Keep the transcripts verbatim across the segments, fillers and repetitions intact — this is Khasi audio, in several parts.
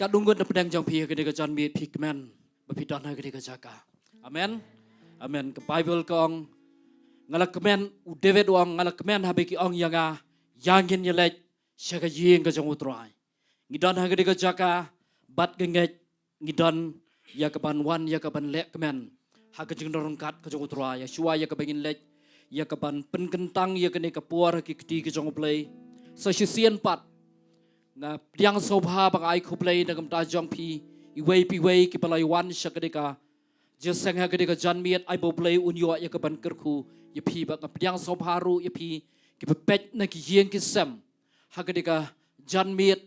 Katno ngut na pdeng jong phi ha kane ka janmiet phi kmen ba phi don ha kane ka jaka? Amen. Amen. Ka Baibl ka ong, nga la kmen, u David u ong, nga la kmen haba ki ong ïa nga, ïa ngin ïaleit sha ka ïing ka jong u Trai. Ngi don ha kane ka jaka bad ka ngeit ngi don ïa ka ban wan, ïa ka ban leh kmen ha ka jingdon ryngkat ka jong u Trai, ïa shuwa ïa kaba ngin leit ïa ka ban pynkyntang ïa kane ka por ha ki kti ka jong u Blei. Sa shisien pat nga pdiang sngewbha ba nga ai khublei na ka bynta jong phi iwei pa iwei kiba la wan sha kane ka jingïaseng ha kane ka janmiet, ai ba u Blei un ïoh ïa ka ban kyrkhu ïa phi. Bad nga pdiang sngewbha ruh ïa phi kiba peit na ki ïing ki sem ha kane ka janmiet.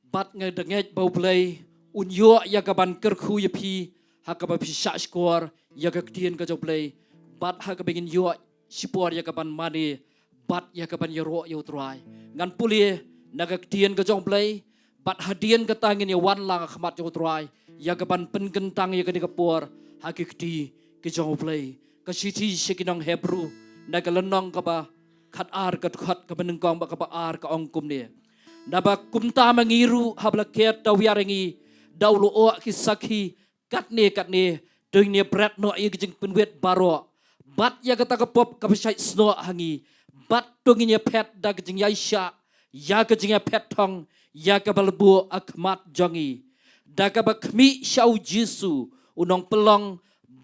Bad nga da ngeit ba u Blei un ïoh ïa ka ban kyrkhu ïa phi ha kaba phi shah shkor ïa ka ktien ka jong u Blei, bad ha kaba ngin ïoh shipor ïa ka ban mane bad ïa ka ban ïaroh ïa u Trai. Ngan pule na ka ktien ka jong u Blei, bad hadien kata ngin ïa wan lang ha khmat jong u Trai ïa ka ban pynkyntang ïa kane ka por ha ki kti ka jong u Blei. Ka shithi sha ki nong Hebru, na ka lynnong kaba khatar, ka dkhot kaba nyngkong bad kaba ar, ka ong kumne: Naba kumta ma ngi ruh, haba la khet da u Ïarangi da u lyoh ki sakhi katne katne, to ngin ïa bret noh ïa ka jingpynwit baroh bad ïa kata ka pop kaba shait snoh ha ngi, bad to ngin ïa phet da ka jingïaishah ïa ka jingïaphet thong ïa kaba la buh ha khmat jong ngi, da kaba khmih sha u Jisu u nongpynlong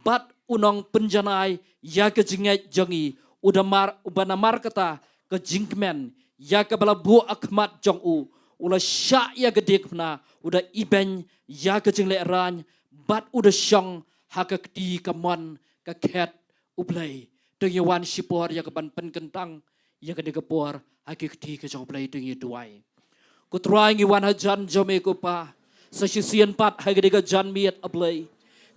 bad u nongpynjanai ïa ka jingngeit jong ngi, u da mar, uba namar kata ka jingkmen ïa kaba la buh ha khmat jong u, u la shah ïa ka diengphna, u da ibeiñ ïa ka jinglehrain, bad u da shong ha ka kti kamon ka khet u Blei. To ngin ïa wan shipor ïa ka ban pynkyntang ïa kane ka por ha ki kti ka jong u Blei, to ngin ïa duwai. Ko Trai, ngi wan hajan jong me ko Pa, sa shisien pat ha kane ka janmiet, A Blei.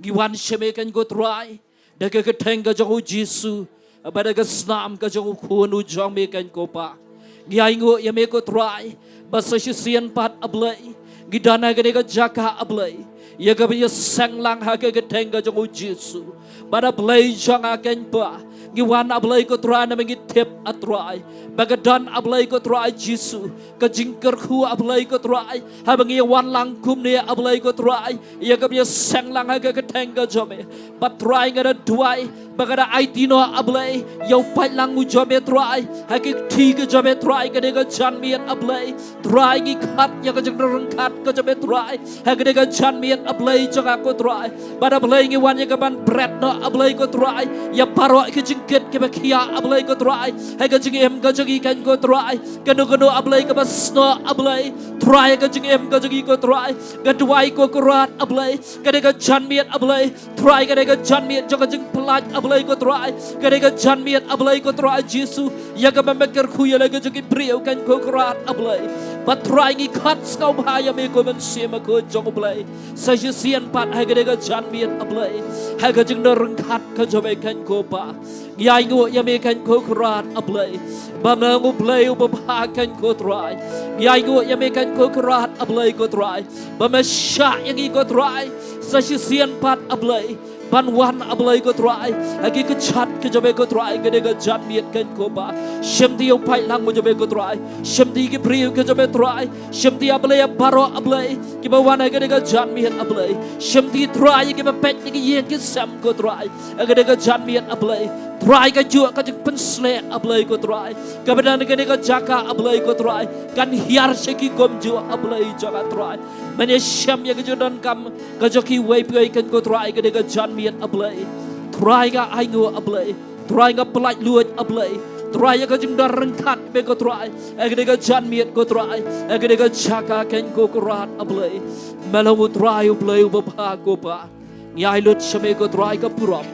Ngi wan sha me, keiñ ko Trai, da ka kyrteng ka jong u Jisu, bad da ka snam ka jong u Khun u jong me, keiñ ko Pa. Ngi ainguh ïa me ko Trai ba sa shisien pat, A Blei, ngi don ha kane ka jaka, A Blei, ïa kaba ïaseng lang ha ka kyrteng ka jong u Jisu. Bad A Blei jong nga, keiñ Pa, ngi wan, A Blei ko Trai, namar ngi tip, A Trai, ba ka don, A Blei ko Trai Jisu, ka jingkyrkhu, A Blei ko Trai, haba ngi ïa wan lang kumne, A Blei ko Trai, ïa kaba ïaseng lang ha ka kyrteng ka jong me. Bad Trai, nga da duwai ba ka da aiti noh, A Blei, ïa u paidlang u jong me Trai, ha ki kti ki jong me Trai, kane ka janmiet, A Blei. Trai, ngi khot ïa ka jingryngkat ka jong me Trai ha kane ka janmiet, A Blei jong nga ko Trai. Bad A Blei, ngi wan ïa ka ban bret noh, A Blei ko Trai, ïa baroh ki jingkit kiba khia, A Blei ko Trai, ha ka jingim ka jong ngi, keiñ ko Trai. Kano kano, A Blei, kaba snoh, A Blei, Trai, ha ka jingim ka jong ngi ko Trai, nga duwai ko Kynrad, A Blei, kane ka janmiet, A Blei, Trai, kane ka janmiet jong ka jingpyllait, A Blei ko Trai, kane ka janmiet, A Blei ko Trai Jisu, ïa kaba me kyrkhu ïa la ka jong ki briew, keiñ ko Kynrad, A Blei. Bad Trai, ngi khot sngewbha ïa me ko Mynsiem Bakhuid jong U Blei, sa shisien pat ha kane ka janmiet, A Blei, ha ka jingdon ryngkat ka jong me, keiñ ko Pa. Ngi ainguh ïa me, keiñ ko Kynrad, A Blei, ba me long U Blei uba bha, keiñ ko Trai. Ngi ainguh ïa me, keiñ ko Kynrad, A Blei ko Trai, ba me shah ïa ngi ko Trai, sa shisien pat, A Blei, ban wan, A Blei ko Trai, ha ki kjat ki jong me ko Trai, kane ka janmiet, keiñ ko Pa. Shimti ïa u paidlang u jong me ko Trai, shimti ïa ki briew ki jong me Trai, shimti, A Blei, ïa baroh, A Blei, kiba wan ha kane ka janmiet, A Blei. Shimti Trai ïa kiba peit na ki ïing ki sem ko Trai, ha kane ka janmiet, A Blei. Trai, kajuh ka jingpynshlur, A Blei ko Trai, kaba don ha kane ka jaka, A Blei ko Trai, kan hiar sha ki kumjuh, A Blei jong nga Trai. Men ïashem ïa ka jingdonkam ka jong kiwei pa kiwei, keiñ ko Trai, ha kane ka janmiet, A Blei. Trai, nga ainguh, A Blei. Trai, nga pyllait luid, A Blei. Trai, ïa ka jingdon ryngkat me ko Trai, ha kane ka janmiet ko Trai, ha kane ka jaka, keiñ ko Kynrad, A Blei. Me long U Trai U Blei uba bha ko Pa. Ngi ai lut sha me ko Trai ka burom,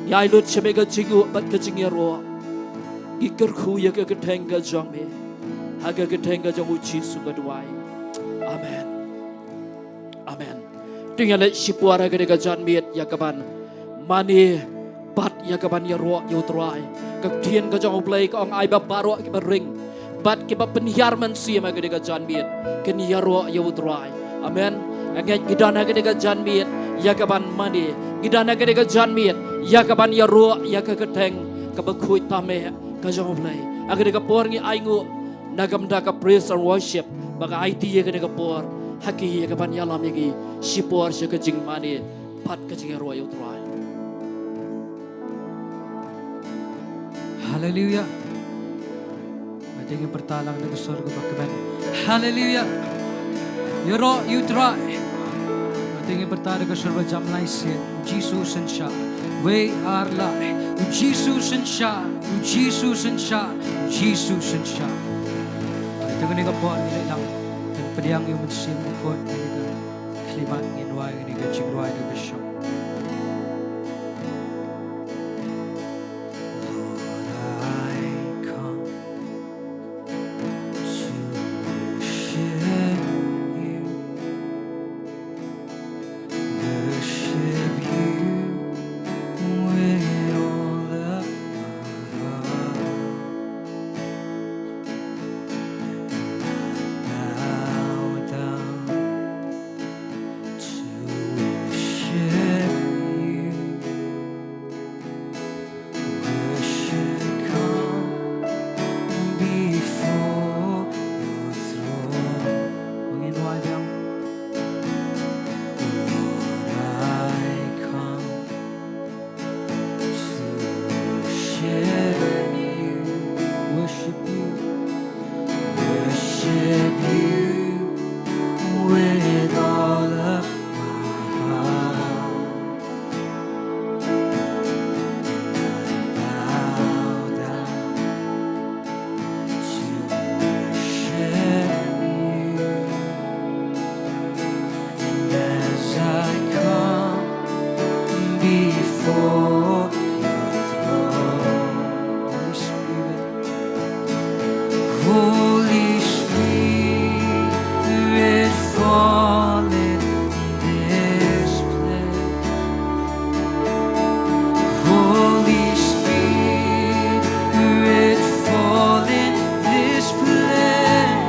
ngi ai lut sha me ka jingnguh bad ka jingïaroh. Ngi kyrkhu ïa ka kyrteng ka jong me, ha ka kyrteng ka jong U Jisu nga duwai. Amen. Amen. To ngin ïa leit shipor ha kane ka janmiet ïa ka ban mane bad ïa ka ban ïaroh ïa U Trai. Ka ktien ka jong U Blei ka ong, ai ba baroh kiba ring bad kiba pynhiar mynsiem ha kane ka janmiet kin ïaroh ïa U Trai. Amen. Nga ngeit ngi don ha kane ka janmiet ïa ka ban mane, ngi don ha kane ka janmiet ïa ka ban ïaroh ïa ka kyrteng kaba khuid tam eh ka jong U Blei. Ha kane ka por ngi ainguh na ka bynta ka praise and worship ba ka aiti ïa kane ka por. ha ki ïa ka ban ïalam ïa ki shipor sha ka jingmane bad ka jingïaroh ïa U Trai. Haleluya. Nga dang ïa pyrta lang da ka sur kaba kmen. Haleluya. Ïaroh ïa U Trai. Nga dang ïa pyrta da ka sur ba jam lai sien. U Jisu u synshar. Wei ar lai. U Jisu u synshar. U Jisu u synshar. U Jisu u synshar. Te kane ka por ngi leit lang ban pdiang ïa U Mynsiem Bakhuid. Kane ka khlieh mat ngin wai kane ka jingrwai da ka shong. Lord, I come to worship you, worship you with all of my heart. And I bow down to worship you. Worship come before your throne. Ong ïa U Trai biang. Lord, I come to worship you, worship you, worship you with all of my heart. And I bow down to worship you. And as I come before your throne, Holy Spirit, Holy Spirit, fall in this place. Holy Spirit, fall in this place.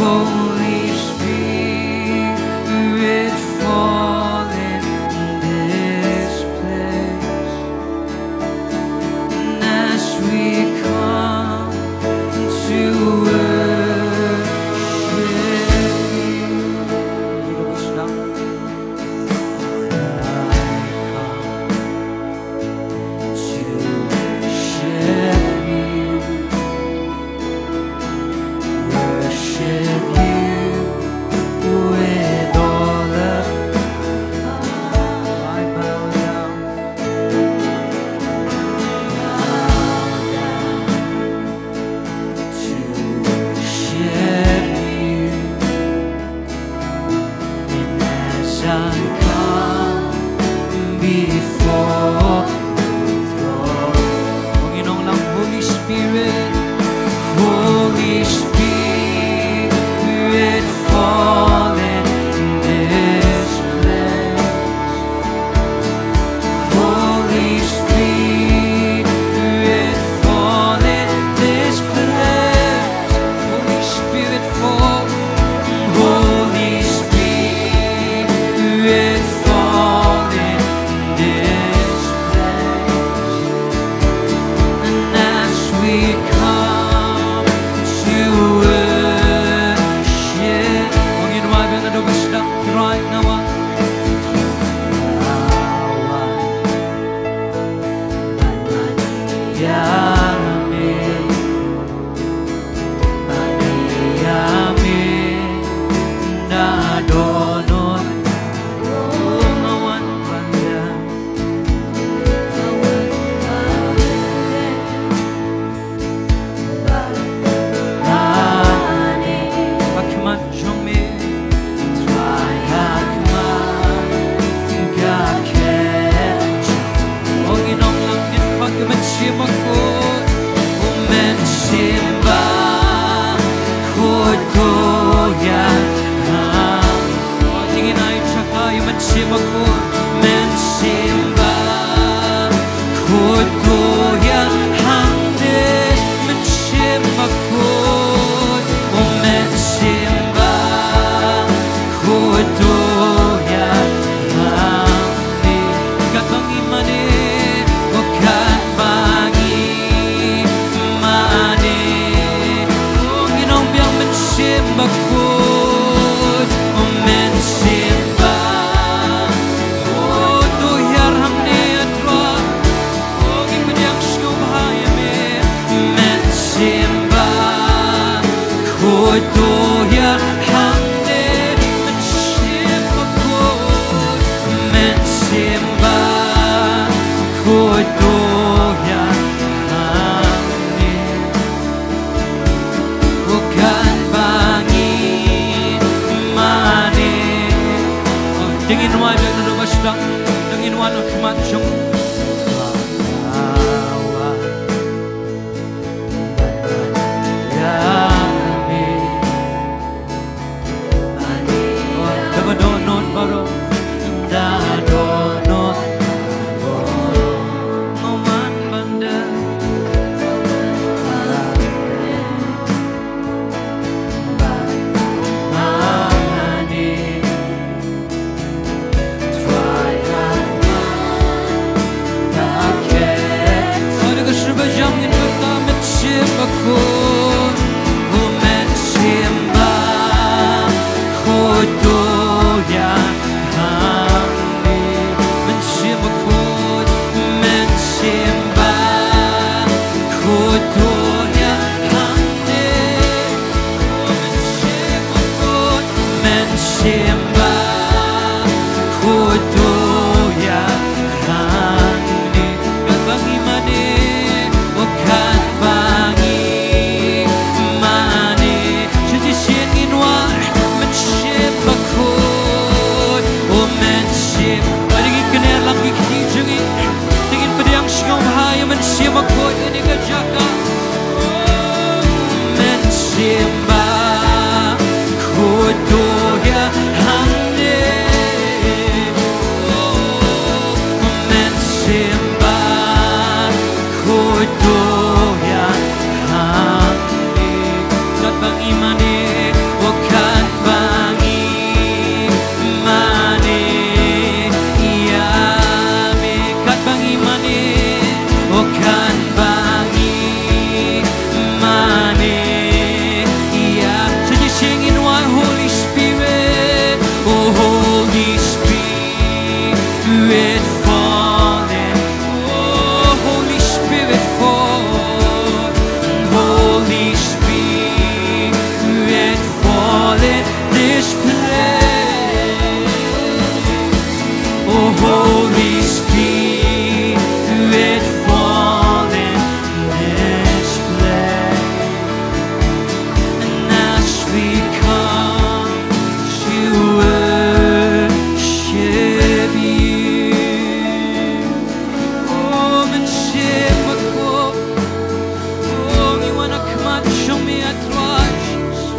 Holy Spirit, fall in this place. And as we come to worship you, Lord, I come to worship you, worship you with all of my heart. I bow down, bow down to worship you. And as I come before your throne, ong ïa U Trai lang, Holy Spirit, Holy Spirit, fall in this place. Holy Spirit, fall in this place. Holy Spirit, fall. Holy Spirit, fall in this place. And as we come to worship, ong ïa U Trai biang, naduh ba sdang, Trai, nga wan. Khuid to ïa hangne, Mynsiem Bakhuid, Mynsiem Bakhuid to ïa hangne. Oh, katba ngi mane. Oh, dang ïa wan, dang ïa wan, dang ïa wan, oh, khmat jong. Mynsiem Bakhuid to ïa hangne. Katba ngi mane, oh, katba ngi mane. Shisien ngin wan, Mynsiem Bakhuid, oh, Mynsiem. Bad ngin kynnoh lang ki kti jong ngi. Te ngin pdiang sngewbha ïa Mynsiem Bakhuid ha kane ka jaka. Mynsiem Bakhuid to ïa hangne. Mynsiem Bakhuid to ïa hangne. Katba ngi mane, oh, katba ngi mane ïa me, katba ngi mane, oh, katba ngi mane ïa. Sa shisien ngin wan, Holy Spirit, oh, Holy Spirit, fall in. Oh, Holy Spirit, fall. Holy Spirit, fall in this place. Oh, Holy Spirit, fall in this place. And as we come to worship you, oh, Mynsiem Bakhuid, oh, ngi wan ha khmat jong me, ah Trai Jisu.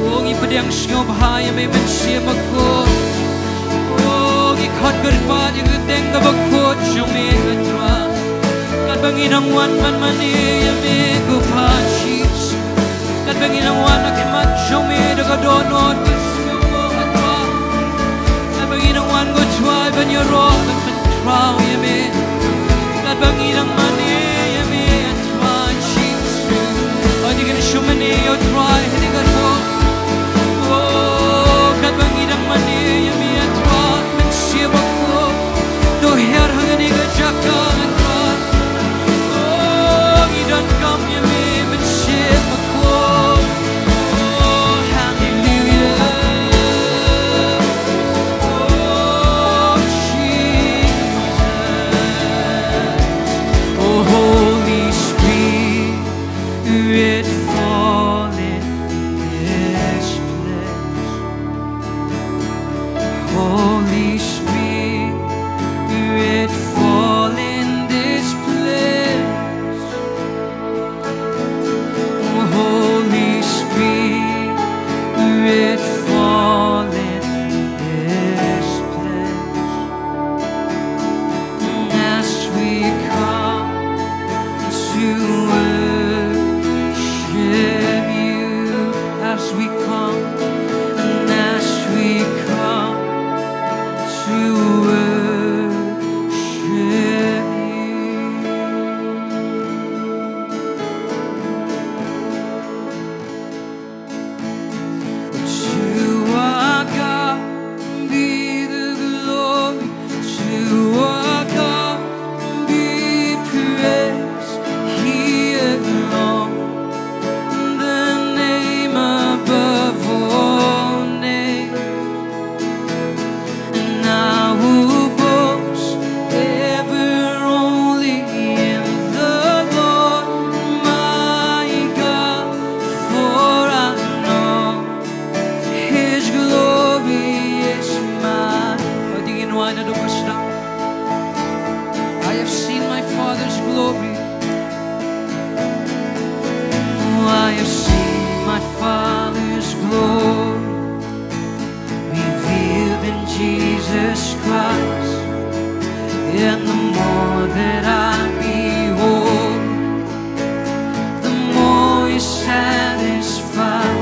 Oh, ngi pdiang sngewbha ïa me, Mynsiem Bakhuid. Oh, ngi khot kyrpad ïa ka kyrteng kaba khuid jong me, ah Trai. Katba ngi dang wan ban mane ïa me, ko Pa Jisu. Katba ngi dang wan ha khmat jong me da ka dohnud ka sngewnguh, ah Trai. Katba ngi dang wan, ko Trai, ban ïaroh ban pynkhraw ïa me. Katba ngi dang mane ïa me, ah Trai Jisu. Hynrei ngi shu mane ïa u Trai ha kane ka por. Oh, katba ngi dang mane ïa me, ah Trai, Mynsiem Bakhuid, to hiar ha kane ka jaka, ah Trai. Oh, ngi donkam ïa me, Mynsiem Bakhuid. Oh, hallelujah. Oh, Jesus. Oh, Holy Spirit, fall in Jesus Christ, and the more that I behold, the more He satisfies.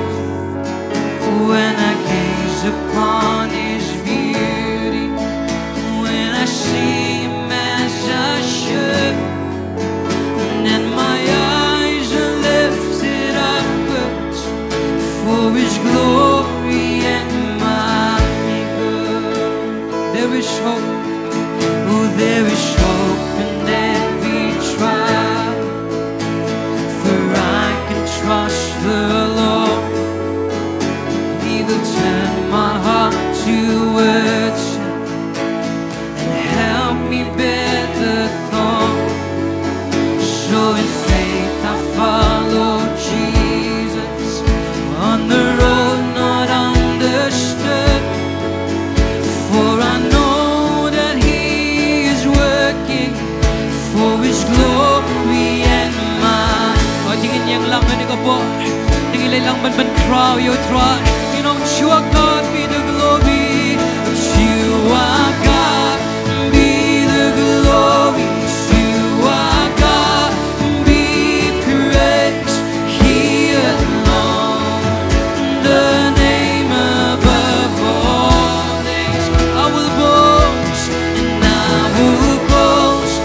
When I gaze upon His beauty, when I see Him as I should, and my eyes are lifted upwards for His glory and my good. There is hope, oh, there is hope in every trial, for I can trust the Lord. He will turn my heart towards Him and help me bear the thorn. So in faith I follow Jesus on the road not understood, for I know that He is working for His glory and mine. Oi, te ngin ïeng lang ha kane ka por, te ngin leit lang ban pynkhraw ïa U Trai. Ngin ong, "To our God be the glory, to our God be the glory, to our God be praise, He alone, the name above all names. I will boast, and I will boast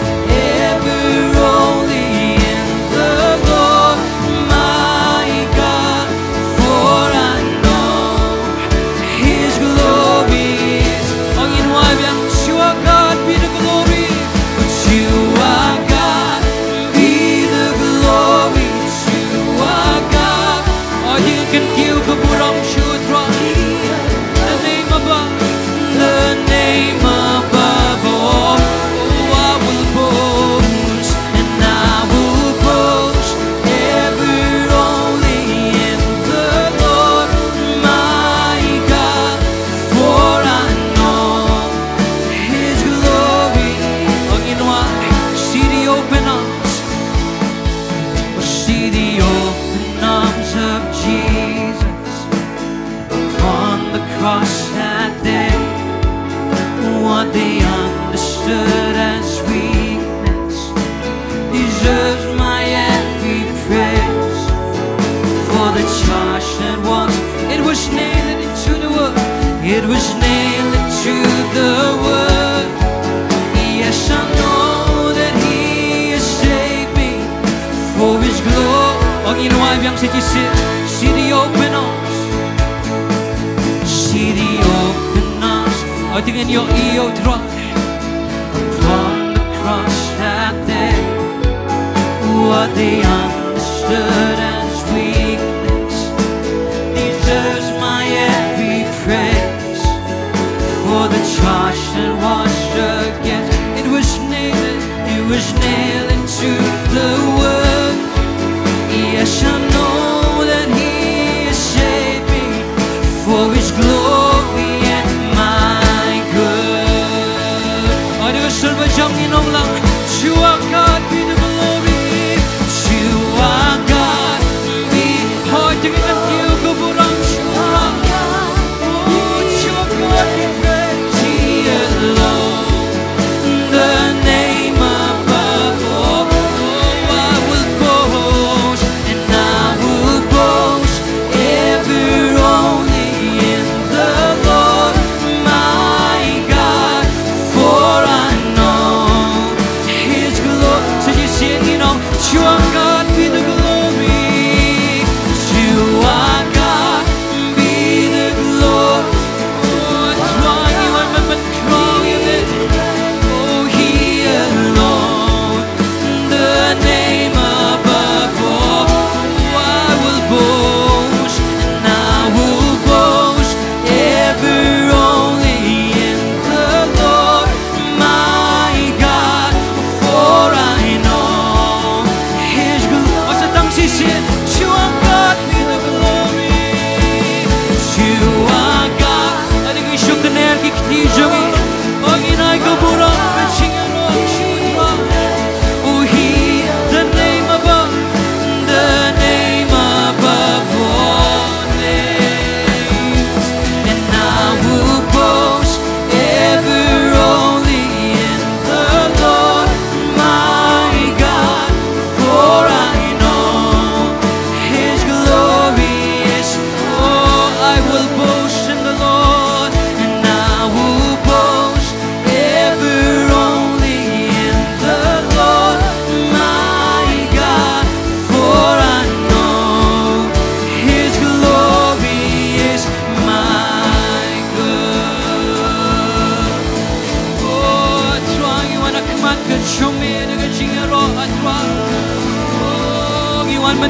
ever only in the Lord my God, for I know His glory is." Ong ïa U Trai biang, "To our God be the glory, to our God be the glory, to our God." Oi, te ngin kyntiew ka burom sha U Trai. The name above, the name above all. Oh, I will boast, and I will boast ever only in the Lord my God, for I know His glory. Ong ïa U Trai, see the open arms. See the open arms of Jesus upon the cross that day. What they understood as weakness deserves my every praise. For the charge that was, it was nailed into the wood. It was nailed into the wood. Yes, I know that He has saved me for His glory. Ong ïa U Trai biang, sa shisien, see the open arms. See the open arms. Oi, te ngin ïohi ïa U Trai. Upon the cross that day, what they understood as weakness deserves my every praise. For the charge that was against, it was nailed, it was nailed into the wood. Yes, I know that He has saved me for His glory and my good. Oi, da ka sur ba jong ngin ong lang, "To our God be the glory, to our God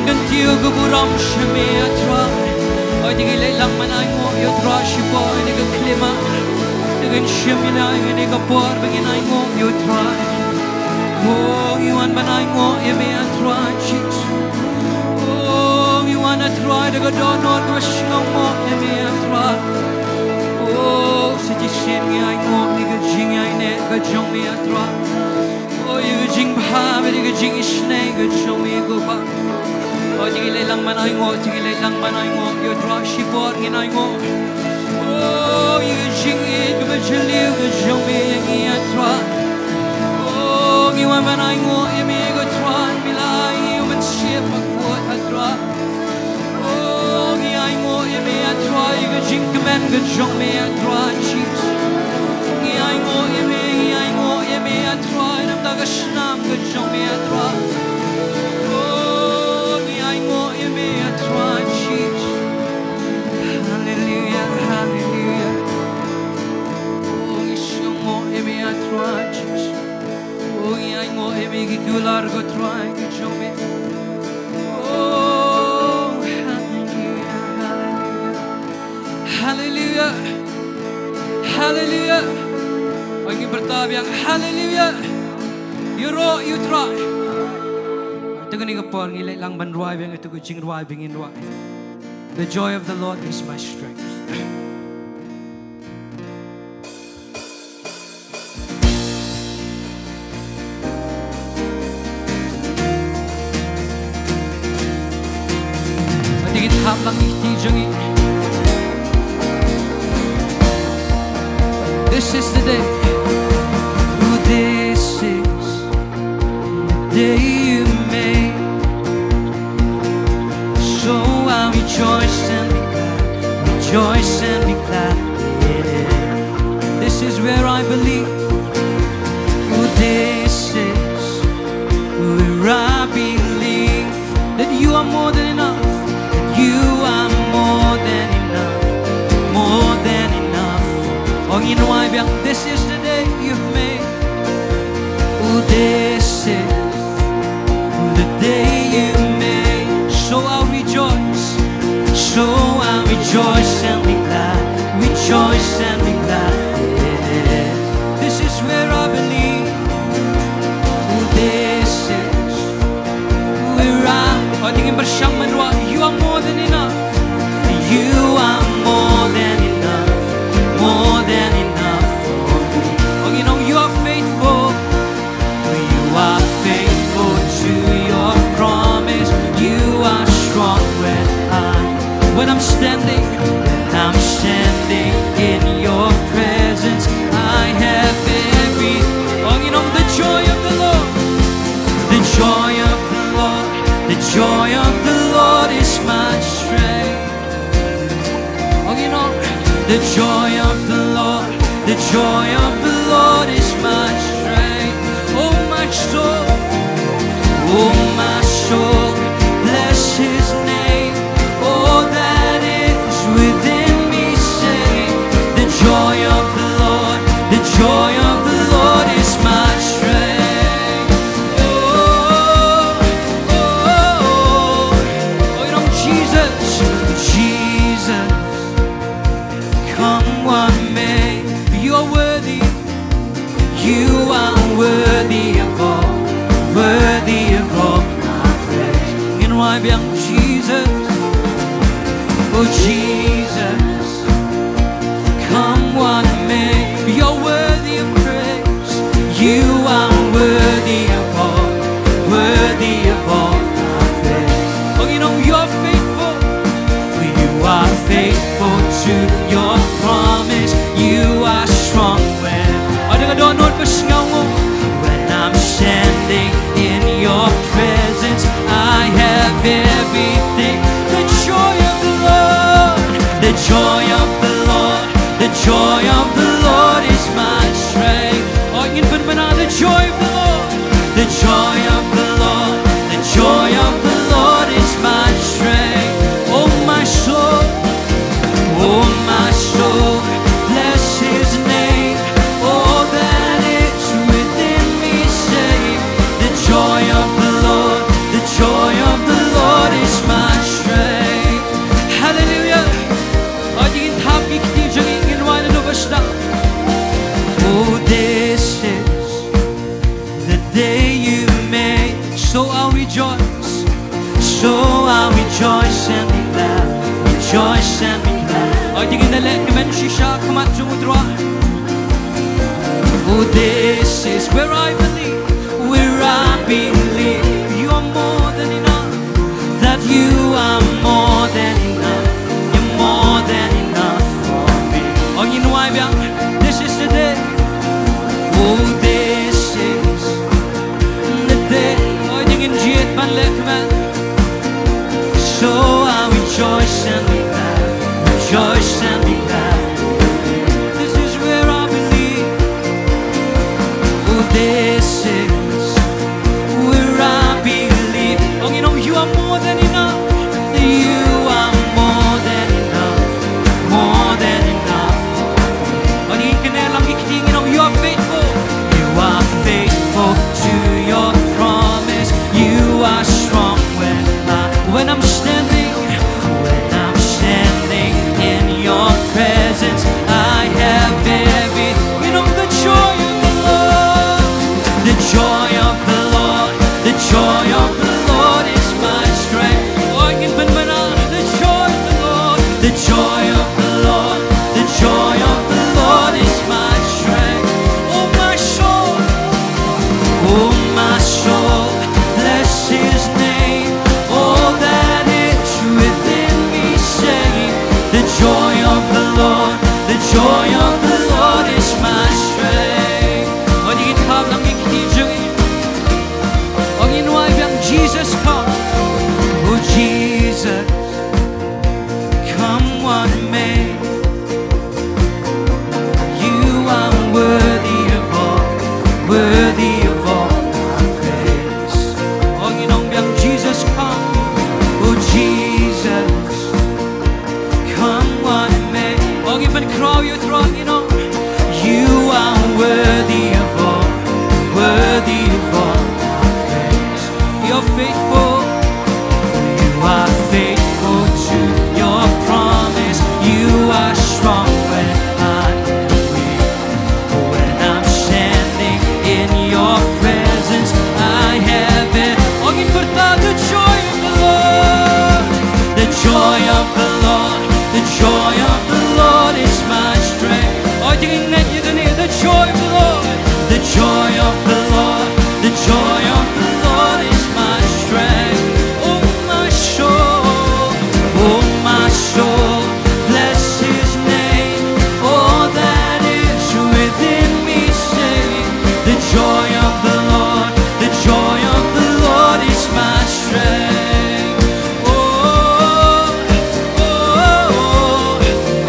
Kyntiew ka burom sha me, A Trai. Hooid, te ngi leit lang ban ainguh ïa U Trai shipor ïa kane ka khyllipmat. Te ngin shim ïa kane ka por ba ngin ainguh ïa U Trai. Oh, ngi wan ban ainguh ïa me, A Trai Jisu. Oh, ngi wan, A Trai, da ka dohnud kaba sngewmoh ïa me, A Trai. Oh, sa shisien ngi ainguh ïa ka jingïaineh ka jong me, A Trai. Oh, ïa ka jingbha bad ïa ka jingisynei ka jong me, ko Pa. Oh, te ngi leit lang ban ainguh, te ngi leit lang ban ainguh ïa U Trai shipor, ngin ainguh. Oh, ïa ka jingïeit kaba jylliew ka jong me ïa ngi, A Trai. Oh, ngi wan ban ainguh ïa me, ko Trai, me la ai ïa u Mynsiem Bakhuid, A Trai. Oh, ngi ainguh ïa me, A Trai, ïa ka jingkmen ka jong me, A Trai Jisu. Ngi ainguh ïa me, ngi ainguh ïa me, A Trai, na ka bynta ka snam ka jong me, A Trai. Oh, ngi ainguh ïa me, A Trai Jisu. Haleluia, haleluia. Oh, ngi sngewnguh ïa me, A Trai Jisu. Oh, ngi ainguh ïa me, ki kular, ko Trai, ki jong me. Oh, haleluia, haleluia. Haleluia. Haleluia. Oh, ngi pyrta biang, haleluia. Ïaroh ïa U Trai. Te kane ka por ngi leit lang ban rwai biang ïa ka jingrwai ba ngin rwai. The joy of the Lord is my strength. Te ngin hap lang ïa kti jong ngi. This is the day. Oh, this is the day you made. So I rejoice and be glad, rejoice and be glad in it. This is where I believe. Oh, this is where I believe that you are more than enough, that you are more than enough, more than enough. Oh, you know, I believe this is the day you've made. Oh, this is the day you made. So I'll rejoice, so I'll rejoice and be glad, rejoice and be glad. Yeah. This is where I believe. This is where I, oh, te ngin pyrshang ban rwai, you are more than enough. You are more than enough, more than enough for me. Oh, you know, you are faithful. You are faithful to your promise. You are strong when I, when I'm standing, when I'm standing in your presence, I have every, oh, you know, the joy of the Lord, the joy of the Lord, the joy of the Lord is my strength. Oh, you know, the joy of the Lord, the joy of the Lord is my strength. Oh, my soul, oh, my soul, bless his name. All that is within me, say, the joy of the Lord, the joy of the Lord is my strength. Oh, oh, oh, oh, you know, Jesus, Jesus, come what may, you are worthy, you are worthy of all, worthy of all my praise. Ngin rwai biang, Jesus, oh, Jesus, come what may, you're worthy of praise. You are worthy of all, worthy of all our praise. Oh, you know, you're faithful, for you are faithful to your promise. You are strong when, oh, da ka dohnud ba sngewnguh. When I'm standing in your presence, I have everything. The joy of the Lord, the joy of the Lord, the joy of the Lord is my strength. Oh, ngin pynbna, the joy of the Lord, the joy of the Lord, the joy of the Lord is my strength. Oh, my soul, oh, my soul, bless his name. All that is within me, say, the joy of the Lord, the joy of the Lord Hooid, ngin ïa leh kmen shisha ha khmat jong U Trai. Oh, this is where I believe, where I believe you are more than enough, that you are more than enough, you're more than enough for me. Oh, ngin wai biang, this is the day. Oh, this is the day. Hooid, ngin jied ban leh kmen. So I rejoice and be glad, rejoice and be glad. This is where I believe. Oh, this is where I believe. Oh, you know, you are more than enough. You are more than enough, more than enough. Oh, ngin kynmaw lang ïa kine, you know, you are faithful. You are faithful to your promise. You are strong when I, when I'm standing, when I'm standing in your presence, I have every, you know, the joy of the Lord, the joy of the Lord, the joy of the Lord is my strength. Oh, ngin pynmynta, the joy of the Lord, the joy of the Lord, the joy of the Lord is my strength. Oh, my soul, oh, my soul, bless his name. All that is within me, sing the joy of the Lord, the joy of the Lord is my strength. Oh, ngin kham lang ïa kine jong ngi. Oh, ngin wai biang, Jesus, come. Oh, Jesus, come what may. You are worthy of all, worthy of all our praise. Oh, ngin ong biang, Jesus, come. Oh, Jesus, come what may. Oh, ngin pynkhraw ïa U Trai, ngin ong, you are worthy of all, worthy of all our praise. You're faithful. You are faithful to your promise. You are strong when I am weak. When I'm standing in your presence, I have it. Oh, ngin pyrta, the joy of the Lord. The joy of the Lord. The joy of the Lord is my strength. Oh, ngin ngeit ïa kane, the joy of the Lord. The joy of the Lord. The joy of the Lord is my strength. Oh, my soul, oh, my soul, bless his name. All that is within me, sing the joy of the Lord. The joy of the Lord is my strength. Oh, oh, oh,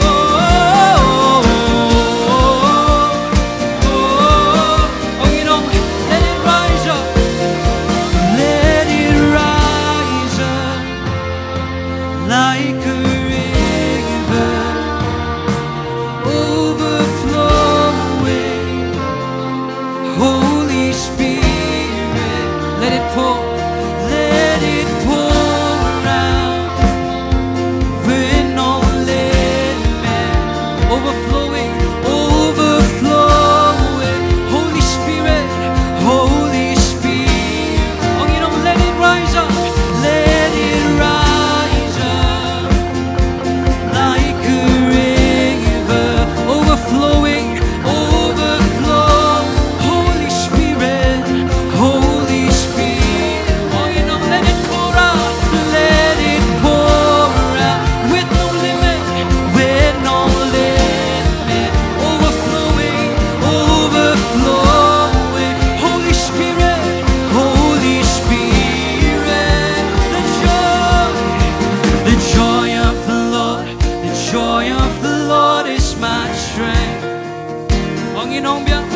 oh, oh, oh. Oh, you know, let it rise up. Let it rise up like a river overflowing. Holy Spirit, let it pour, let it pour out. With no limit, overflowing, overflowing. Holy Spirit, Holy Spirit. Oh, you know, let it rise up, let it rise up like a river, overflowing, overflow. Holy Spirit, Holy Spirit. Oh, you know, let it pour out, let it pour out with no limit, with no limit. Overflowing, overflowing. Holy Spirit, Holy Spirit. The joy, the joy of the Lord, the joy of the Lord is my strength. Oh, ngin ong biang,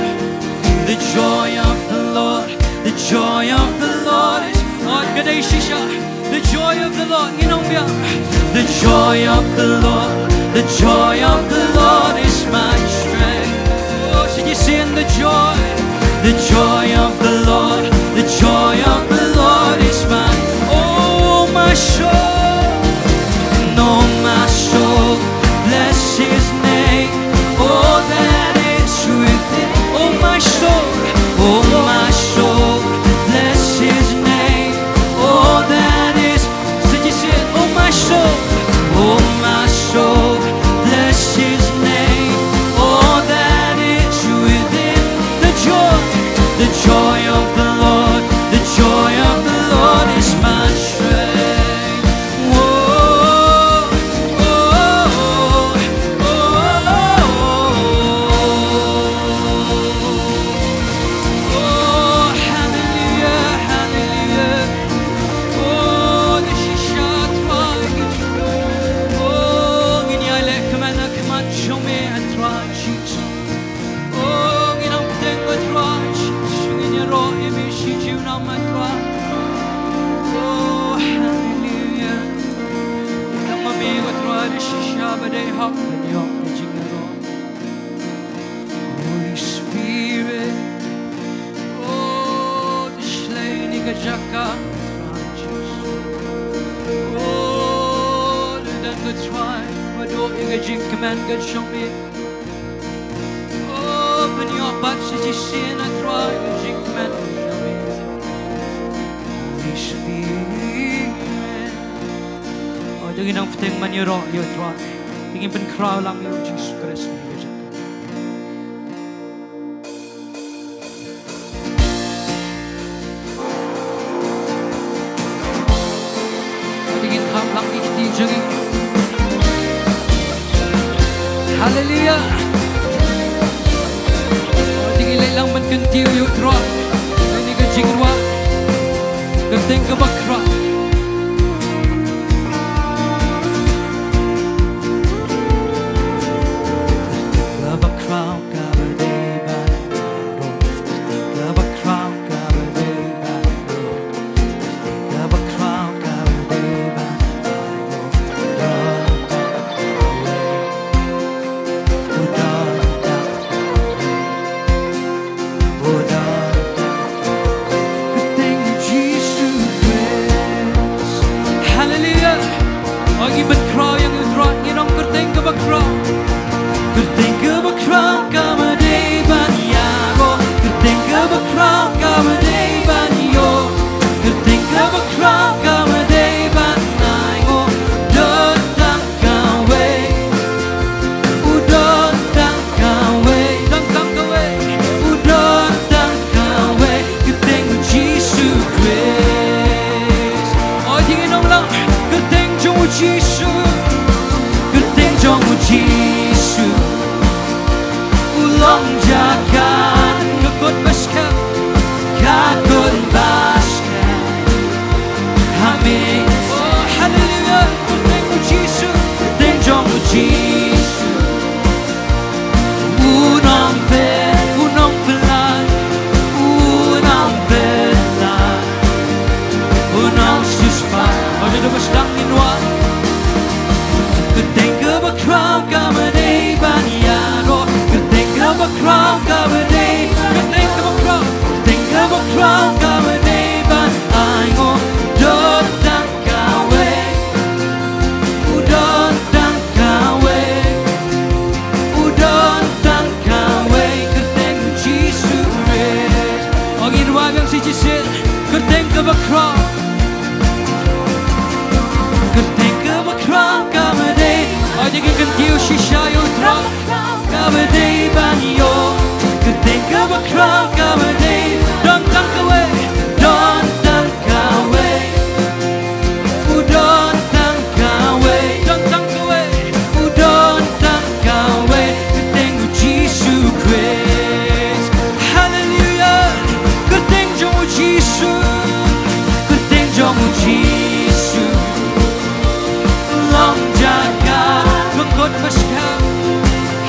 the joy of the Lord, the joy of the Lord is, oh, ka dei shisha. The joy of the Lord, ngin ong biang. The joy of the Lord, the joy of the Lord is my strength. Oh, should you sing the joy? The joy of the Lord, the joy of the Lord is my, oh, my soul. No, my soul, bless his name. All that is within, oh, my soul, oh, my soul, bless his name. All that is, sing it, sing it, oh, my soul, oh, my soul, bless Ba dei hok ban ïoh ka jingïaroh. Holy Spirit, oh, to shlei ïa kane ka jaka. Oh, to don ko Trai ba duh ïa ka jingkmen ka jong me. Oh, ban ïoh pat sa shisien, ah Trai, ka jingkmen ka jong me. Holy Spirit. Oh, to ngin nang bteng ban ïaroh ïa u Trai. To ngin pynkhraw lang ïa u Jisu Khrist. To ngin thap lang ki kti jong ngi. Haleluya. To ngin leit lang ban kyntiew ïa u Trai. Kane ka jingrwai. Kyrteng kaba khraw. Kaba khraw kaba dei ban ïaroh. Kaba khraw kaba dei ban ïaroh. Kaba khraw kaba dei ban ïaroh. Don tang kawei. Don tang kawei. Haleluya. Oh, ngi pynkhraw ïa u Trai, ngi ong kyrteng kaba khraw. Kyrteng kaba khraw kaba dei ban ïaroh. Kyrteng kaba khraw kaba dei ban ïoh. Kyrteng kaba khraw kaba dei ban ainguh. Don tang kawei. U don tang kawei. Don tang kawei. U don tang kawei. Kyrteng u Jisu Khrist. Oh, to ngin ong lang. Kyrteng jong u Jisu. Kyrteng jong u Jisu. U long jaka ka kut ba skhem. Ka kut ba skhem. Ha me. Oh, haleluya. Kyrteng u Jisu. Kyrteng jong u Jisu. U nongpynim, u nongpynlait, u nongpynlait, u nongsiewspah. Haduh ba sdang ngin wan. Kyrteng kaba khraw kaba dei ban ïaroh. Kyrteng kaba khraw kaba dei. Kyrteng kaba khraw. Kyrteng kaba khraw kaba dei ban ainguh. Don tang kawei. U don tang kawei. U don tang kawei. Kyrteng Jisu Khrist. Oh, ngin rwai biang sa shisien. Kyrteng kaba khraw. Kyrteng kaba khraw kaba dei. Oh, to ngin kyntiew shisha ïa u Trai. Kaba dei ban ïoh. Kyrteng kaba khraw kaba dei. Don tang kawei. Don tang kawei. U don tang kawei. Don tang kawei. U don tang kawei. Kyrteng u Jisu Khrist. Haleluya. Kyrteng jong u Jisu. Kyrteng jong u Jisu. Long jaka ka kut ba skhem.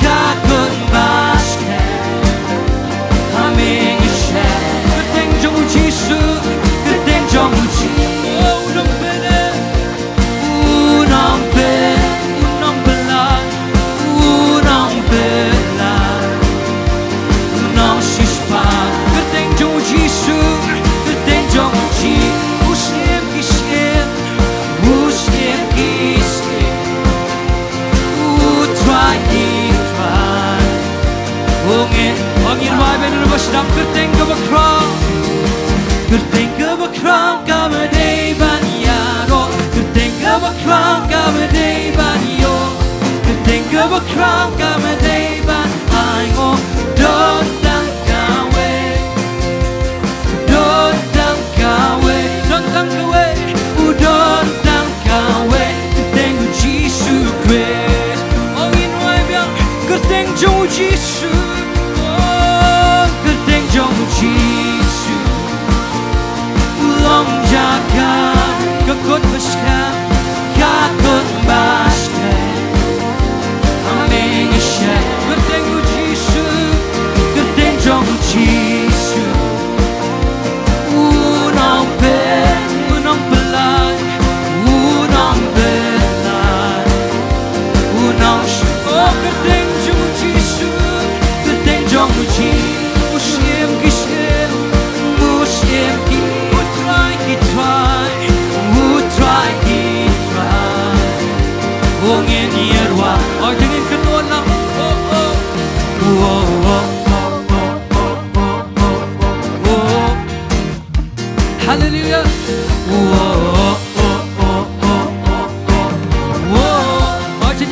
Ka kut ba skhem. Ha me ngi shem. Kyrteng jong u Jisu. Kyrteng jong u Jisu. Oh, u nongpynim. U nongpynim. U nongpynim. U nongpynim. U nongsiewspah. Kyrteng jong u Jisu. Kyrteng jong u Jisu. U Syiem ki syiem. U Syiem ki syiem. U Trai ki trai. U ngin, u ngin rwai biang, u ba sdang. Kyrteng kaba khraw. Kyrteng kaba khraw kaba dei ban ïaroh. Kyrteng kaba khraw kaba dei ban ïoh. Kyrteng kaba khraw kaba dei ban ainguh. Don tang kawei. Don tang kawei. Don tang kawei. U don tang kawei. Kyrteng u Jisu Khrist. Oh, ngin rwai biang. Kyrteng jong u Jisu. Oh, kyrteng jong u Jisu. U long jaka ka kut ba skhem, ka kut ba skhem. Ha me ngi shem. Kyrteng u Jisu, kyrteng jong u Jisu. U nongpynim, u nongpynim, u nongpynim, u nong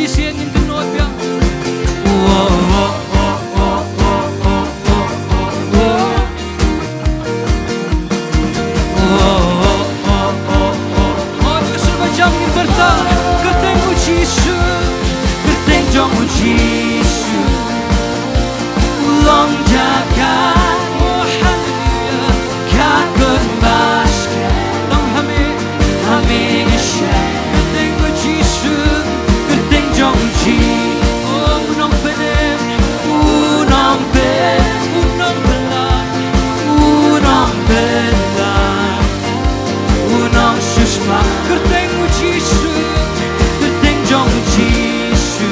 Shisien ngin kynnoh biang. Oh, to shu ba jam ngin byrta. Kyrteng u Jisu, kyrteng jong u Jisu. U long jaka. Oh, haleluya. Ka kyrpad. Long ha me, ha me nga shai. Kyrteng u Jisu, kyrteng jong u Jisu. Oh, u nongpynim, u nongpynim, u nongpynim, u nongpynim. U nongsiewspah, kyrteng u Jisu, kyrteng jong u Jisu.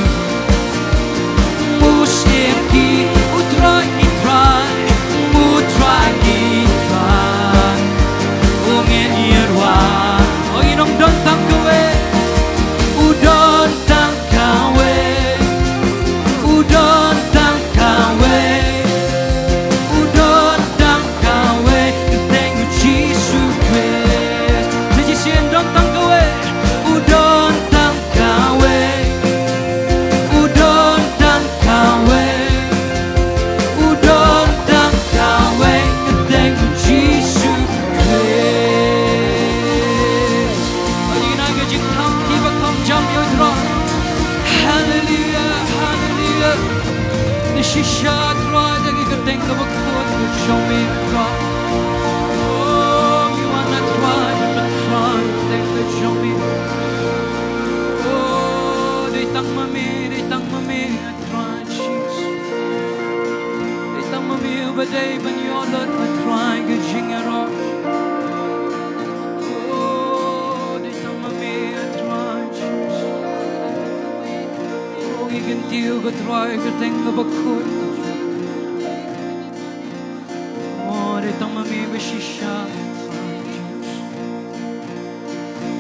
U Syiem ki, u Trai ki trai, u Trai ki trai. U ngin ïa rwai. Oh, u nongdon tang kawei, u don tang kawei, u don tang kawei, u don tang kawei, kyrteng u Jisu Khrist. Te shisien don tang kawei, u don tang kawei, u don tang kawei, u don tang kawei, kyrteng u Jisu Khrist. Aïu na ka jingthap kiba kham jam ïa u Trai. Haleluya, haleluya. Ngi shisha Trai da ki kyrteng kaba khuid ka jong me Trai. Oh, ngi wan na Trai, na Trai, kyrteng ka jong me. Oh, dei tang ma me, dei tang ma me. Trai Jisu. Dei tang ma me uba dei ban ïoh lut, a Trai, ka jingïaroh. Oh, dei tang ma me, a Trai Jisu. Oh, ngi kyntiew, ko Trai, ka kyrteng kaba khuid. Oh, dei tang ma me ba shisha, a Trai Jisu.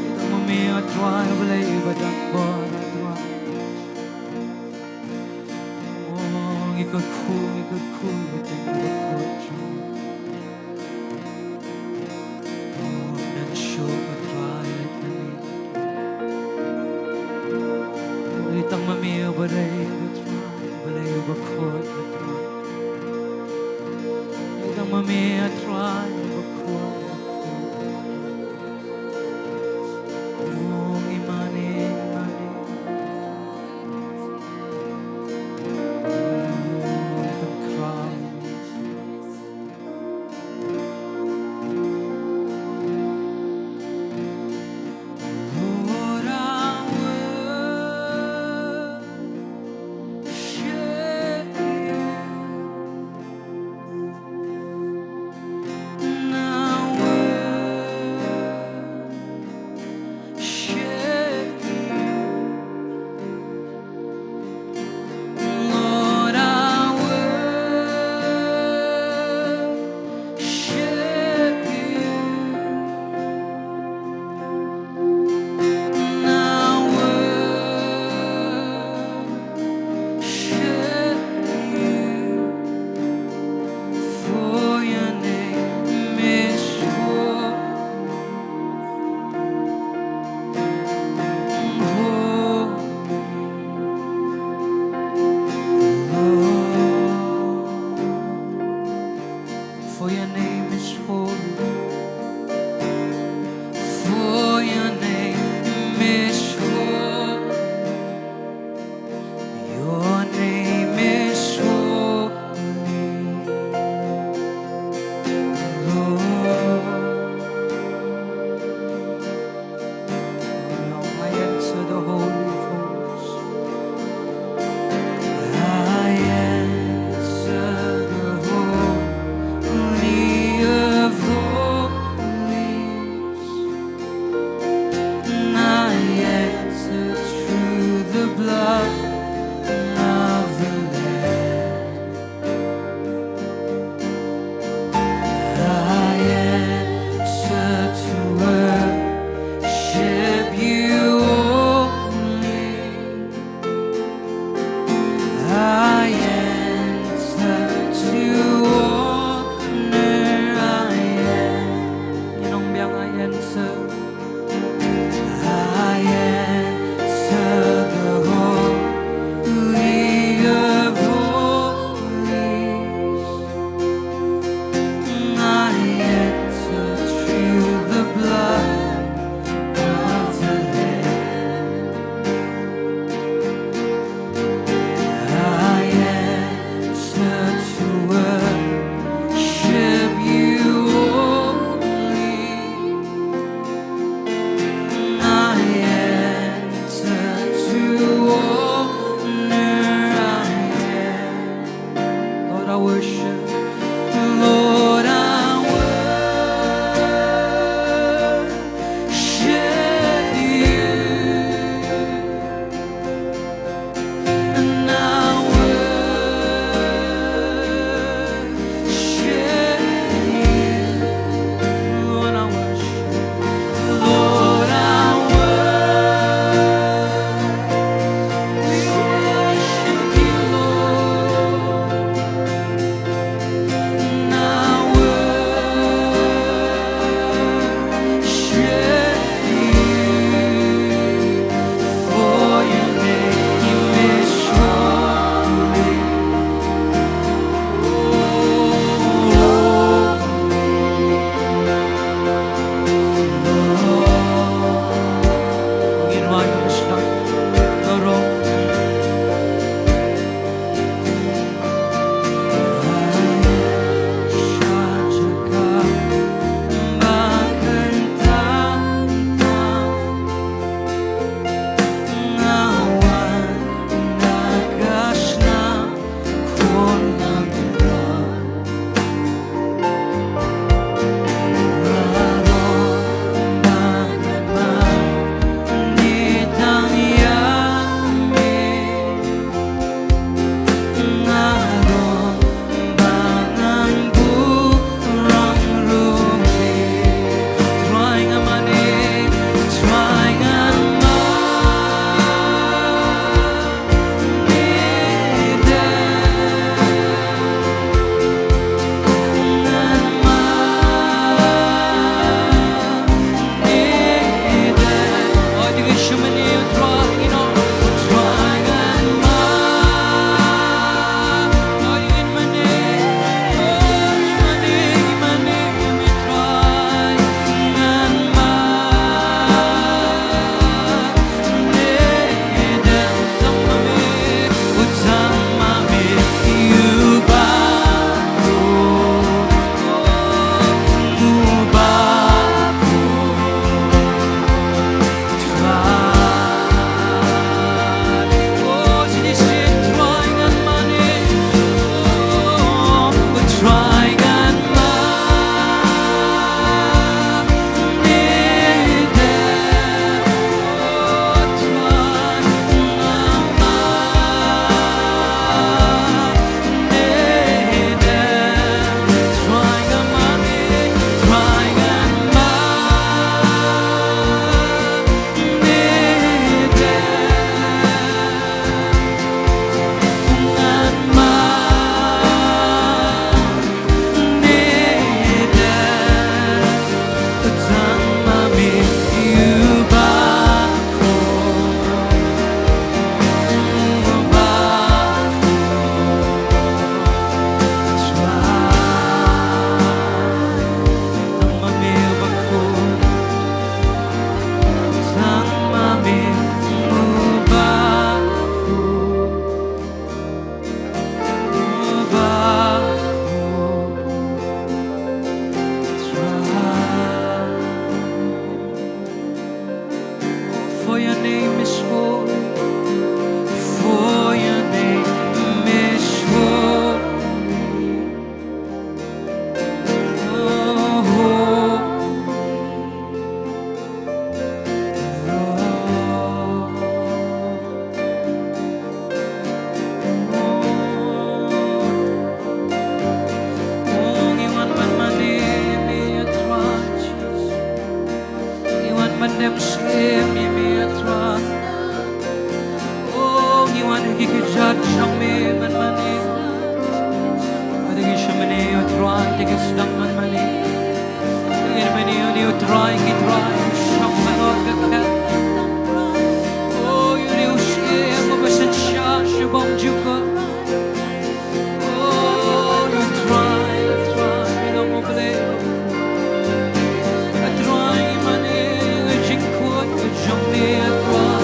Dei tang ma me, a Trai, Blei ba don bor, a Trai. Oh, ngi kyrkhu, ngi kyrkhu, ngi kyrkhu, ngi kyrkhu. Oh, ngan shu, a Trai, leit na me. Oh, dei tang ma me uba dei, a Trai, Blei uba khuid, a Trai. Dei tang ma me, a Trai, uba khuid, uba khuid. Oh, ngi mane, ngi mane. Shong me man mane. Ade ki shong mane, O Trai, te ki sdang man mane. Te ki mane, O Trai, ki Trai, shong man or ka ka. O, uni u shie, mo ba shen sha, shibong juko. O, U Trai, U Trai, long mo ble. U Trai, mane, jingkut, jong me, U Trai.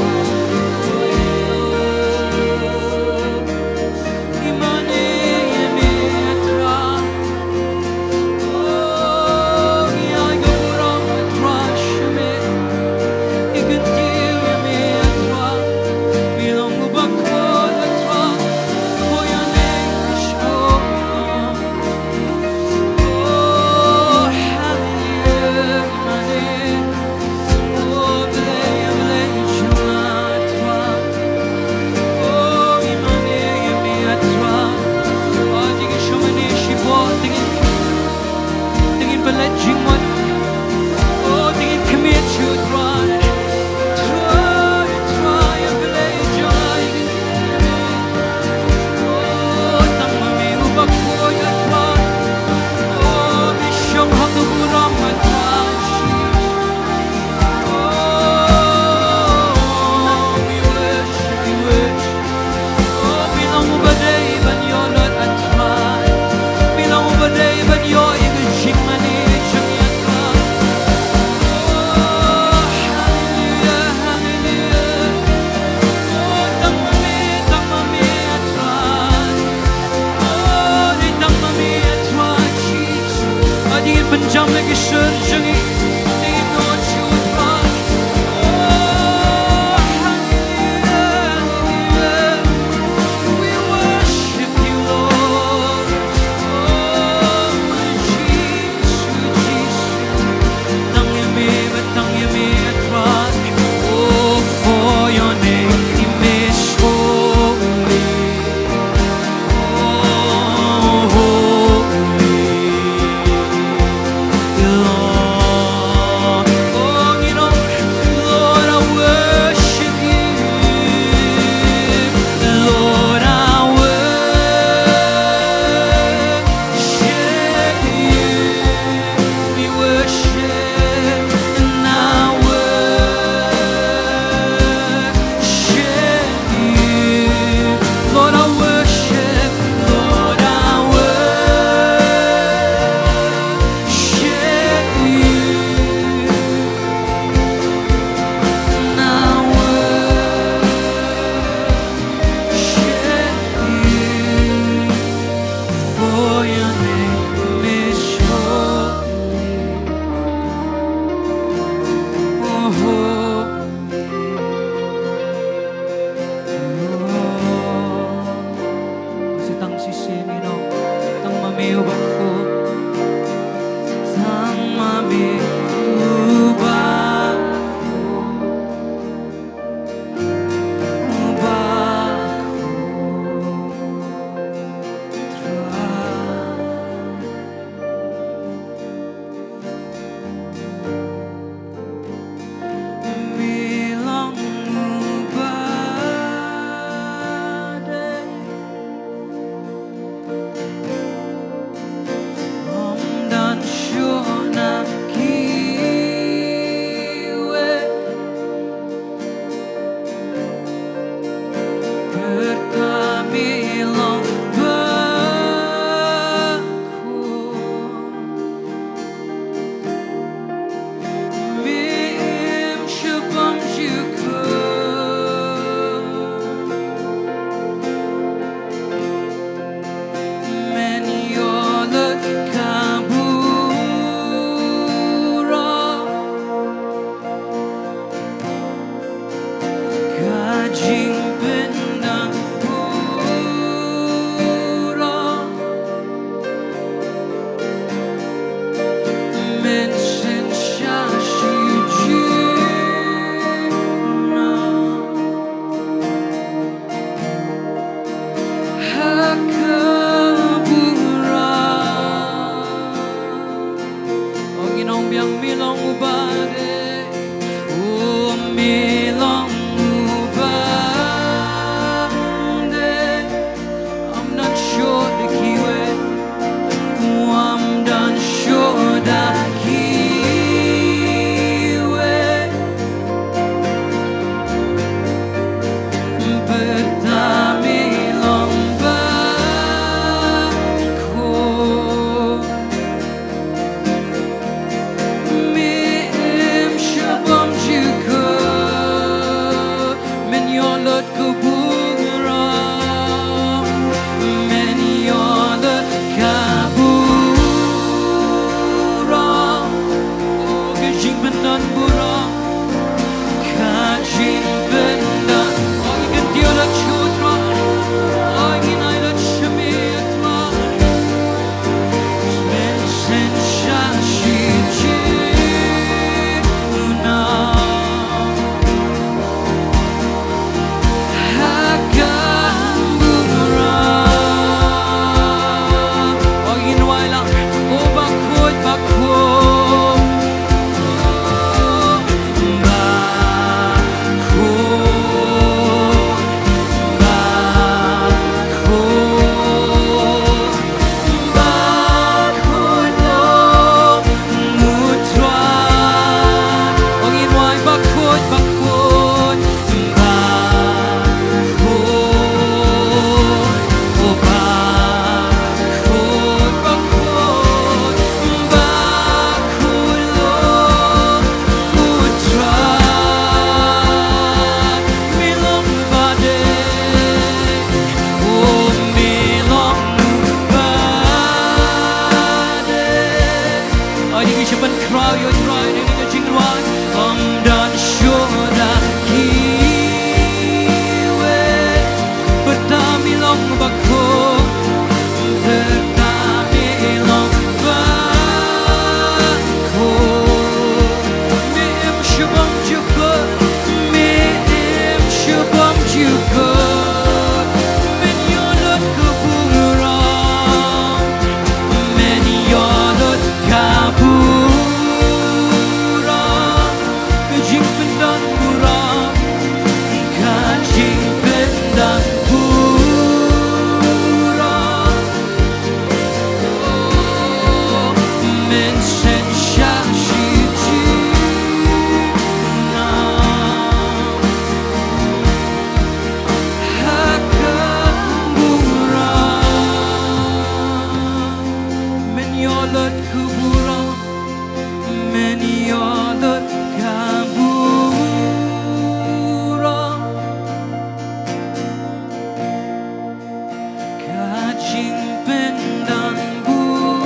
Pynban burom,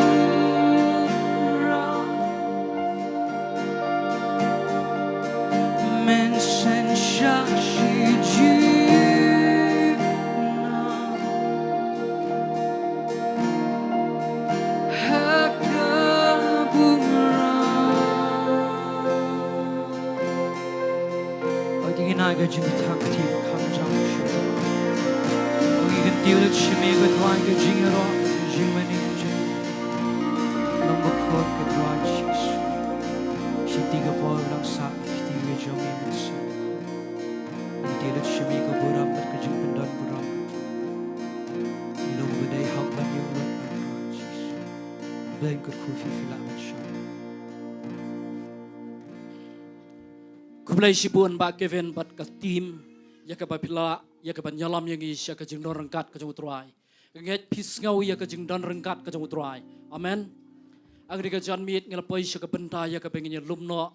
men shen shah shi junom ha ka burom. Oi, to ngin ai ka jingthaw ka jingkham jong sha. Oi, ngi kyntiew lut sha me ko Trai ka jingïaroh, ka jingmane, ka jing. Long bakhuid ko Trai Jisu. Shim ïa ka por, long sah ïa ka kti ka jong me mynsiem. Ngi kyntiew lut sha me ka burom bad ka jingpyndonkam burom. Ngi long ba dei hok ban ïoh lut, ko Trai Jisu. Blei, kyrkhu phi, phi lah ban shong. Khublei shibun Bah Kevin bad ka team, ïa kaba phi lah, ïa kaban ïalam ïa ngi sha ka jingdon ryngkat ka jong u Trai. Nga ngeit phi sngew ïa ka jingdon ryngkat ka jong u Trai. Amen. Ha kane ka janmiet ngi la poi sha ka bynta ïa kaba ngin ïalum noh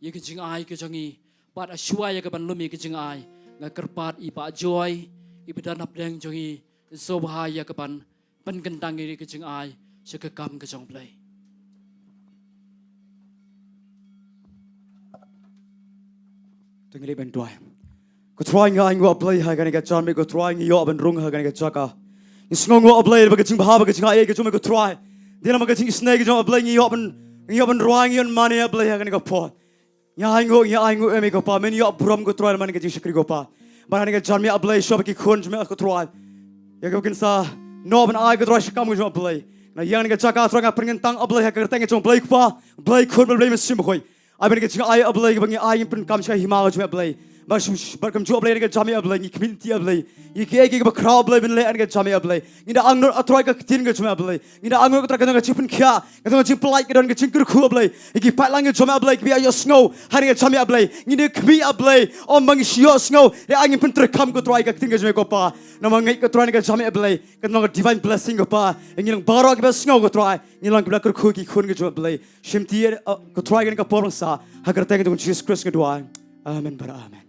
ïa ka jingai ka jong ngi. Bad ha shuwa ïa kaban lum ïa ka jingai, nga kyrpad ïa i Bah Joy, iba don hapdeng jong ngi, sngewbha ïa kaban pynkyntang ïa ka jingai sha ka kam ka jong u Blei. To ngin ïa ban duwai. Ko Trai, ngi ainguh, A Blei, ha kane ka janmiet, ko Trai, ngi ïoh ban rung ha kane ka jaka. Ngi sngewnguh, A Blei, ba ka jingbha, ba ka jingaiei ka jong me, ko Trai. Dei namar ka jingisynei ka jong me, A Blei, ngi ïoh ban, ngi ïoh ban rwai, ngi ïoh ban mane, A Blei, ha kane ka por. Ngi ainguh, ngi ainguh ïa me, ko Pa, men ïoh burom, ko Trai, namar ka jingshakri, ko Pa. Bad ha kane ka janmiet, A Blei, shuwa ba ki khun jong me, ko Trai, ïa kaba kin sa noh ban ai, ko Trai, sha ka kam ka jong me, A Blei. Ngi ïa kane ka jaka, Trai, nga pynkyntang, A Blei, ha ka kyrteng ka jong u Blei Kpa, Blei Khun bad Blei Mynsiem Bakhuid. Ai ban ka jingai, A Blei, kaba ngi ai, ngin pynkam sha ka hima ka jong me, A Blei. Bad shim, bad kumjuh, A Blei, ha kane ka janmiet, A Blei, ngi khmih lynti, A Blei, ïa kiei kiei kiba khraw, A Blei, ban leh ha kane ka janmiet, A Blei. Ngi da angnud, A Trai, ka ktien ka jong me, A Blei. Ngi da angnud, ko Trai, ka don ka jingpynkhiah, ka don ka jingpyllait, ka don ka jingkyrkhu, A Blei, ïa ki paidlang ka jong me, A Blei, kiba ïohsngew ha kane ka janmiet, A Blei. Ngi da khmih, A Blei, ym ba ngi shu ïohsngew, hynrei ai ngin pyntreikam, ko Trai, ka ktien ka jong me, ko Pa. Namar nga ngeit, ko Trai, ha kane ka janmiet, A Blei, kan long ka divine blessing, ko Pa. Ngi long baroh kiba sngew, ko Trai. Ngi long kiba kyrkhu ïa ki khun ka jong me, A Blei. Shim ïa, uh, ko Trai, ha kane ka por, long sah ha ka kyrteng ka jong u Jesus Christ nga duwai. Amen bad amen.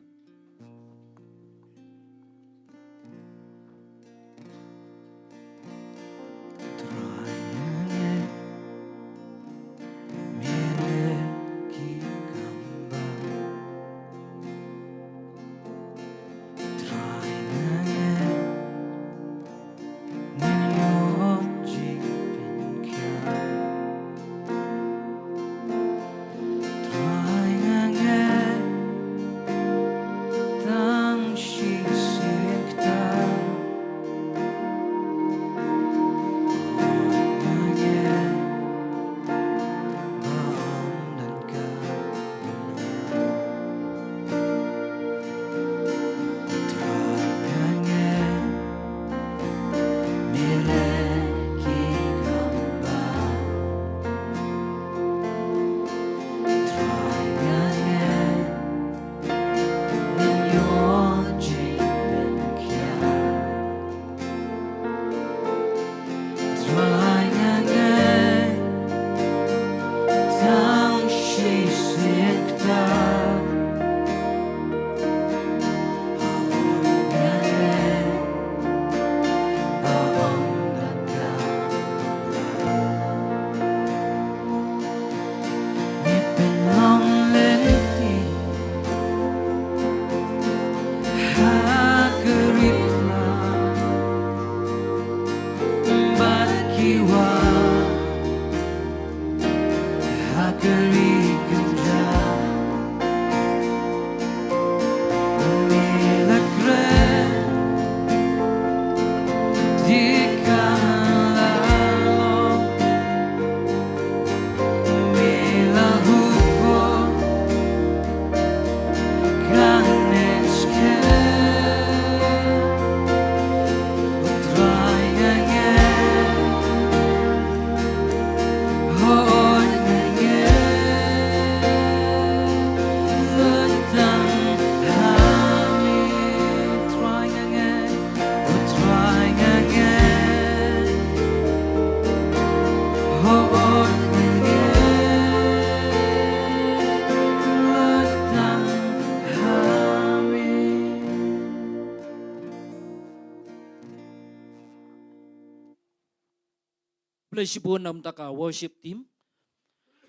Khublei shibun na ka bynta ka worship team.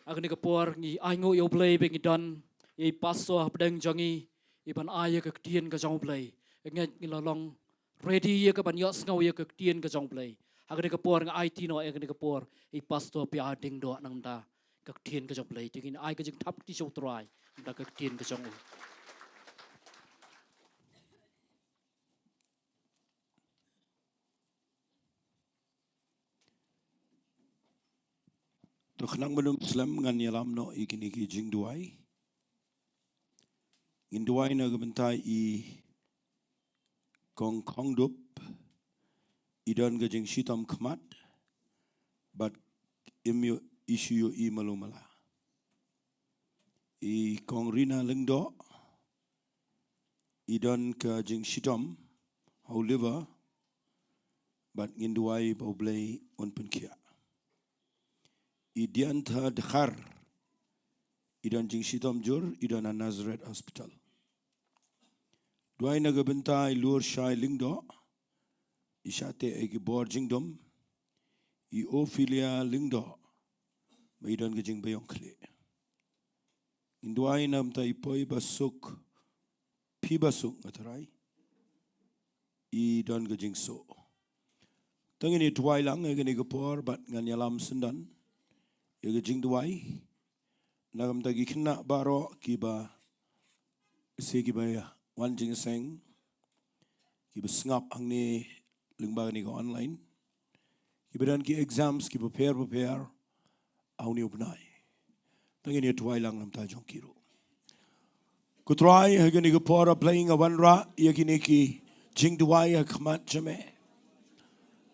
Ha kane ka por ngi ainguh ïa U Blei ba ngi don ïa i pastor hapdeng jong ngi, i ban ai ïa ka ktien ka jong U Blei. Ngi, ngi la long ready ïa ka ban ïohsngew ïa ka ktien ka jong U Blei. Ha kane ka por nga aiti noh ïa kane ka por ïa i pastor Pia Diengdoh na ka bynta ka ktien ka jong U Blei. Te ngin ai ka jingthap kti sha U Trai na ka bynta ka ktien ka jong u. To khnang ban ym slem, ngan ïalam noh ïa kine ki jingduwai. Ngin duwai na ka bynta i Kong Khongdup, i don ka jingshitom khmat bad im ïoh, i shu ïohi malu mala. I Kong Rina Lyngdoh, i don ka jingshitom ha u liver bad ngin duwai ba U Blei un pynkhiah. I Diantha Dkhar, i don jingshitom jur, i don ha Nazareth Hospital. Duwai na ka bynta i Lurshai Lyngdoh, i shah teh ïa ki bor jingdum, i Ophelia Lyngdoh, ba i don ka jingbiang khlieh. Ngin duwai na ka bynta i Poi Basuk, Phi Basuk nga tharai, i don ka jingsoh. To ngin ïa duwai lang ïa kane ka por bad ngan ïalam syndon ïa ka jingduwai na ka bynta ki khynnah baroh kiba, se kiba wan jingïaseng, kiba sngap hangne lyngba kane ka online, kiba don ki exams kiba pher bapher ha une u bnai. To ngin ïa duwai lang na ka bynta jong ki ruh. Ko Trai, ha kane ka por A Blei nga wanrah ïa kine ki jingduwai ha khmat jong me.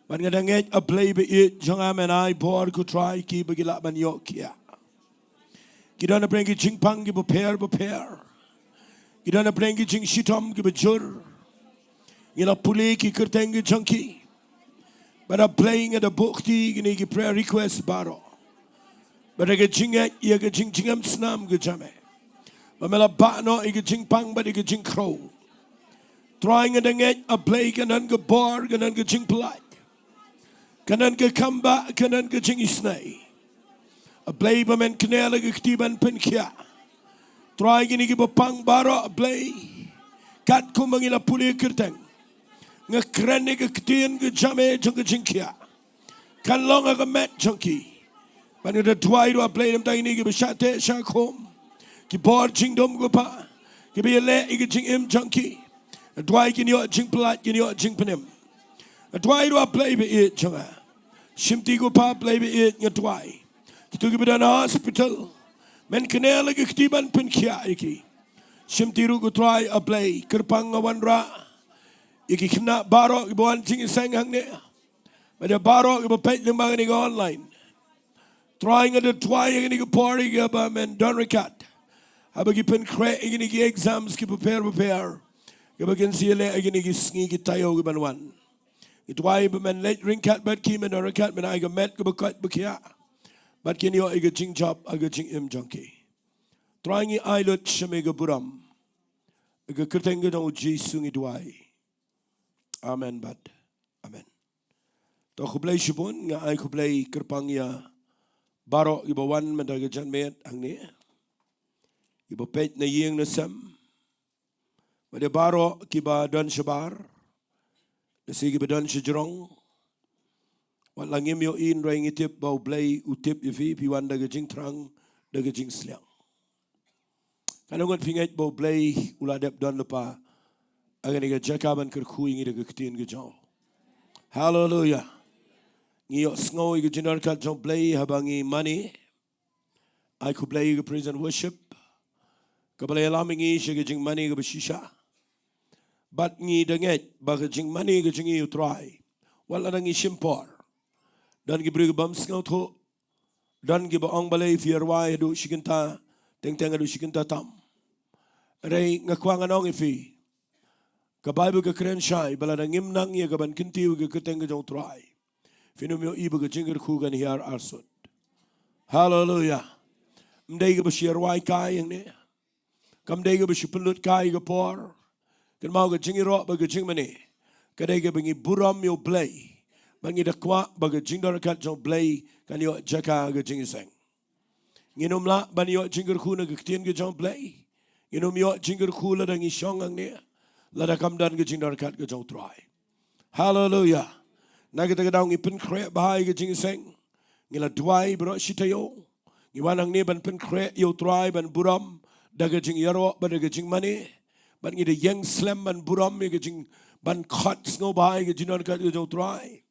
Bad nga da ngeit A Blei ba ïeit jong nga men ai bor ko Trai kiba ki lah ban ïoh khiah. Ki don hapdeng ki jingpang kiba pher bapher. Ki don hapdeng ki jingshitom kiba jur. Ngi la pule ki kyrteng ki jong ki. Bad A Blei nga da buh kti kine ki prayer request baroh. Bad da ka jingngeit ïa ka jingjngem snam ka jong me, ba me la bah noh ïa ka jingpang bad ïa ka jingkhrew. Trai nga da ngeit A Blei kan don ka bor, kan don ka jingpyllait, kan don ka khambah, kan don ka jingisynei. A Blei ba men kynnoh la ka kti ban pynkhiah. Trai kine kiba pang baroh A Blei, katkum ba ngi la pule kyrteng, nga kren ïa ka ktien ka jong me jong ka jingkhiah. Kan long ha ka met jong ki. Bad nga da duwai ruh A Blei na ka bynta kine kiba shah teh shah khum, ki bor jingdum ko Pa, kiba ïaleh ïa ka jingim jong ki. Nga duwai kin ïoh jingpyllait, kin ïoh jingpynim. Nga duwai ruh A Blei ba ïeit jong nga, shimti ko Pa A Blei ba ïeit, nga duwai kito kiba don ha hospital, men kynnoh la ka kti ban pynkhiah ïa ki. Shimti ruh ko Trai A Blei, kyrpang nga wanrah ïa ki khynnah baroh kiba wan jingïaseng hangne, bad ïa baroh kiba peit lyngba kane ka online. Trai nga da duwai ïa kane ka por ïa kiba men don ryngkat, haba ki pynkhreh ïa kine ki exams kiba pher bapher, kiba kin sa ïaleh ïa kine ki sngi ki taïew kiban wan. Nga duwai ba men leit ryngkat bad ki, men don ryngkat, men ai ka met kaba koit ba khiah, bad kin ïoh ïa ka jingjop ha ka jingim jong ki. Trai ngi ai lut sha me ka burom. Ha ka kyrteng ka jong U Jisu ngi duwai. Amen bad amen. To khublei shibun, nga ai khublei kyrpang ïa baroh kiba wan mynta ka janmiet hangne, kiba peit na ïing na sem, bad ïa baroh kiba don shabar, lane kiba don shajrong. Wat la ngim ïohi, hynrei ngi tip ba U Blei u tip ïa phi, phi wan da ka jingthrang, da ka jingsliang. Katno ngut phi ngeit ba U Blei u la dep don lypa ha kane ka jaka ban kyrkhu ïa ngi da ka ktien ka jong u? Haleluia. Ngi ïohsngew ïa ka jingdonkam jong U Blei haba ngi mane. Ai khublei ïa ka praise and worship kaba la ïalam ïa ngi sha ka jingmane kaba shisha. Bad ngi da ngeit ba ka jingmane ka jong ngi ïa U Trai, wat la dang ngi shim por, don ki briew ki bym sngewthuh, don kiba ong balei phi rwai haduh shi kynta teng teng, haduh shi kynta tam. Hynrei nga kwah ngan ong ïa phi, ka Baibl ka kren shai ba lada ngim nang ïa ka ban kyntiew ïa ka kyrteng ka jong U Trai, phin ym ïohi ba ka jingkyrkhu kan hiar arsut. Haleluia. Ym dei kaba shi rwai kai hangne, kam dei kaba shi pynlut kai ka por. Kynmaw, ka jingïaroh bad ka jingmane ka dei kaba ngi burom ïa U Blei, Ba ngi da kwah ba ka jingdon ryngkat jong Blei kan ïoh jaka ha ka jingïaseng. Ngin ym lah ban ïoh jingkyrkhu na ka ktien ka jong Blei. Ngin ym ïoh jingkyrkhu lada ngi shong hangne, lada kam don ka jingdon ryngkat ka jong U Trai. Haleluya. Na kata ka daw ngi pynkhreh bha ïa ka jingïaseng. Ngi la duwai baroh shi taïew. Ngi wan hangne ban pynkhreh ïa U Trai, ban burom da ka jingïaroh bad da ka jingmane. Bad ngi da ïeng slem ban burom ïa ka jing, ban khot sngewbha ïa ka jingdon ryngkat ka jong U Trai.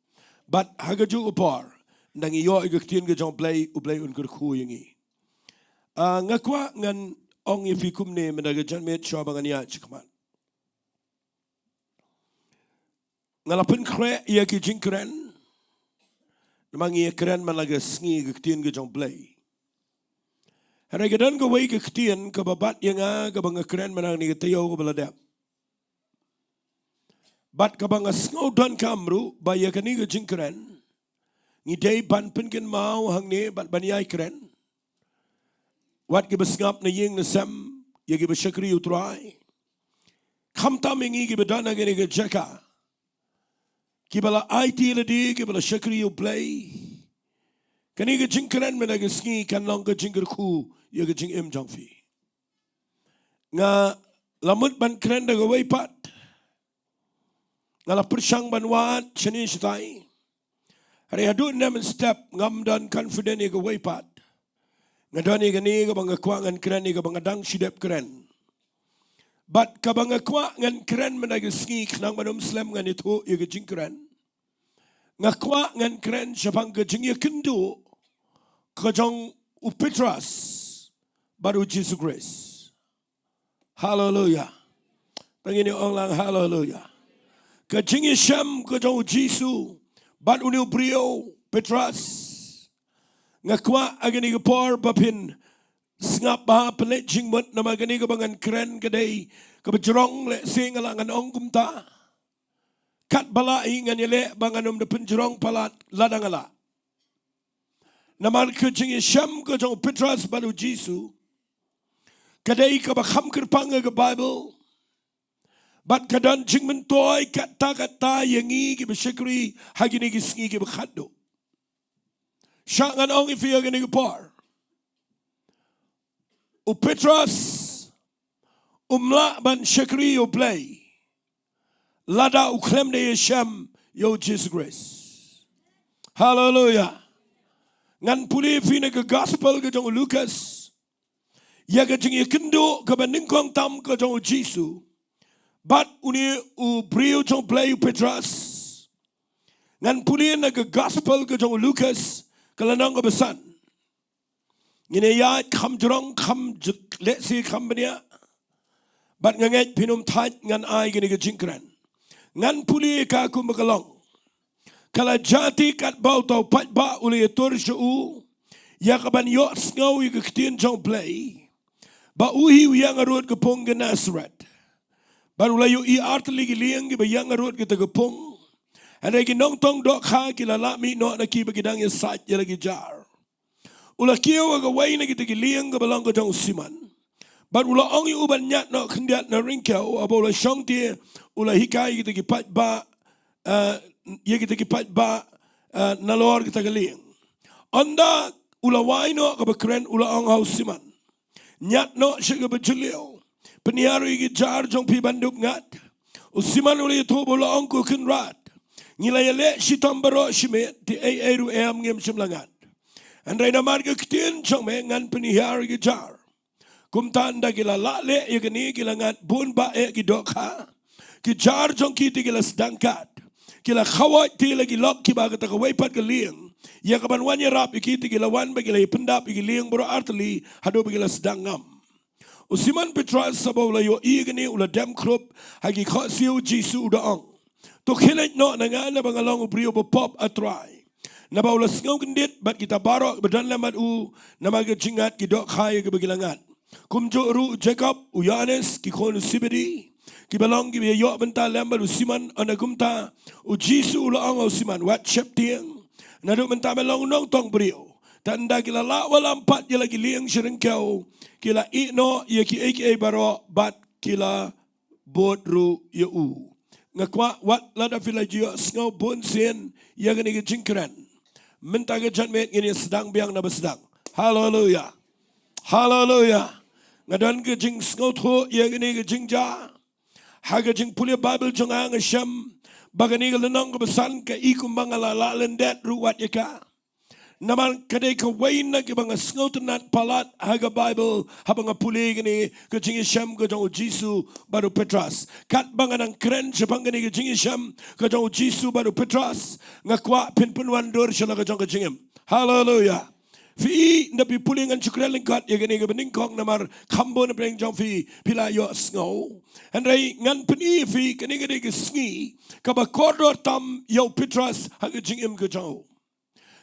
Bad ha kajuh ka por, nda ngi ïoh ïa ka ktien ka jong U Blei, U Blei un kyrkhu ïa ngi. Ah, nga kwah ngan ong ïa phi kumne mynta ka janmiet shuwa ba ngan ïaid shakhmat. Nga la pynkhreh ïa ki jingkren. Namar ngi ïakren man la ka sngi ka ktien ka jong U Blei. Hynrei ka don kawei ka ktien kaba bat ïa nga kaba nga kren man hangne ka taïew kaba la dep. Bad kaba nga sngewdonkam ruh ba ïa kane ka jingkren ngi dei ban pynkynmaw hangne bad ban ïai kren. Wat kiba sngap na ïing na sem, ïa kiba shakri U Trai. Khamtam ïa ngi kiba don ha kane ka jaka, kiba la aiti lade, kiba la shakri U Blei. Kane ka jingkren mynta ka sngi kan long ka jingkyrkhu ïa ka jingim jong phi. Nga la mut ban kren da kawei pat. Nga la pyrshang ban wad shane shatai. Hynrei haduh mynstep ngam don confident ïa kawei pat. Nga don ïa kane kaba nga kwah ngan kren, ïa kaba nga dang shu dep kren. Bad kaba nga kwah ngan kren mynta ka sngi khnang ban ym slem ngan ïathuh ïa ka jingkren. Nga kwah ngan kren shaphang ka jingïakynduh ka jong u Petros bad u Jisu Khrist. Haleluya. Tang ïa ngi ong lang haleluya. Ka jingïashem ka jong u Jisu bad une u briew Petros. Nga kwah ha kane ka por ba phin sngap bha, pynleit jingmut, namar kane kaba ngan kren ka dei kaba jrong, lehse nga lah ngan ong kumta. Katba lah hi ngan ïaleh ba ngan ym da pynjrong palat lada nga lah. Namar ka jingïashem ka jong u Petros bad u Jisu ka dei kaba kham kyrpang ha ka Baibl. Bad ka don jingmyntoi katta katta ïa ngi kiba shakri ha kine ki sngi kiba khatduh. Shah ngan ong ïa phi ha kane ka por, u Petros um lah ban shakri ïa u Blei lada u khlem da ïashem ïa u Jisu Khrist. Haleluya. Ngan pule ïa phi na ka gospel ka jong u Lukas ïa ka jingïakynduh kaba nyngkong tam ka jong u Jisu bad une u briew jong u Blei u Petros. Ngan pule na ka gospel ka jong u Lukas ka lynnong kaba san. Ngin ïa ïaid kham jrong, kham j-, lehse kham bniah. Bad nga ngeit phin ym thait ngan ai kane ka jingkren. Ngan pule ïa ka kumba ka long. Ka la jia te katba uta u paidbah u la ïatur sha u ïa kaban ïohsngew ïa ka ktien jong u Blei, ba u hi u ïeng harud ka pung Genesaret. Bad u la ïohi artylli ki lieng kiba ïeng harud kata ka pung. Hynrei ki nongtong dohkha ki la lah mih noh na ki bad ki dang ïasaid ïa la ki jar. U la kiew ha kawei na kita ki lieng kaba long ka jong u Simon. Bad u la ong ïa u ban ñiad noh khyndiat na ryngkew, haba u la shong te u la hikai ïa kita ki paidbah, eh, ïa kita ki paidbah, eh, nalor kita ki lieng. Ynda u la wai noh kaba kren u la ong ha u Simon, ñiad noh sha kaba jylliew. Pynhiar ïa ki jar jong phi ban dup ngat. U Simon u la ïathuh bad u la ong, ko Kynrad, ngi la ïaleh shitom baroh shi miet, te ei ei ruh em ngim shym la ngat. Hynrei namar ka ktien jong me ngan pynhiar ïa ki jar. Kumta ynda ki la lah leh ïa kane ki la ngat bun bah eh ki dohkha. Ki jar jong ki te ki la sdang kat. Ki la khawoit te la ki lok kiba kata kawei pat ka lieng ïa kaban wan ïarap ïa ki, te ki la wan bad ki la ïapyndap ïa ki lieng baroh artylli haduh ba ki la sdang ngam. U Simon Petros haba u la ïohi ïa kane u la dem khrup ha ki khohsiew u Jisu u da ong, to khie leit noh na nga naba nga long u briew ba pop, ah Trai. Naba u la sngew kyndit bad kita baroh ba don lem bad u namar ka jingngat ki dohkha ïa kaba ki la ngat. Kumjuh ruh u Jakob, u Ïoannis, ki khun u Sebedi kiba long kiba ïa ïoh bynta lem bad u Simon. Ynda kumta u Jisu u la ong ha u Simon, wat sheptieng. Naduh mynta me long u nongtong briew. Te ynda ki la lah wallam pat ïa la ki lieng sha ryngkew, ki la ïeh noh ïa kiei kiei baroh bad ki la bud ruh ïa u. nga kwah wat lada phi la ju ïohsngew bun sien ïa kane ka jingkren, mynta ka janmiet ngin ïa sdang biang na ba sdang. Haleluya. Haleluya. Nga don ka jingsngewthuh ïa kane ka jingjia. Ha ka jingpule Baibl jong nga, nga shem ba kane ka lynnong kaba san ka i kumba nga la lah lyndet ruh wat ïa ka. Namar ka dei kawei na kiba nga sngewtynnat palat ha ka Baibl haba nga pule kane ka jingïashem ka jong u Jisu bad u Petros. Katba nga nang kren shaphang kane ka jingïashem ka jong u Jisu bad u Petros, nga kwah phin pynwandur sha la ka jong ka jingim. Haleluya. Phi i, ynda phi pule, ngan shu kren lyngkot ïa kane kaba nyngkong namar kham bun na pdeng jong phi phi la ïohsngew. Hynrei ngan pyni ïa phi, kane ka dei ka sngi kaba kordor tam ïa u Petros ha ka jingim ka jong u.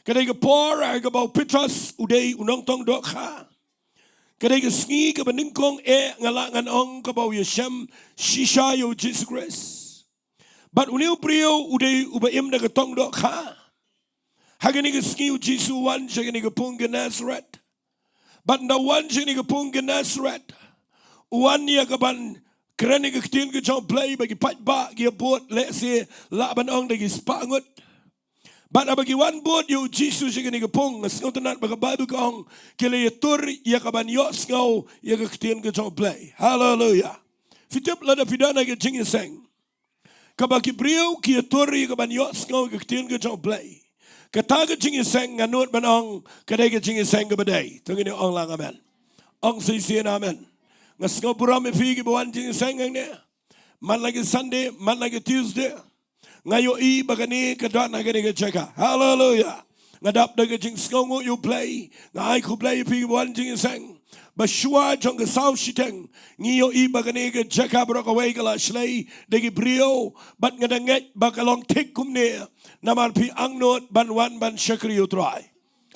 Ka dei ka por ha kaba u Petros u dei u nongtong dohkha. Ka dei ka sngi kaba nyngkong eh, nga lah ngan ong, kaba u ïashem shisha ïa u Jisu Khrist. Bad une u briew u dei uba im da ka tong dohkha. Ha kane ka sngi u Jisu u wan sha kane ka pung Gennesaret. Bad ynda u wan sha kane ka pung Gennesaret, u wan ïa kaban kren ïa ka ktien ka jong U Blei, ba ki paidbah ki ïa bud lehse lah ban ong da ki spah ngut. Bad haba ki wan bud ïa u Jisu sha kane ka pung, nga sngewtynnat ba ka Baibl ka ong ki la ïatur ïa kaban ïohsngew ïa ka ktien ka jong U Blei. Haleluya. Phi tip, lada phi don ha ka jingïaseng kaba ki briew ki ïatur ïa kaban ïohsngew ïa ka ktien ka jong U Blei, kata ka jingïaseng nga nud ban ong ka dei ka jingïaseng kaba dei. To ngin ong lang amen. Ong shisien amen. Nga sngewburom ïa phi kiba wan jingïaseng hangne, man la ki Sunday, man la ki Tuesday. Nga ïohi ba kane ka don ha kane ka jaka. Haleluya. Nga dap da ka jingsngewnguh ïa U Blei. Nga ai khublei ïa phi kiba wan jingïaseng. Ba shuwa jong ka saw shiteng, ngi ïohi ba kane ka jaka baroh kawei ka la shlei da ki briew. Bad nga da ngeit ba ka long thik kumne, namar phi angnud ban wan ban shakri ïa U Trai.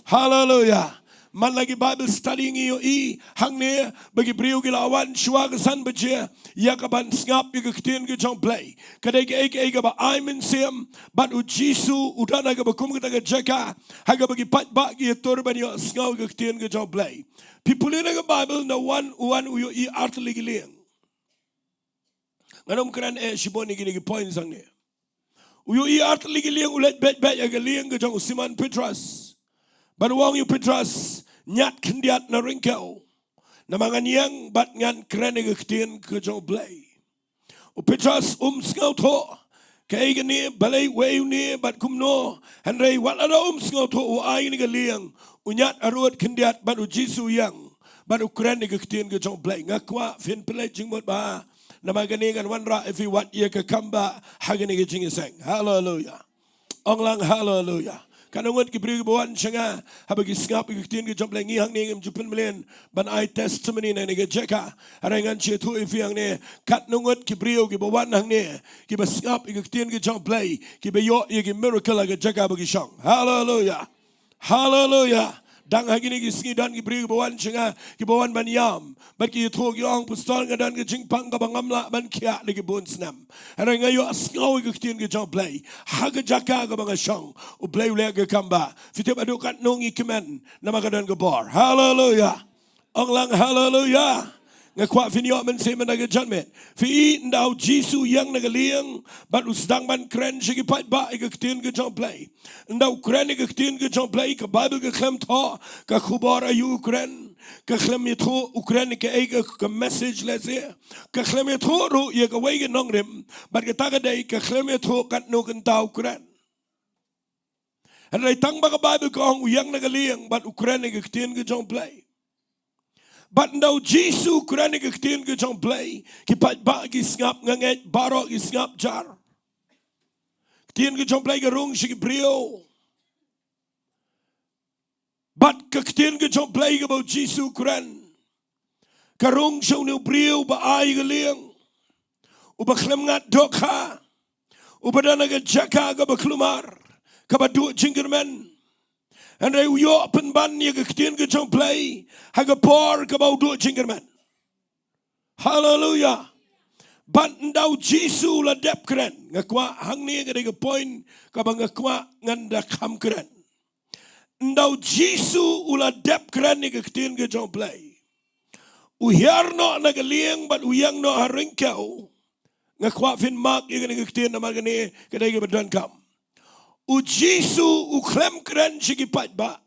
Haleluya. Man la ki Bible study ngi ïohi hangne ba ki briew ki la wan shuwa ka san baje ïa kaban sngap ïa ka ktien ka jong U Blei. Ka dei kaei kaei kaba ai mynsiem, bad u Jisu u don ha kaba kum kata ka jaka ha kaba ki paidbah ki ïatur ban ïohsngew ïa ka ktien ka jong U Blei. Phi pule na ka Baibl, ynda u wan, u wan u ïohi artylli ki lieng. Ngan ym kren eh shibun ïa kine ki points hangne. U ïohi artylli ki lieng, u leit beit beit ha ka lieng ka jong u Simon Petros. Bad u ong ïa u Petros, ñiad khyndiat na ryngkew, namar ngan ïeng bad ngan kren ïa ka ktien ka jong U Blei. U Petros um sngewthuh kaei kane, balei, uei une bad kumno. Hynrei wat lada um sngewthuh, u ai ïa kane ka lieng, u ñiad harud khyndiat bad u Jisu u ïeng bad u kren ïa ka ktien ka jong U Blei. Nga kwah phin pynleit jingmut bha, namar kane ngan wanrah ïa phi wat ïa ka kambah ha kane ka jingïaseng. Haleluya. Ong lang haleluya. Katno ngut ki briew kiba wan sha nga haba ki sngap ïa ka ktien ka jong U Blei? Ngi hangne ngim ju pynmlien ban ai testimony na kane ka jaka. Hynrei ngan shu ïathuh ïa phi hangne, katno ngut ki briew kiba wan hangne kiba sngap ïa ka ktien ka jong U Blei, kiba ïoh ïa ki miracle ha ka jaka ba ki shong. Haleluya. Haleluya. Dang ha kine ki sngi don ki briew kiba wan sha nga, kiba wan ban ïam. Bad ki ïathuh ki ong, Pastor, nga don ka jingpang kaba ngam lah ban khiah da ki bun snem. Hynrei nga ïohsngew ïa ka ktien ka jong U Blei ha ka jaka kaba nga shong. U Blei u leh ka kambah. Phi tip haduh katno ngi kmen namar ka don ka bor. Haleluya. Ong lang haleluya. Nga kwah phin ïoh mynsiem mynta ka janmiet. Phi i, ynda u Jisu u ïeng na ka lieng bad u sdang ban kren sha ki paidbah ïa ka ktien ka jong U Blei. Ynda u kren ïa ka ktien ka jong U Blei, ka Baibl ka khlem thoh ka khubor aïu u kren. Ka khlem ïathuh u kren ïa kaei ka, ka message lehse. Ka khlem ïathuh ruh ïa kawei ka nongrim. Bad kata ka dei, ka khlem ïathuh katno kynta u kren. Hynrei tang ba ka Baibl ka ong u ïeng na ka lieng bad u kren ïa ka ktien ka jong U Blei. Bad ynda u Jisu u kren ïa ka ktien ka jong U Blei, ki paidbah ki sngap, nga ngeit baroh ki sngap jar. Ktien ka jong U Blei ka rung sha ki briew. Bad ka ktien ka jong U Blei kaba u Jisu u kren, ka rung sha une u briew uba ai ka lieng, uba khlem ngat dohkha, uba don ha ka jaka kaba kulmar, kaba duh jingkyrmen. Hynrei u ïoh pynban ïa ka ktien ka jong U Blei ha ka por kaba u duh jingkyrmen. Haleluya. Bad ynda u Jisu u la dep kren, nga kwah, hangne ka dei ka point kaba nga kwah ngan da kham kren. Ynda u Jisu u la dep kren ïa ka ktien ka jong U Blei, u hiar noh na ka lieng bad u ïeng noh ha ryngkew. Nga kwah phin mark ïa kane ka ktien namar kane ka dei kaba donkam. U Jisu u khlem kren sha ki paidbah.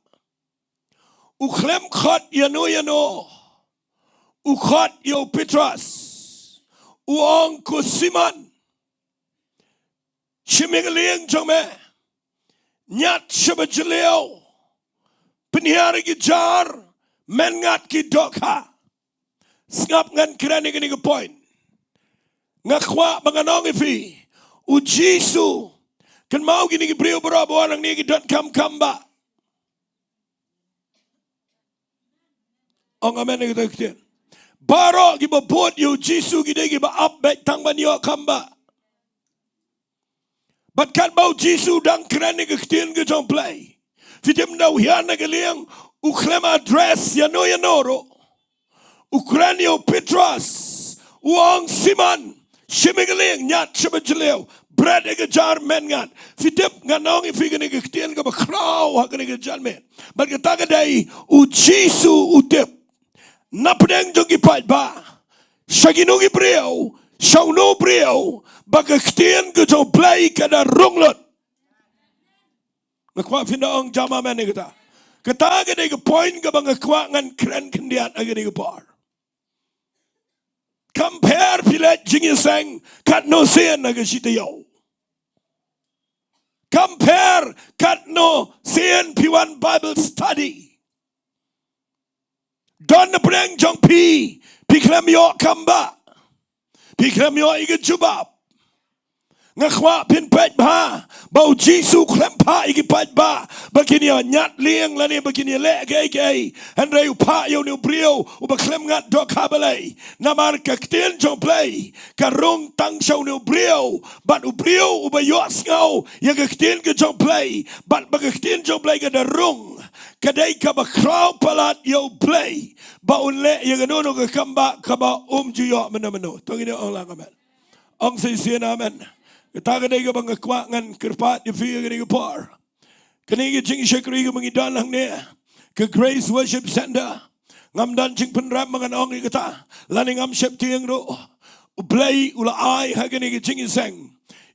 U khlem khot ïano ïano. U khot ïa u Petros. U ong, ko Simon, shim ïa ka lieng jong me. Ñiad shaba jylliew. Pynhiar ïa ki jar men ngat ki dohkha. Sngap, ngan kren ïa kane ka point. Nga kwah ba ngan ong ïa phi, u Jisu, kynmaw kine ki briew baroh ba wan hangne ki donkam kam bah. Ong amen ïa kata ka ktien. Baroh kiba bud ïa u Jisu ki dei kiba ap beit tang ban ïoh kam bah. Bad katba u Jisu u dang kren ïa ka ktien ka jong U Blei, phi tip, ynda u hiar na ka lieng, u khlem address ïano ïano ruh. U kren ïa u Petros, u ong, Simon, shim ïa ka lieng, ñiad shaba jylliew, bret ïa ka jar men ngat. Phi tip, ngan ong ïa phi kane ka ktien kaba khraw ha kane ka janmiet. Bad kata ka dei, u Jisu u tip na pdeng jong ki paidbah, sha kino ki briew, sha uno u briew, ba ka ktien ka jong U Blei ka da rung lut. Nga kwah phin da ong jam amen ïa kata. Kata ka dei ka point kaba nga kwah ngan kren khyndiat ha kane ka por. Kam pher phi leit jingïaseng katno sien ha ka shi taïew. Kam pher katno sien phi wan Bible study. Don na pdeng jong phi, phi khlem ïoh kam bah. Phi khlem ïoh ïa ka jubab. Nga kwah phin peit bha ba u Jisu u khlem phah ïa ki paidbah ba kin ïa ñiad lieng lane ba kin ïa leh kaei kaei. Hynrei u phah ïa une u briew uba khlem ngat dohkha balei? Namar ka ktien jong U Blei ka rung tang sha une u briew, bad u briew uba ïohsngew ïa ka ktien ka jong U Blei, bad ba ka ktien jong U Blei ka da rung, ka dei kaba khraw palat ïa U Blei ba un leh ïa kano kano ka kam bah kaba um ju ïoh mano mano. To ngin ong lang amen. Ong shisien amen. Kata ka dei kaba nga kwah ngan kyrpad ïa phi ha kane ka por. Kane ka jingshakri kaba ngi don hangne, ka Grace Worship Centre, ngam don jingpynrem ba ngan ong ïa kata, lane ngam sheptieng ruh. U Blei u la ai ha kane ka jingïaseng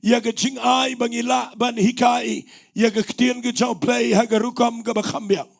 ïa ka jingai ba ngi lah ban hikai ïa ka ktien ka jong U Blei ha ka rukom kaba kham biang.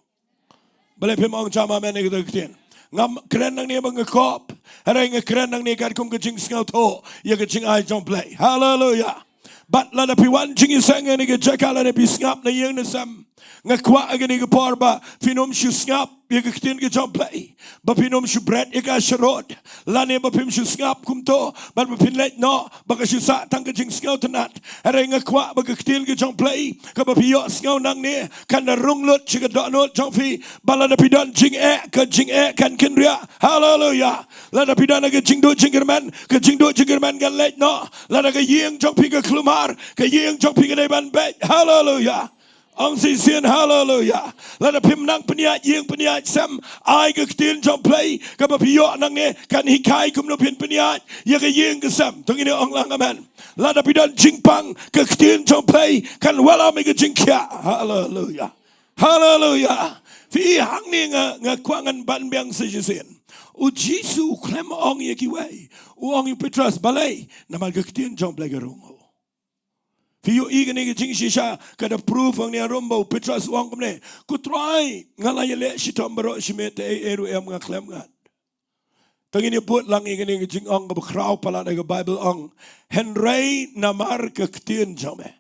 Balei phim ong jam amen ïa kata ka ktien? Ngam kren nangne ba nga kop, hynrei nga kren nangne katkum ka jingsngewthuh ïa ka jingai jong U Blei. Haleluya. Bad lada phi wan jingïaseng ha kane ka jaka, lada phi sngap na ïing na sem, nga kwah ha kane ka por ba phin ym shu sngap ïa ka ktien ka jong U Blei, ba phin ym shu bret ïa ka sharud, lane ba phim shu sngap kumto bad ba phin leit noh ba ka shu sah tang ka jingsngewtynnat. Hynrei nga kwah ba ka ktien ka jong U Blei kaba phi ïohsngew nangne kan da rung lut sha ka dohnud jong phi, ba lada phi don jingeh, ka jingeh kan kynriah. Haleluya. Lada phi don ka jingduh jingkyrmen, ka jingduh jingkyrmen kan leit noh. Lada ka ïing jong phi ka khlumar, ka ïing jong phi ka dei ban beit. Haleluya. Ong shisien haleluya. Lada phim nang pynïaid ïing pynïaid sem, ai ka ktien jong U Blei kaba phi ïoh nangne kan hikai kumno phin pynïaid ïa ka ïing ka sem. To ngin ong lang amen. Lada phi don jingpang, ka ktien jong U Blei kan wallam ïa ka jingkhiah. Haleluya. Haleluya. Phi i, hangne nga, nga kwah ngan ban biang sa shisien. U Jisu u khlem ong ïa kiwei. U ong ïa u Petros, balei? Namar ka ktien jong U Blei ka rung. Phi ïohi kane ka jingshisha ka da proof hangne harum ba u Petros u ong kumne, ko Trai, nga la ïaleh shitom baroh shimet, te ei ei ruh em nga khlem ngat. To ngin ïa bud lang ïa kane ka jingong kaba khraw palat ha ka Baibl, ong, hynrei namar ka ktien jong me.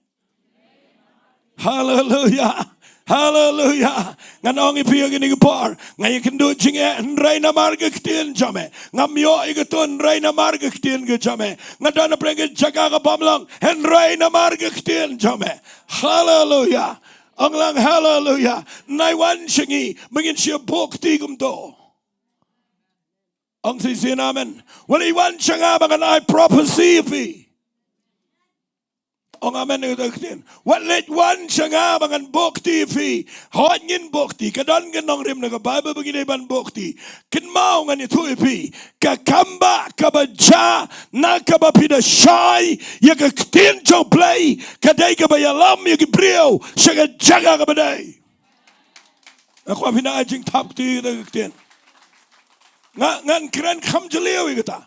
Haleluya. Haleluya. Ngan ong ïa phi ha kane ka por, nga ïakynduh jingeh, hynrei namar ka ktien jong me. Ngam ïoh ïa kato, hynrei namar ka ktien ka jong me. Nga don ha pdeng ka jaka ka bym long, hynrei namar ka ktien jong me. Haleluya. Ong lang haleluya. Nai wan sha ngi ba ngin shu buh kti kumto. Ong shisien amen. Wat wan sha nga ba ngan ai prophecy ïa phi. Ong amen ïa kata ka ktien. Wat leit wan sha nga ba ngan buh kti ïa phi. Hooid, ngin buh kti. Ka don ka nongrim na ka Baibl ba ngi dei ban buh kti. Kynmaw, ngan ïathuh ïa phi, ka kam bah kaba jia na kaba phi da shai ïa ka ktien jong U Blei ka dei kaba ïalam ïa ki briew sha ka jaka kaba dei. Nga kwah phin ai jingthap kti ïa kata ka ktien. Nga, ngan kren kham jylliew ïa kata.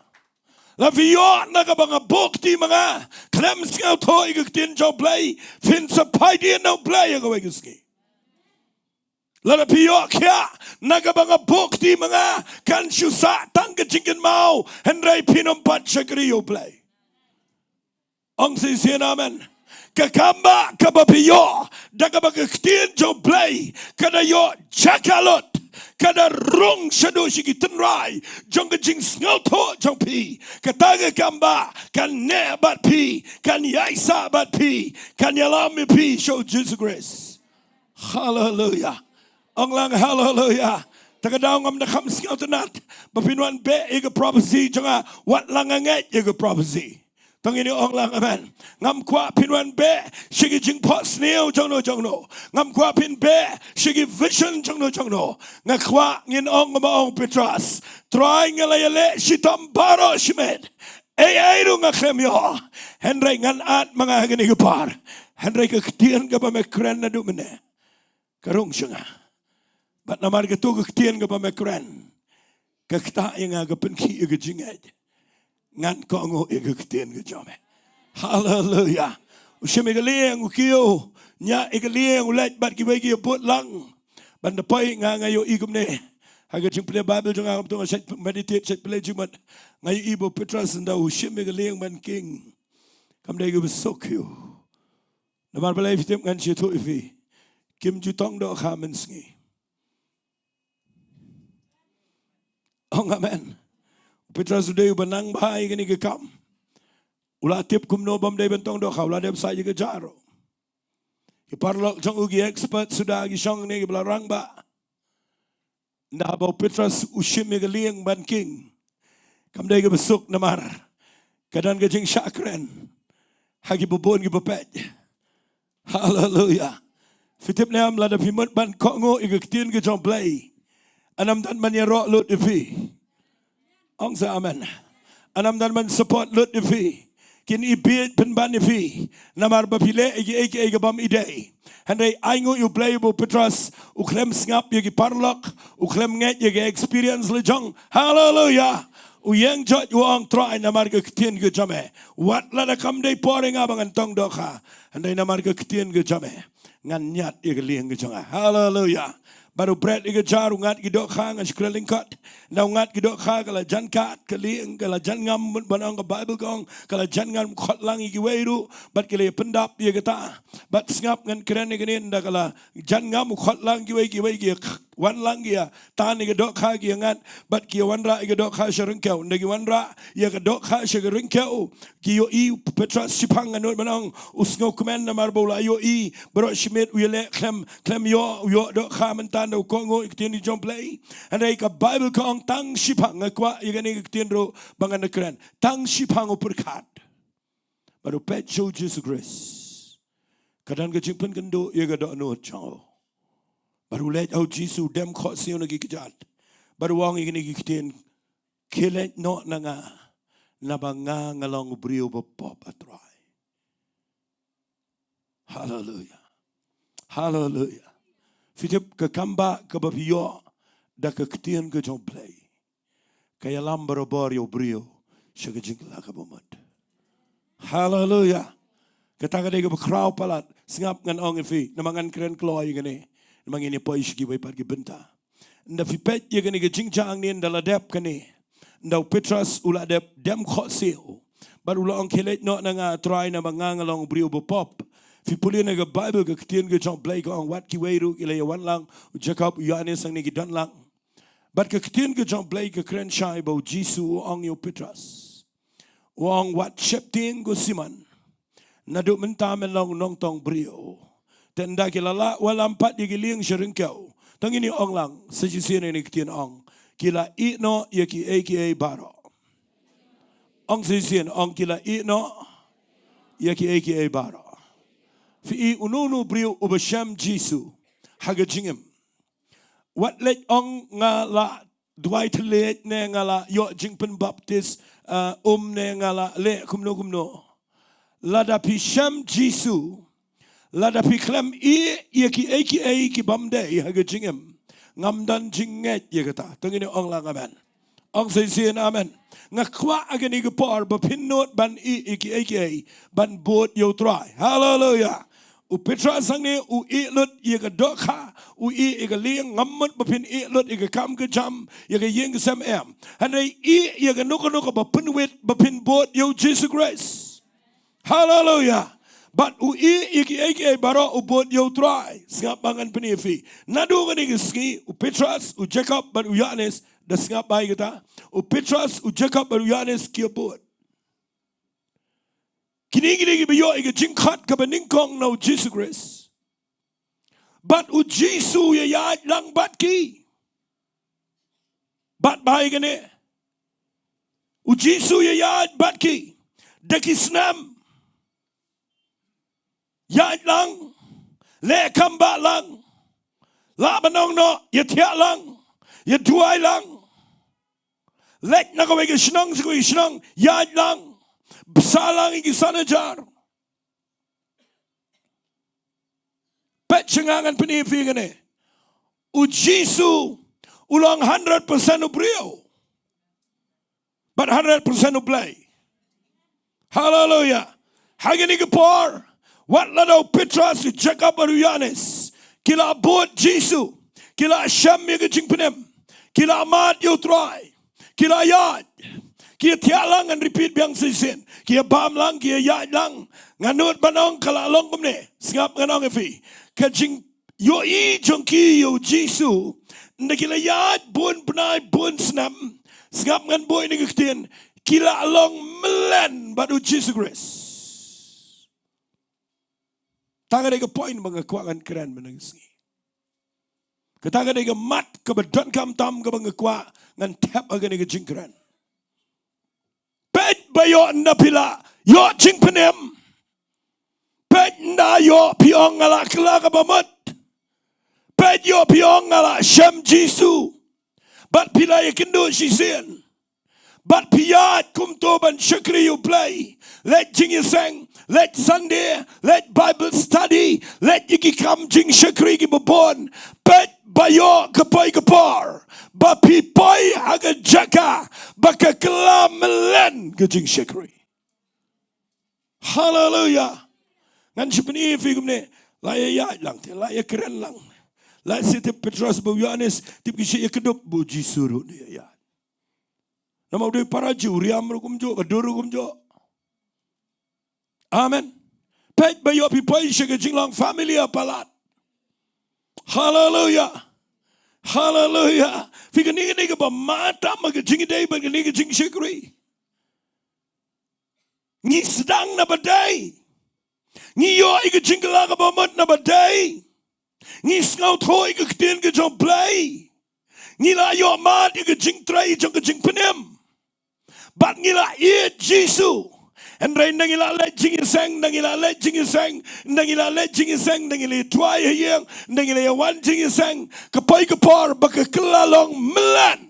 Lada phi ïoh na kaba nga buh kti ma nga, khlem sngewthuh ïa ka ktien jong U Blei, phin sa phai dien na U Blei ha kawei ka sngi. Lada phi ïoh khiah na kaba nga buh kti ma nga, kan shu sah tang ka jingkynmaw, hynrei phin ym pat shakri ïa U Blei. Ong shisien amen. Ka kam ba kaba phi ïoh da kaba ka ktien jong U Blei ka da ïoh jaka lut, ka da rung shaduh sha ki tynrai jong ka jingsngewthuh jong phi. Kata ka kam ba kan neh bad phi, kan ïaisah bad phi, kan ïalam ïa phi sha U Jisu Khrist. Haleluya. Ong lang haleluya. Te ka daw ngam da kham sngewtynnat ba phin wan beh ïa ka prophecy jong nga, wat la nga ngeit ïa ka prophecy. To ngin ong lang amen. Ngam kwah phin wan beh sha ki jingphohsniew jongno jongno. Ngam kwah phin beh sha ki vision jongno jongno. Nga kwah ngin ong kumba ong u Petros, Trai, nga la ïaleh shitom baroh shimet, ei ei ruh nga khlem ïoh. Hynrei ngan ap ma nga ha kane ka por. Hynrei ka ktien kaba me kren naduh mynne ka rung sha nga. Bad namar kato ka ktien kaba me kren, ka ktah ïa nga, ka pynkhih ïa ka jingngeit. Ngan kohnguh ïa ka ktien ka jong me. Haleluya. U shim ïa ka lieng, u kiew, ñiah ïa ka lieng, u leit bad kiwei ki ïa bud lang. Ban da poi, nga, nga ïohi kumne ha ka jingpule Baibl jong nga, kumto nga shait meditate, shait pule jingmut, nga ïohi ba u Petros ynda u shim ïa ka lieng ban king, kam dei kaba suk ïa u. Namar balei? Phi tip, ngan shu ïathuh ïa phi, kim ju tong dohkha mynsngi. Ong amen. U Petros u dei uba nang bha ïa kane ka kam. U la tip kumno bym dei ban tong dohkha, u la dep sah ïa ka jar. Ki paralok jong u, ki expert suda, ki shong ne kiba la rangbah. Ynda haba u Petros u shim ïa ka lieng ban king, kam dei kaba suk, namar ka don ka jingshah kren ha kiba bun kiba peit. Haleluya. Phi tip ne em, lada phi mut ban kohnguh ïa ka ktien ka jong U Blei, ym don ban ïaroh lut ïa phi. Ong sa amen. Ym don ban support lut ïa phi. Kin ibiej pynban ïa phi namar ba phi leh ïa kiei kiei ki bym dei. Hynrei ainguh ïa U Blei ba u Petros u khlem sngap ïa ki paralok, u khlem ngeit ïa ki experience la jong. Haleluya. U ïeng jot, u ong, Trai, namar ka ktien ka jong me, wat lada kam dei por ïa nga ba ngan tong dohkha, hynrei namar ka ktien ka jong me ngan ñiad ïa ka lieng ka jong nga. Haleluya. Bad u bret ïa ka jar, u ngat ki dohkha, ngan shu kren lyngkot. Ynda u ngat ki dohkha, ka la jan kat ka lieng, ka la jan ngam, mut ban ong ka Baibl ka ong ka la jan ngam, khot lang ïa kiwei ruh bad ki la ïa pyndap ïa kata. Bad sngap, ngan kren ïa kane, ynda ka la jan ngam, u khot lang kiwei, kiwei ki ïa wan lang, ki ïa tan ïa ka dohkha, ki ïa ngat, bad ki ïa wanrah ïa ka dohkha sha ryngkew. Ynda ki wanrah ïa ka dohkha sha ka ryngkew, ki ïohi u Petros shiphang, ngan nud ban ong u sngewkmen, namar ba u la ïohi baroh shi miet u ïaleh khlem, khlem ïoh, u ïoh dohkha mynta, ynda u kohnguh ïa ka ktien ka jong U Blei. Hynrei ka Baibl ka ong tang shiphang, nga kwah ïa kane ka ktien ruh ba ngan da kren, tang shiphang u pyrkhat bad u peit sha u Jisu Khrist, ka don ka jingpynkynduh ïa ka dohnud jong u. Bad u leit ha u Jisu, dem khohsiew na ki kjat, bad u ong ïa kine ki ktien, khie leit noh na nga, naba nga, nga long u briew ba pop, ah Trai. Haleluya. Haleluya. Phi tip, ka kam ba kaba phi ïoh da ka ktien ka jong U Blei, ka ïalam barabor ïa u briew sha ka jingkylla kaba mut. Haleluya. Kata ka dei kaba khraw palat. Sngap, ngan ong ïa phi, namar ngan kren kloi ïa kane, namar ngin ïa poi sha kiwei pat ki bynta. Ynda phi peit ïa kane ka jingjia hangne, ynda la dep kane, ynda u Petros u la dep dem khohsiew bad u la ong, khie leit noh na nga, Trai, naba nga, nga long u briew ba pop. Phi pule na ka Baibl, ka ktien ka jong U Blei ka ong, wat kiwei ruh ki la ïa wan lang, u Jakob, u Ïoannis, hangne ki don lang. Bad ka ktien ka jong U Blei ka kren shai ba u Jisu u ong ïa u Petros, u ong, wat sheptieng ko Simon, naduh mynta men long u nongtong briew. Te ynda ki la lah wallam pat ïa ki lieng sha ryngkew, to ngin ïa ong lang sa shisien, ïa kane ka ktien ong, ki la ïeh noh ïa kiei kiei baroh. Ong sa shisien, ong, ki la ïeh noh ïa kiei kiei baroh. Phi i, uno uno u briew uba shem Jisu ha ka jingim, wat leit ong, nga la duwai thylliej, ne nga la ïoh jingpynbaptis, ah, um, ne nga la leh kumno kumno. Lada phi shem Jisu, lada phi khlem ïeh ïa kiei kiei ki bym dei ha ka jingim, ngam don jingngeit ïa kata. To ngin ong lang amen. Ong sa shisien amen. Nga kwah ha kane ka por ba phin nud ban ïeh ïa kiei kiei ban bud ïa u Trai. Haleluia. U Petros hangne u ïeh lut ïa ka dohkha, u ïeh ïa ka lieng, ngam mut ba phin ïeh lut ïa ka kam ka jam, ïa ka ïing ka sem, em. Hynrei ïeh ïa kano kano kaba pynwit ba phin bud ïa u Jisu Khrist. Haleluia. Bad u ïeh ïa kiei kiei baroh, u bud ïa u Trai. Sngap ba ngan pyni ïa phi. Naduh kane ka sngi, u Petros, u Jakob bad u Ïoannis, da sngap ba ïa kata. U Petros, u Jakob bad u Ïoannis ki ïa bud. Kine ki dei kiba ïoh ïa ka jingkhot kaba nyngkong na u Jisu Khrist. Bad u Jisu u ïaid lang bad ki. Bad ba ïa kane, u Jisu u ïaid bad ki da ki snem. Ïaid lang, leh kam ba lang, lah ban ong noh, ïathiah lang, ïaduwai lang. Leit na kawei ka shnong sha kawei ka shnong, ïaid lang, bsa lang ïa ki san hajar. Peit sha nga, ngan pyni ïa phi kane. U Jisu u long hundred percent u briew bad hundred percent u Blei. Haleluia. Ha kane ka por, wat la da u Petros, u Jakob bad u Ïoannis ki la bud Jisu, ki la shem ïa ka jingpynim, ki la mad ïa u Trai, ki la ïaid, ki ïathiah lang, ngan repeat biang sa shisien, ki ïabam lang, ki ïaid lang. Ngan nud ban ong ka la long kumne. Sngap, ngan ong ïa phi, ka jingïohi jong ki ïa u Jisu, ynda ki la ïaid bun bnai bun snem, sngap, ngan buh ïa kane ka ktien, ki la long mlien bad u Jisu Khrist. Kata ka dei ka point ba nga kwah ngan kren mynta ka sngi. Kata ka dei ka mat kaba donkam tam kaba nga kwah ngan thep ha kane ka jingkren. Peit ba ïoh ynda phi la ïoh jingpynim. Peit ynda ïoh phi ong, nga la kylla kaba mut. Peit ïoh phi ong, nga la shem Jisu. Bad phi la ïakynduh shisien. Bad phi ïaid kumto ban shakri ïa u Blei. Leit jingïaseng, leit Sunday, leit Bible study, leit ïa ki kam jingshakri kiba bun. Peit ba ïoh ka poi ka por ba phi poi ha ka jaka ba ka kylla mlien ka jingshakri. Haleluia. Ngan shu pyni ïa phi kumne. La ïa ïaid lang te, la ïa kren lang. La ïa shu tip Petros bad u Ïoannis, tip ki shu ïa kdup, bad u Jisu ruh u ïa ïaid. Namar u dei para Jiw, u riam ruh kumjuh, ka dur ruh kumjuh. Amen. Peit ba ïoh phi poi sha ka jinglong familiar palat. Haleluia. Haleluia. Phi, kane kane kaba ma tam ha ka jingïadei bad kane ka jingshakri. Ngi sdang na ba dei. Ngi ïoh ïa ka jingkylla kaba mut na ba dei. Ngi sngewthuh ïa ka ktien ka jong u Blei. Ngi la ïoh mad ïa ka jingtrei jong ka jingpynim. Bad ngi la ïeit Jisu. Hynrei ynda ngi la leit jingïaseng, ynda ngi la leit jingïaseng, ynda ngi la leit jingïaseng, ynda ngi la ïaduwai ha ïing, ynda ngi la ïawan jingïaseng, ka poi ka por ba ka kylla long mlien.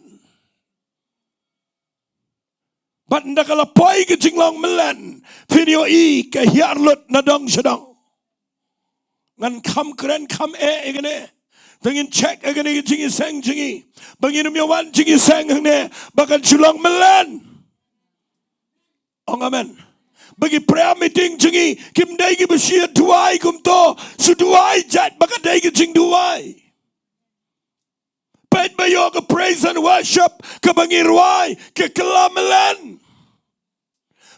Bad ynda ka la poi ka jinglong mlien, phin ïohi ka hiar lut na dong sha dong. Ngan kham kren kham eh ïa kane. Te ngin check ïa kane ka jingïaseng jong ngi. Ba ngin ym ïawan jingïaseng hangne ba kan shu long mlien. Ong amen. Ba ki prayer meeting jong ngi kim dei kiba shu ïaduwai kumto, shu duwai jait ba ka dei ka jingduwai. Peit ba ïoh ka praise and worship kaba ngi rwai ka kylla mlien.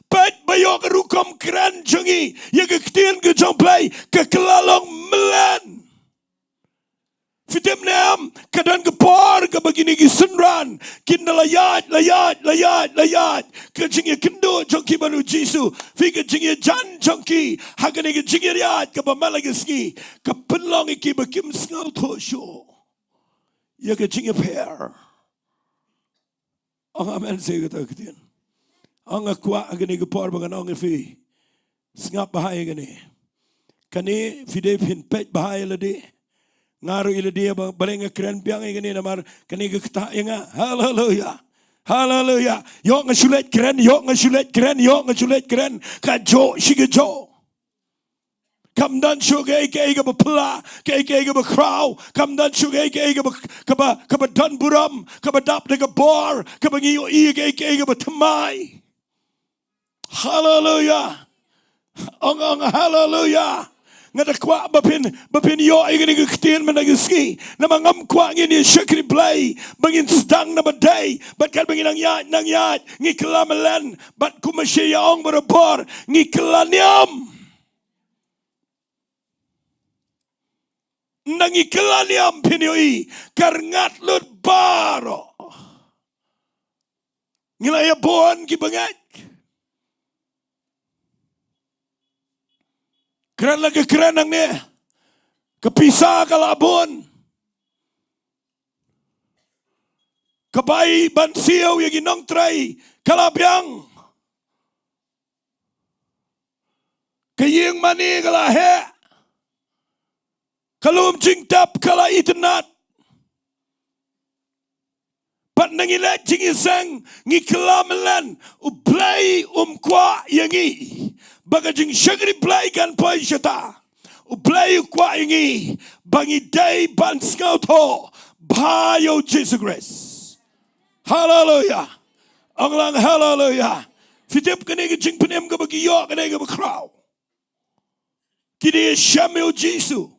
Peit ba ïoh ka rukom kren jong ngi ïa ka ktien ka jong u Blei ka kylla long mlien. Phi tip ne em, ka don ka por kaba kine ki synran kin da la ïaid, la ïaid, la ïaid, la ïaid. Ka jingïakynduh jong ki bad u Jisu, phi, ka jingïajan jong ki ha kane ka jingïaid kaba man la ka sngi ka pynlong ïa ki ba kim sngewthuh shuh ïa ka jingïapher. Ong amen sha kata ka ktien. Ong, nga kwah ha kane ka por ba ngan ong ïa phi, sngap bha ïa kane. Kane phi dei phin peit bha ïa lade. Nga ruh ïa lade ba, balei nga kren biang ïa kane, namar kane ka ktah ïa nga. Haleluia. Haleluia. Ïoh nga shu leit kren, ïoh nga shu leit kren, ïoh nga shu leit kren, kajuh shi kajuh. Kam don shuh kaei kaei kaba phylla, kaei kaei kaba khraw. Kam don shuh kaei kaei kaba, kaba, kaba don burom, kaba dap da ka bor, kaba ngi ïohi kaei kaei kaba thymmai. Haleluya. Ong, ong, haleluya. Nga da kwah ba phin, ba phin ïoh ïa kane ka ktien mynta ka sngi. Namar ngam kwah ngin ïa shakri Blei ba ngin sdang na ba dei. Bad katba ngi nang ïaid, nang ïaid, ngi kylla mlien. Bad kumba shu ïa ong barabor, ngi kylla niam. Nang ngi kylla niam, phin ïohi ka rngat lut baroh. Ngi la ïa bun ki bangeit. Kren la ka kren hangne. Ka pisa ka la bun. Ka bai ban siew ïa ki nongtrei ka la biang. Ka ïing mane ka la heh. Ka lum jingtep ka la itynnad. Bad nang ngi leit jingïaseng, ngi kylla mlien, U Blei um kwah ïa ngi ba ka jingshakri Blei kan poi shata. U Blei u kwah ïa ngi ba ngi dei ban sngewthuh bha ïa U Jisu Khrist. Haleluya. Ong lang haleluya. Phi tip kane ka jingpynim kaba ki ïoh, kane kaba khraw. Ki dei shem ïa U Jisu.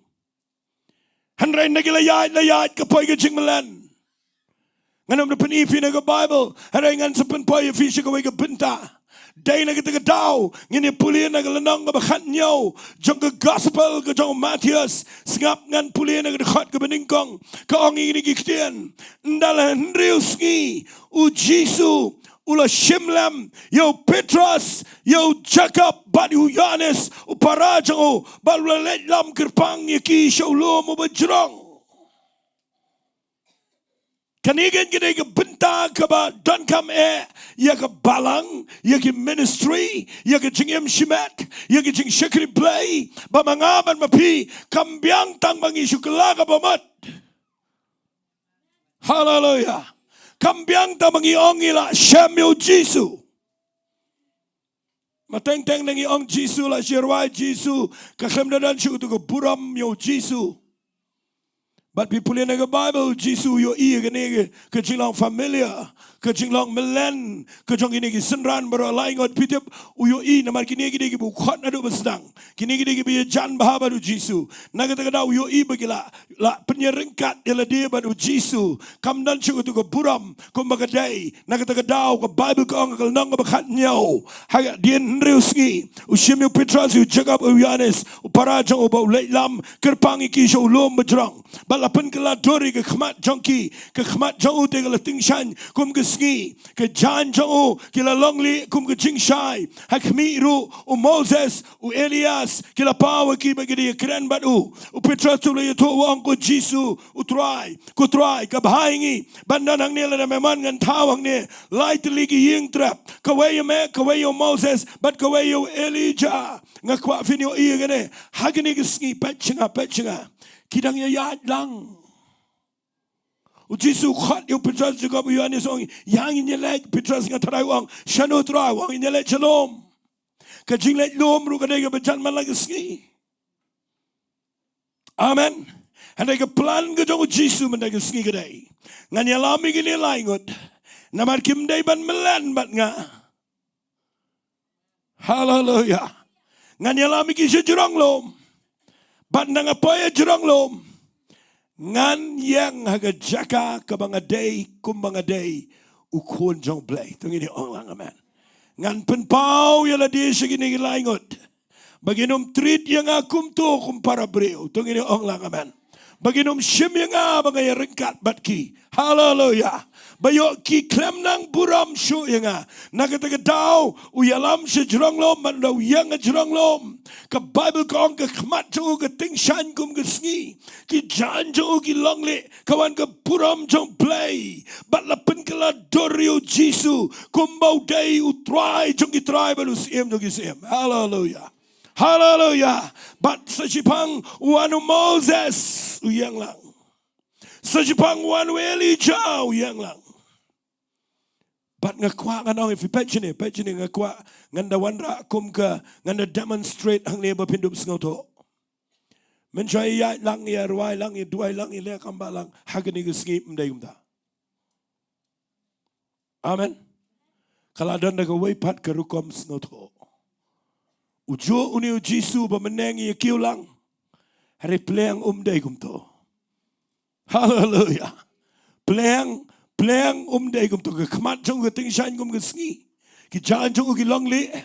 Hynrei na ki la ïaid, la ïaid ka poi ka jingmlien. Ngan ym da pyni phi na ka Baibl, hynrei ngan sa pynpoi ïa phi sha kawei ka bynta. Dei na kata ka daw ngin ïa pule na ka lynnong kaba khathynñiew jong ka Gospel ka jong u Mathaios. Sngap, ngan pule na ka dkhot kaba nyngkong. Ka ong ïa kine ki ktien: Ynda la hynriew sngi, U Jisu u la shim lem ïa u Petros, ïa u Jakob bad u Ïohannes u para jong u, bad u la leit lam kyrpang ïa ki sha u lum uba jrong. Kane ka dei ka bynta kaba donkam eh ïa ka balang, ïa ki ministry, ïa ka jingim shimet, ïa ka jingshakri Blei, ba ma nga bad ma phi kam biang tang ba ngi shu kylla kaba mut. Haleluya. Kam biang tang ba ngi ong ngi la shem ïa U Jisu. Ma teng teng nang ngi ong Jisu la syrwai, Jisu, ka khlem da don shuh katu ka burom ïa U Jisu. Bad phi pule na ka Baibl, U Jisu u ïohi ïa kane ka, ka jinglong familiar, ka jinglong mlien ka jong kine ki synran baroh laingut. Phi tip, u ïohi namar kine ki dei kiba u khot naduh ba sdang. Kine ki dei kiba ïajan bha bad U Jisu. Na kata ka daw u ïohi ba ki la, la pynïaryngkat ïa lade bad U Jisu. Kam don shuh katu ka burom kumba ka dei. Na kata ka daw ka Baibl ka ong, ka lynnong kaba khathynñiew, hadien hynriew sngi, u shim ïa u Petros, ïa u Jakob, ïa u Ïohannes u para jong u, bad u leit lam kyrpang ïa ki sha u lum ba jrong. Bad la pynkylla dur ïa ka khmat jong ki, ka khmat jong u te ka la tyngshaiñ kum ka sngi. Ka jaiñ jong u ki la long lieh kum ka jingshai. Ha khmih ruh u Moses, u Elias, ki la paw ha ki bad ki da ïakren bad u. U Petros u la ïathuh, u ong, ko Jisu, u Trai, ko Trai, ka bha ïa ngi ban don hangne lada me mon ngan thaw hangne lai tylli ki ïing trep, kawei ïa me, kawei ïa u Moses bad kawei ïa u Elijah. Nga kwah phin ïohi ïa kane. Ha kane ka sngi, peit sha nga, peit sha nga, ki dang ïaid lang. U Jisu u khot ïa u Petros, Jakob, u Ïohannes, u ong, ïa ngin ïaleit. Petros, nga tharai, u ong, shano Trai? U ong, ngin ïaleit sha lum. Ka jingleit lum ruh ka dei kaba jan man la ka sngi. Amen. Hynrei ka plan ka jong u Jisu mynta ka sngi ka dei, ngan ïalam ïa kine laingut namar kim dei ban mlien bad nga. Haleluya. Ngan ïalam ïa ki sha jrong lum. Bad ynda nga poi ha jrong lum, ngan ïeng ha ka jaka kaba nga dei kumba nga dei u khun jong U Blei. To ngin ong lang amen. Ngan pynpaw ïa lade sha kine ki laingut ba kin ym treat ïa nga kumto kum para briew. To ngin ong lang amen. Ba kin ym shim ïa nga ba nga ïaryngkat bad ki. Haleluya. Ba ïoh ki khlem nang burom shuh ïa nga. Na kata ka daw u ïalam sha jrong lum, bad ynda u ïeng ha jrong lum, ka Baibl ka ong ka khmat jong u ka tyngshaiñ kum ka sngi, ki jaiñ jong u ki long lieh, ka wan ka burom jong U Blei. Bad la pynkylla dur ïa u Jisu kumba u dei u Trai jong ki trai bad u Syiem jong ki syiem. Haleluya. Haleluya. Bad sa shiphang u wan u Moses u ïeng lang. Sa shiphang u wan u Elijah u ïeng lang. Bad nga kwah ngan ong ïa phi, peit shane, peit shane, nga kwah ngan da wanrah kum ka, ngan da demonstrate hangne ba phin dup sngewthuh. Mynshwa ïa ïaid lang, ïa rwai lang, ïa duwai lang, ïa leh kam ba lang, ha kane ka sngi ym dei kumta. Amen. Ka la don da kawei pat ka rukom sngewthuh. U juh une u Jisu ba mynne ngi ïa kiew lang. Hynrei pliang um dei kumto. Haleluya. Pliang, pliang um dei kumto, ka khmat jong ka tyngshaiñ kum ka sngi. Ki jaiñ jong u ki long lieh.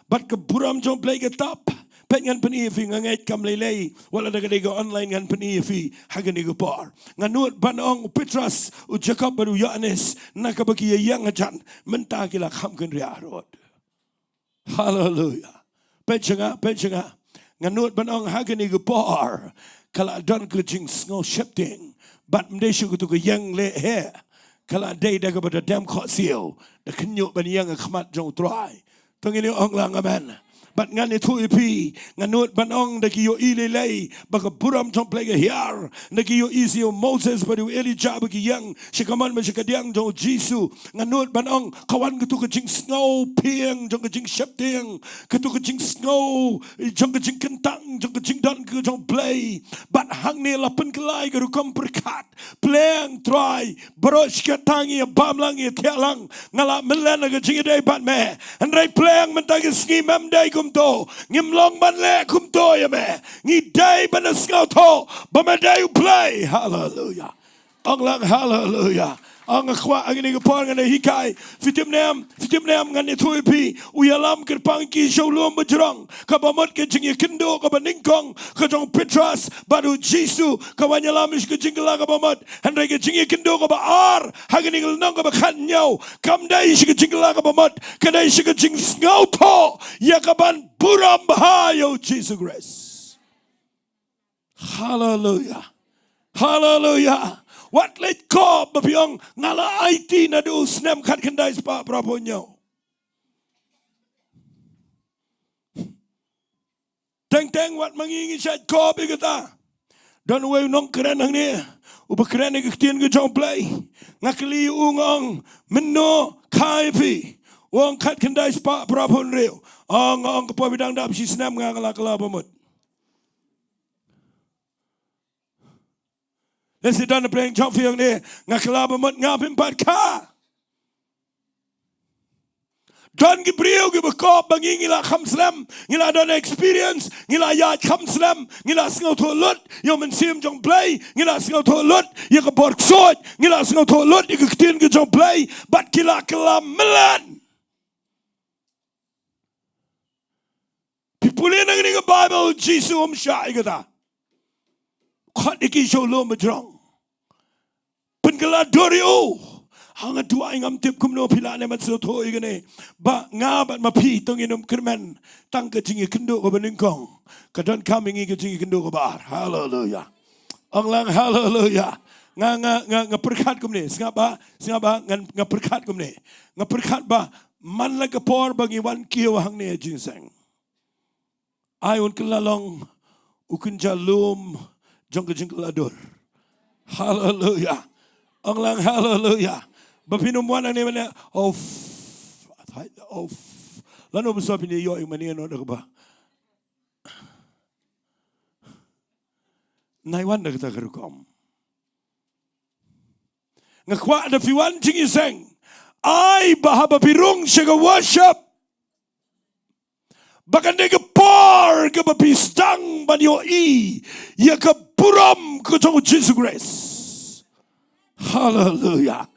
Bad ka burom jong U Blei ka tap. Peit, ngan pyni ïa phi, nga ngeit kam lei lei, wat la da ka dei ka online, ngan pyni ïa phi ha kane ka por. Nga nud ban ong u Petros, u Jakob bad u Ïoannis, na kaba ki ïeng hajan, mynta ki la kham kynriah harud. Haleluya. Peit sha nga, peit sha nga. Nga nud ban ong ha kane ka por, ka la don ka jingsngew sheptieng. Bad ym dei shuh katu ka ïeng leh hi. Ka la dei da kaba da dem khohsiew, da khynñiuh ban ïeng ha khmat jong U Trai. To ngin ïa ong lang amen. Bad ngan ïathuh ïa phi, nga nud ban ong da ki ïohi lei lei ba ka burom jong U Blei ka hiar. Da ki ïohi sha u Moses bad u Elijah ba ki ïeng sha ka mon bad sha ka diang jong u Jisu. Nga nud ban ong ka wan katu ka jingsngewphieng jong ka jingsheptieng, katu ka jingsngew jong ka jingkyntang jong ka jingdon ka jong U Blei. Bad hangne la pynkylla ïa ka rukom pyrkhat. Pliang Trai, baroh shi katta ngi ïa bam lang, ïa thiah lang, nga la mlien ha ka jingïadei bad me. Hynrei pliang mynta ka sngi mem dei kumto. Ngim long ban leh kumto ïa me. Ngi dei ban da sngewthuh ba me dei U Blei. Haleluya. Ong lang haleluya. Ong, nga kwah ha kane ka por ngan da hikai. Phi tip ne em, phi tip ne em, ngan ïathuh ïa phi. U ïalam kyrpang ki sha u lum bajrong. Kaba mut ka jingïakynduh kaba nyngkong ka jong u Petros bad u Jisu, ka wan ïalam sha ka jingkylla kaba mut. Hynrei ka jingïakynduh kaba ar ha kane ka lynnong kaba khathynñiew, kam dei sha ka jingkylla kaba mut, ka dei sha ka jingsngewthuh ïa kaban burom bha ïa u Jisu Khrist. Haleluya. Haleluya. Wat leit kop ba phi ong nga la aiti naduh u snem khatkhyndai spah phraphew hynñiew. Teng teng wat ma ngi ngi shait kop ïa kata. Don uwei u nongkren hangne uba kren ïa ka ktien ka jong U Blei. Nga kylli u, nga ong mynno kha ïa phi? U ong khatkhyndai spah phraphew hynriew. Ong, nga ong kpoh phi dang dap shi snem, nga la kylla ba mut. Lehse don na pdeng jong phi hangne, nga kylla ba mut, nga phim pat kha. Don ki briew kiba kop ba ngi, ngi la kham slem, ngi la don experience, ngi la ïaid kham slem, ngi la sngewthuh lut ïa u Mynsiem jong U Blei, ngi la sngewthuh lut ïa ka bor ksuid, ngi la sngewthuh lut ïa ka ktien ka jong U Blei, bad ki la kylla mlien. Phi pule na kane ka Baibl, Jisu um shah ïa kata. Khot ïa ki sha u lum bajrong. Pynkylla dur ïa u. Ha, nga duwai, ngam tip kumno phi lah ne ban sngewthuh ïa kane. Ba nga bad ma phi to ngin ym kyrmen tang ka jingïakynduh kaba nyngkong. Ka donkam ïa ngi ka jingïakynduh kaba ar. Haleluya. Ong lang haleluya. Nga, nga, nga, nga pyrkhat kumne. Sngap ba, sngap ba, nga, nga pyrkhat kumne. Nga pyrkhat ba man la ka por ba ngi wan kiew hangne ha Jingïaseng, ai un kylla long u kynja lum jong ka jingkylla dur. Haleluya. Ong lang haleluya. Ba phin ym wan hangne mane, of, of. Lano ba sa phin ïoh ïa mane no da kaba nai wan da kata ka rukom. Nga kwah da phi wan Jingïaseng, ai ba haba phi rung sha ka worship, ba kan dei ka por kaba phi sdang ban ïohi ïa ka burom ka jong u Jisu Khrist. Haleluya.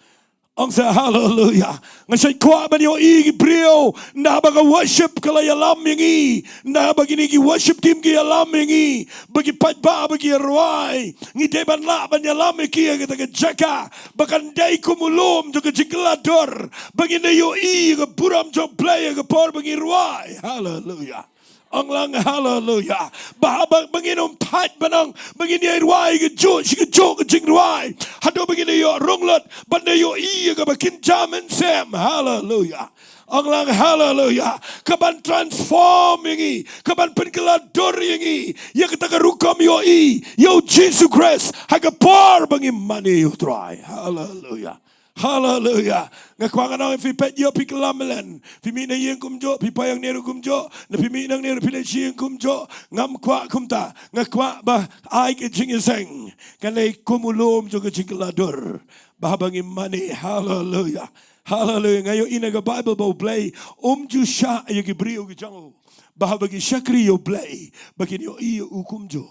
Ong sa haleluya. Nga shait kwah ban ïohi ki briew, nda ba ka worship ka la ïalam ïa ngi, nda ba kine ki worship team ki ïalam ïa ngi, ba ki paidbah ba ki rwai, ngi dei ban lah ban ïalam ïa ki ha kata ka jaka ba kan dei kum u lum jong ka jingkylla dur, ba ngin da ïohi ïa ka burom jong U Blei ha ka por ba ngi rwai. Haleluya. Ong lang haleluya. Ba haba, ba ngin ym thait ban ong ba ngin ïai rwai kajuh shi kajuh ka jingrwai, haduh ba ngin ïoh rung lut ban da ïohi ïa kaba kynja mynsiem. Haleluya. Ong lang haleluya. Kaban transform ïa ngi, kaban pynkylla dur ïa ngi ïa kata ka rukom ïohi ïa u Jisu Khrist ha ka por ba ngi mane ïa u Trai. Haleluya. Haleluya. Nga kwah ngan ong ïa phi, peit ïa phi kylla mlien. Phi mih na ïing kumjuh, phi poi hangne ruh kumjuh. Na phi mih nangne ruh phi leit sha ïing kumjuh. Ngam kwah kumta. Nga kwah ba ai ka jingïaseng kan leit kum u lum jong ka jingkylla dur. Ba haba ngi mane. Haleluya. Haleluya. Nga ïohi na ka Baibl ba U Blei um ju shah ïa ki briew ki jong u ba haba ki shakri ïa U Blei ba kin ïohi ïa u kumjuh.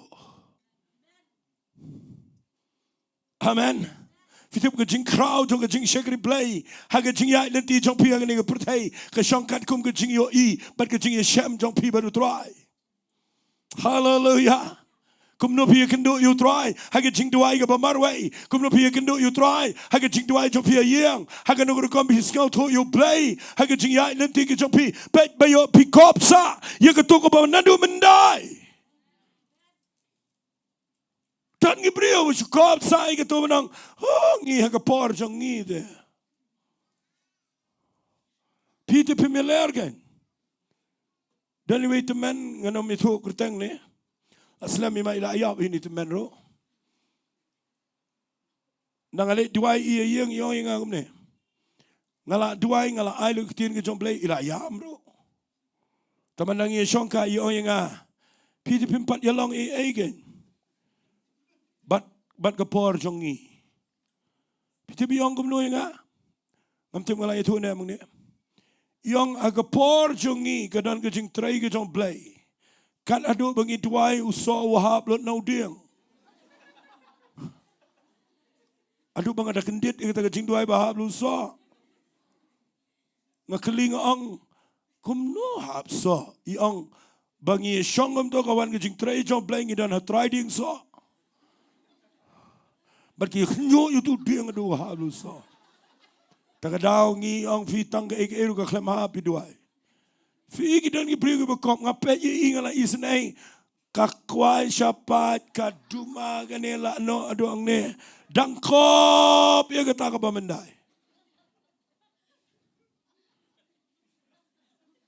Amen. Phi tip ka jingkhraw jong ka jingshakri Blei ha ka jingïaid lynti jong phi ha kane ka pyrthei ka shong katkum ka jingïohi bad ka jingïashem jong phi bad U Trai. Haleluya. Kumno phi ïakynduh ïa U Trai ha ka jingduwai kaba marwei? Kumno phi ïakynduh ïa U Trai ha ka jingduwai jong phi ha ïing? Ha kano ka rukom phi sngewthuh ïa U Blei ha ka jingïaid lynti ka jong phi? Peit ba ïoh phi kop sah ïa kato kaba naduh mynta. Don ki briew ba shu kop sah ïa kato ba nang, oh, ngi ha ka por jong ngi te. Phi te phi familiar kan? Don iwei i tymmen, ngan ym ïathuh kyrteng ne. La slem i ma i la ïap ïa i tymmen ruh. Nang nga leit duwai ïa i ïing, i ong ïa nga kumne, nga la duwai, nga la ai lut ktien ka jong Blei, i la ïam ruh. Tang ba nang ïa shongkai i ong ïa nga, phi te phim pat ïa long ei ei kein bad, bad ka por jong ngi. Phi te phi ong kumno ïa nga? Ngam tip nga la ïathuh ne em hangne. I ong ha ka por jong ngi ka don ka jingtrei ka jong Blei. Kat haduh ba ngi duwai u soh u hap lut na u dieng. Haduh ba nga da kyndit ïa kata ka jingduwai ba hap lut u soh. Nga kylli nga ong, kumno hap soh? I ong, ba ngi shong kumto ka wan ka jingtrei jong Blei, ngi don ha trai dieng soh. Bad ki khynñiuh ïa utu u dieng haduh ba hap lut u soh. Ta ka daw ngi ong phi tang kaei kaei ruh ka khlem hap phi duwai. Phi ki don ki briew kiba kop, nga peit ïa i nga la isynei. Ka kwai shaphang ka duma kane la noh haduh hangne. Dang kop ïa kata kaba myndai.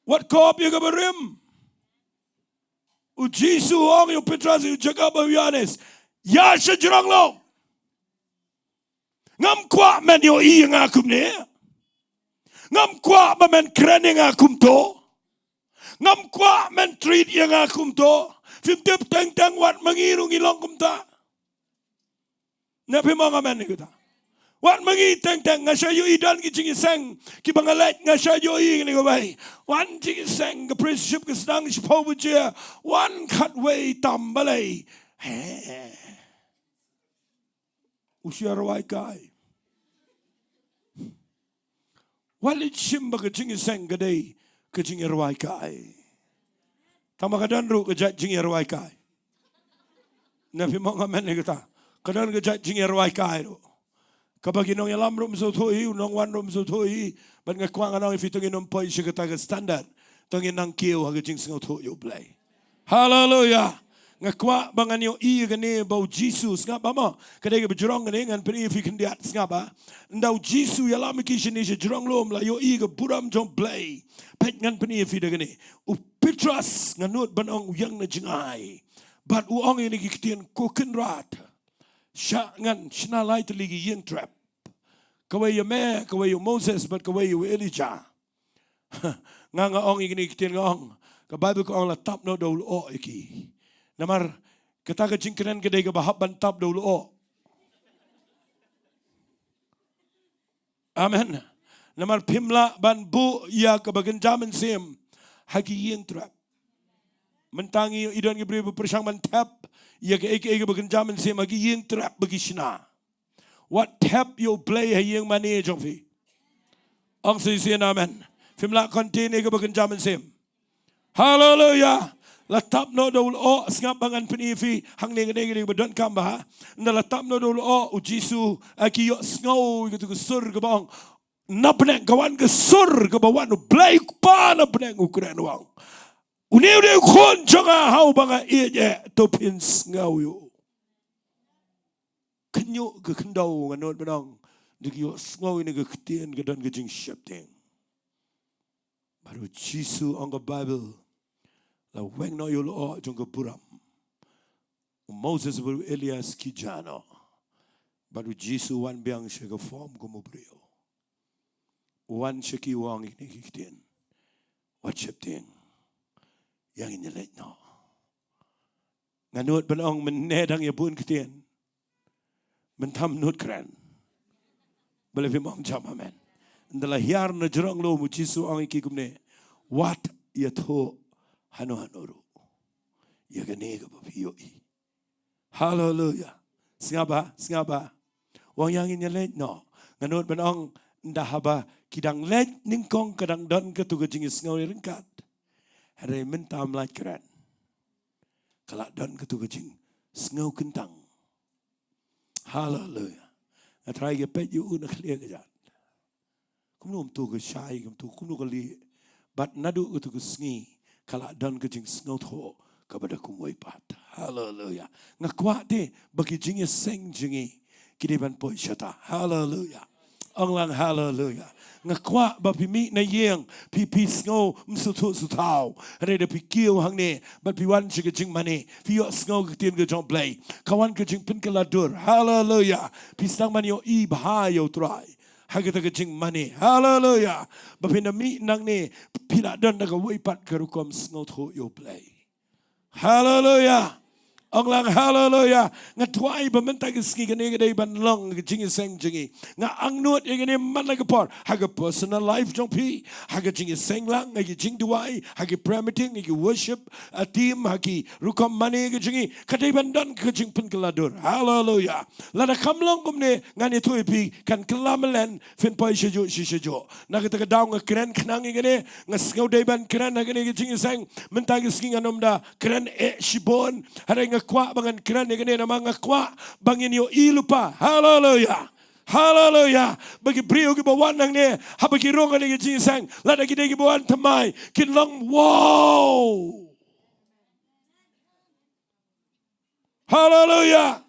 Wat kop ïa kaba rim. U Jisu u ong ïa u Petros, ïa u Jakob, ïa u Ïohannes, ïa sha jrong lum. Ngam kwah men ïohi ïa nga kumne. Ngam kwah ba men kren ïa nga kumto. Ngam kwah men treat ïa nga kumto. Phim tip, teng teng wat ma ngi ruh ngi long kumta. Ne phim ong amen ïa kata? Wat ma ngi teng teng, nga shait ïohi don ki jingïaseng kiba nga leit, nga shait ïohi kane kawei. Wan jingïaseng, ka praise worship ka sdang shiphew baje, wan khatwei tam balei. He. U shah rwai kai. Wat leit shim ba ka jingïaseng ka dei ka jingïarwai kai. Tang ba ka don ruh ka jait jingïarwai kai. Ne phim ong amen ïa kata? Ka don ka jait jingïarwai kai ruh. Kaba ki nongïalam ruh ym sngewthuh hi, u nongwan ruh ym sngewthuh hi. Bad nga kwah ngan ong ïa phi, to ngin ym poi sha kata ka standard. To ngin nang kiew ha ka jingsngewthuh ïa U Blei. Haleluya. Nga kwah ba ngan ïohi ïa kane ba u Jisu, sngap ba mo. Ka dei kaba jrong kane, ngan pyni ïa phi khyndiat, sngap ba. Ynda u Jisu u ïalam ïa ki shane sha jrong lum, la ïohi ka burom jong Blei. Peit, ngan pyni ïa phi da kane. U Petros, nga nud ban ong, u ïeng na jngai. Bad u ong ïa kine ki ktien, ko Kynrad, shah ngan shna lai tylli ki ïing trep. Kawei ïa me, kawei ïa u Moses, bad kawei ïa u Elijah. Nga, nga ong ïa kine ki ktien, nga ong, ka Baibl ka ong la tap noh da u lyoh ïa ki. Namar kata ka jingkren ka dei kaba hap ban tap da u lyoh. Amen. Namar phim lah ban buh ïa kaba kynja mynsiem ha ki ïing trep. Mynta ngi ïohi don ki briew ba pyrshang ban thep ïa kaei kaei kaba kynja mynsiem ha ki ïing trep ba ki shna. Wat thep ïa U Blei ha ïing mane jong phi. Ong shisien amen. Phim lah contain ïa kaba kynja mynsiem. Haleluya. La tap noh da u lyoh, sngap ba ngan pyni ïa phi hangne, kane kane ba donkam bha. Ynda la tap noh da u lyoh, u Jisu, ha ki ïohsngew ïa katu ka sur kaba ong, na bneng ka wan ka sur kaba wan, U Blei Kpa na bneng u kren, u ong, une u dei u Khun jong nga ha uba nga ïeit eh, to phin sngew ïa u. Khynñiuh ka khyndew, nga nud ban ong, da ki ïohsngew ïa kane ka ktien ka don ka jingsheptieng. Bad u Jisu, ong ka Baibl, la weng noh ïa u lyoh jong ka burom. U Moses bad u Elias ki jah noh. Bad u Jisu wan biang sha ka form kum u briew. Wan sha ki, u ong ïa kine ki ktien. Wat sheptieng. Ïa ngin ïaleit noh. Nga nud ban ong mynne dang ïa bun ktien. Mynta ym nud kren. Balei phim ong jam amen? Ynda la hiar na jrong lum, u Jisu u ong ïa ki kumne. Wat ïathuh hano hano ruh ïa kane kaba phi ïohi. Haleluya. Sngap bha, sngap bha. U ong ïa ngin ïaleit noh. Nga nud ban ong, ynda haba ki dang leit nyngkong ka dang don katu ka jingïasngew ryngkat. Hynrei mynta ym lait kren. Ka la don katu ka jingsngew kyntang. Haleluya. Nga trai ka peit ïa u na khlieh ka jait. Kumno kumtu ka shai, kumtu, kumno ka lieh. Bad naduh katu ka sngi ka la don ka jingsngewthuh kaba da kumwei pat. Haleluya. Nga kwah te ba ki jingïaseng jong ngi ki dei ban poi shata. Haleluya. Ong lang haleluya. Nga kwah ba phi mih na ïing, phi, phi sngew ym sngewthuh sngewthaw. Hynrei da phi kiew hangne bad phi wan sha ka jingmane, phi ïohsngew ka ktien ka jong U Blei, ka wan ka jingpynkylla dur. Haleluya. Phi sdang ban ïohi bha ïa U Trai ha kata ka jingmane. Haleluya. Ba phin da mih nangne, phi la don da kawei pat ka rukom sngewthuh ïa U Blei. Haleluya. Ong lang haleluya. Nga duwai ba mynta ka sngi kane ka dei ban long ka jingïaseng jong ngi. Nga angnud ïa kane man la ka por, ha ka personal life jong phi, ha ka jingïaseng lang, ha ki jingduwai, ha ki prayer meeting, ha ki worship, ah, team, ha ki rukom mane ka jong ngi, ka dei ban don ka jingpynkylla dur. Haleluya. Lada kam long kumne, ngan ïathuh ïa phi, kan kylla malen, phin poi shajuh shi shajuh. Na kata ka daw nga kren khnang ïa kane, nga sngew dei ban kren ha kane ka jingïaseng. Mynta ka sngi ngan ym da kren eh shibun. Hynrei nga kwah ba ngan kren ïa kane namar nga kwah ba ngin ïohi lypa. Haleluya. Haleluya. Ba ki briew kiba wan hangne, haba ki rung ha kane ka jingïaseng, lada ki dei kiba wan thymmai, kin long wow. Haleluya.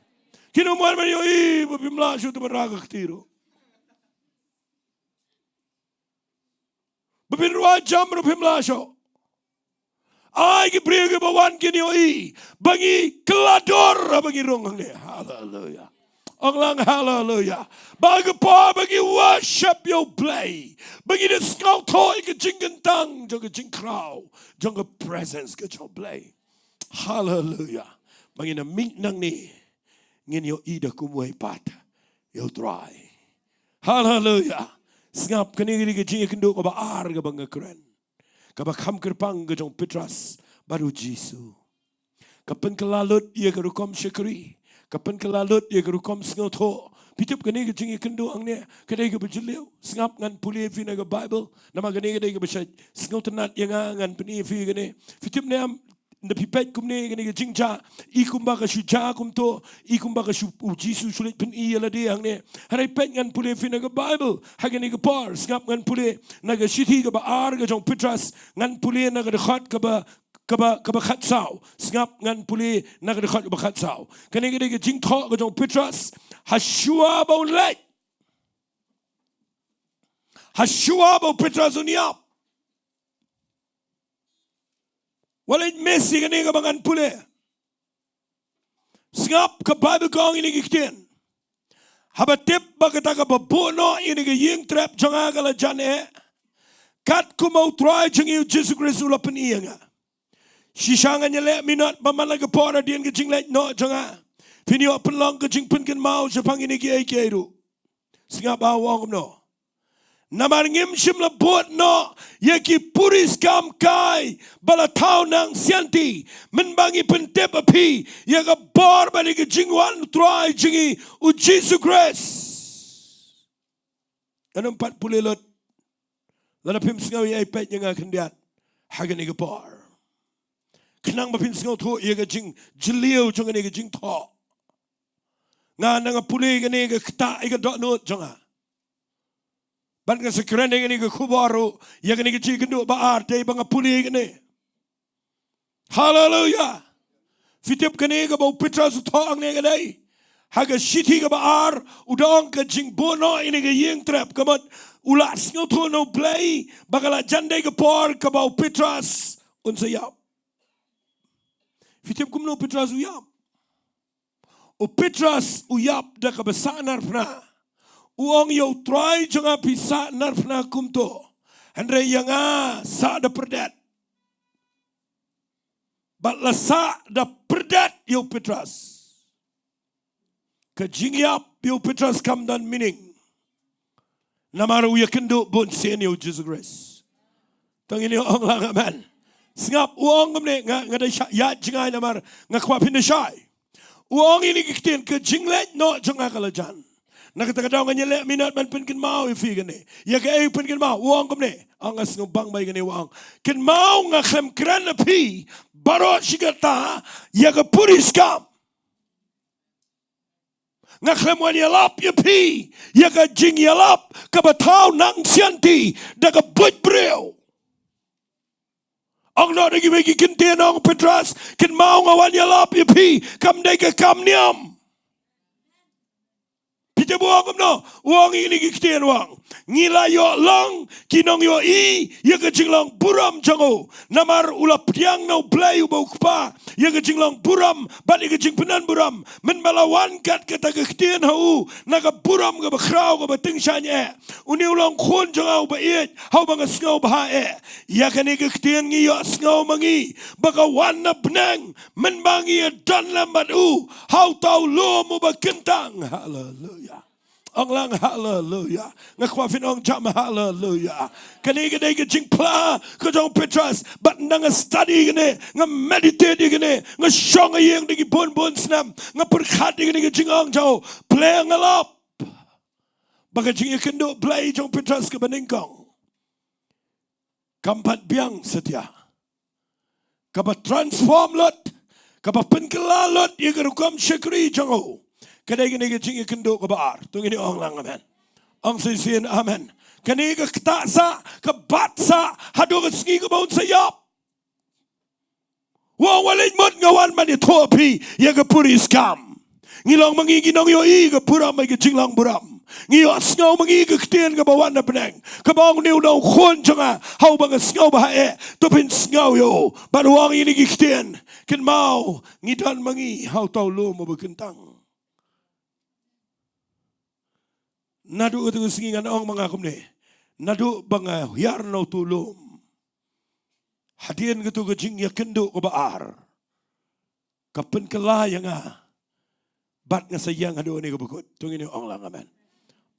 Kin ym wan ban ïohi ba phim lah shuh te ban rah ka kti ruh. Ba phin rwai jam ruh phim lah shuh. Ai ki briew kiba wan kin ïohi ba ngi kylla dur haba ngi rung hangne. Haleluya. Ong lang haleluya. Ba ha ka por ba ngi worship ïa U Blei, ba ngi da sngewthuh ïa ka jingkyntang jong ka jingkhraw jong ka presence ka jong U Blei. Haleluya. Ba ngin da mih nangne, ngin ïohi da kumwei pat ïa U Trai. Haleluya. Sngap, kane ka dei ka jingïakynduh kaba ar kaba nga kren, kaba kham kyrpang ka jong u Petros bad u Jisu. Ka pynkylla lut ïa ka rukom shakri, ka pynkylla lut ïa ka rukom sngewthuh. Phi tip, kane ka jingïakynduh hangne ka dei kaba jylliew. Sngap, ngan pule ïa phi na ka Baibl, namar kane ka dei kaba shait sngewtynnat ïa nga, ngan pyni ïa phi kane. Phi tip ne em, ynda phi peit kumne, kane ka jingjia, i kumba ka shu jia kumto, i kumba ka shu, u Jisu u shu leit pyni ïa lade hangne. Hynrei peit, ngan pule ïa phi na ka Baibl ha kane ka por. Sngap, ngan pule na ka shithi kaba ar ka jong u Petros, ngan pule na ka dkhot kaba, kaba, kaba khatsaw. Sngap, ngan pule na ka dkhot kaba khatsaw. Kane ka dei ka jingthoh ka jong u Petros hashuwa ba un leit. Hashuwa ba u Petros un ïap. Wat leit miss ïa kane kaba ngan pule. Sngap, ka Baibl ka ong ïa kine ki ktien: Haba tip ba kata kaba buh noh ïa kane ka ïing trep jong nga ka la jan eh, kat kumba U Trai jong ngi U Jisu Khrist u la pyni ïa nga. Shisha ngan ïaleh minot ba man la ka por hadien ka jingleit noh jong nga, phin ïoh pynlong ka jingpynkynmaw shaphang kine kiei kiei ruh. Sngap, u ong kumno: Namar ngim shym la bud noh ïa ki puriskam kai ba la thaw nang sianti, mynba ngi pyntip ha phi ïa ka bor bad ïa ka jingwan U Trai jong ngi U Jisu Khrist. Ngan ym pat pule lut. Lada phim sngew ïa, peit ïa nga khyndiat ha kane ka por, khnang ba phin sngewthuh ïa ka jingjylliew jong kane ka jingthoh. Nga nang pule ïa kane ka ktah ïa ka dohnud jong nga. Bad nga sa kren ïa kane ka khubor ruh, ïa kane ka jingïakynduh ba ar, dei ba nga pule ïa kane. Haleluya. Phi tip, kane kaba u Petros u thoh hangne ka dei, ha ka shithi kaba ar, u da ong ka jingbuh noh ïa kane ka ïing trep, ka mut u la sngewthuh na U Blei ba ka la jan, dei ka por kaba u Petros un sa ïap. Phi tip kumno u Petros u ïap? U Petros u ïap da kaba sahnarphna. U ong ïa u trai jong nga, phi sah narphna kumto. Hynrei ïa nga sah da pyrdet. Bad la sah da pyrdet ïa u Petros. Ka jingïap ïa u Petros kam don meaning. Namar u ïakynduh bun sien ïa u Jisu Khrist. To ngin ïa ong lang amen. Sngap, u ong kumne, nga, nga da shah ïa jngai namar nga kwah phin da shai. U ong ïa kine ki ktien, ka jingleit noh jong nga ka la jan. Na kata ka daw ngan ïaleh minot ban pynkynmaw ïa phi kane. Ïa kaei pynkynmaw, u ong kumne. Ong nga sngewbang ba ïa kane u ong. Kynmaw nga khlem kren ïa phi baroh shi katta ïa ka puriskam. Nga khlem wan ïalap ïa phi ïa ka jingïalap kaba thaw nang sianti da ka buit briew. Ong noh da kiwei ki ktien, ong Petros, kynmaw nga wan ïalap ïa phi kam dei ka kam niam. Phi tip u ong kumno? U ong ïa kine ki ktien, u ong, ngi la ïoh long ki nongïohi ïa ka jinglong burom jong u. Namar u la pdiang na U Blei uba u Kpa ïa ka jinglong burom bad ïa ka jingpynburom. Mynba la wan kat kata ka ktien ha u na ka burom kaba khraw kaba tyngshaiñ eh, une u long khun jong nga uba ïeit, ha uba nga sngewbha eh. Ïa kane ka ktien ngi ïohsngew ma ngi ba ka wan na bneng, mynba ngi ïadon lem bad u ha uta u lum uba kyntang. Haleluia. Ong lang haleluia. Nga kwah phin ong jam haleluia. Kane ka dei ka jingphla ka jong u Petros. Bad ynda nga study kane, nga meditate ïa kane, nga shong ïing da ki bun bun snem, nga pyrkhat ïa kane ka jingong jong u. Phi nga lap ba ka jingïakynduh Blei jong u Petros kaba nyngkong kam pat biang satia. Kaba transform lut, kaba pynkylla lut ïa ka rukom shakri jong u, ka dei kane ka jingïakynduh kaba ar. To ngin ong lang amen. Ong shisien amen. Kane ka ktah sah, ka bat sah haduh ka sngi kaba un sa ïap. U ong, wat leit mut, nga wan ban ïathuh ïa phi ïa ka puriskam. Ngi long ma ngi ki nongïohi ka burom bad ka jinglong burom. Ngi ïohsngew ma ngi ka ktien kaba wan na bneng, kaba ong, une u long u khun jong nga ha uba nga sngewbha eh. To phin sngew ïa u. Bad u ong ïa kine ki ktien, kynmaw ngi don ma ngi ha uta u lum uba kyntang. Naduh kata ka sngi ngan ong ma nga kumne, naduh ba nga hiar na uta u lum, hadien kata ka jingïakynduh kaba ar, ka pynkylla ïa nga bad nga sa ïeng haduh kane kaba kut. To ngin ong lang amen.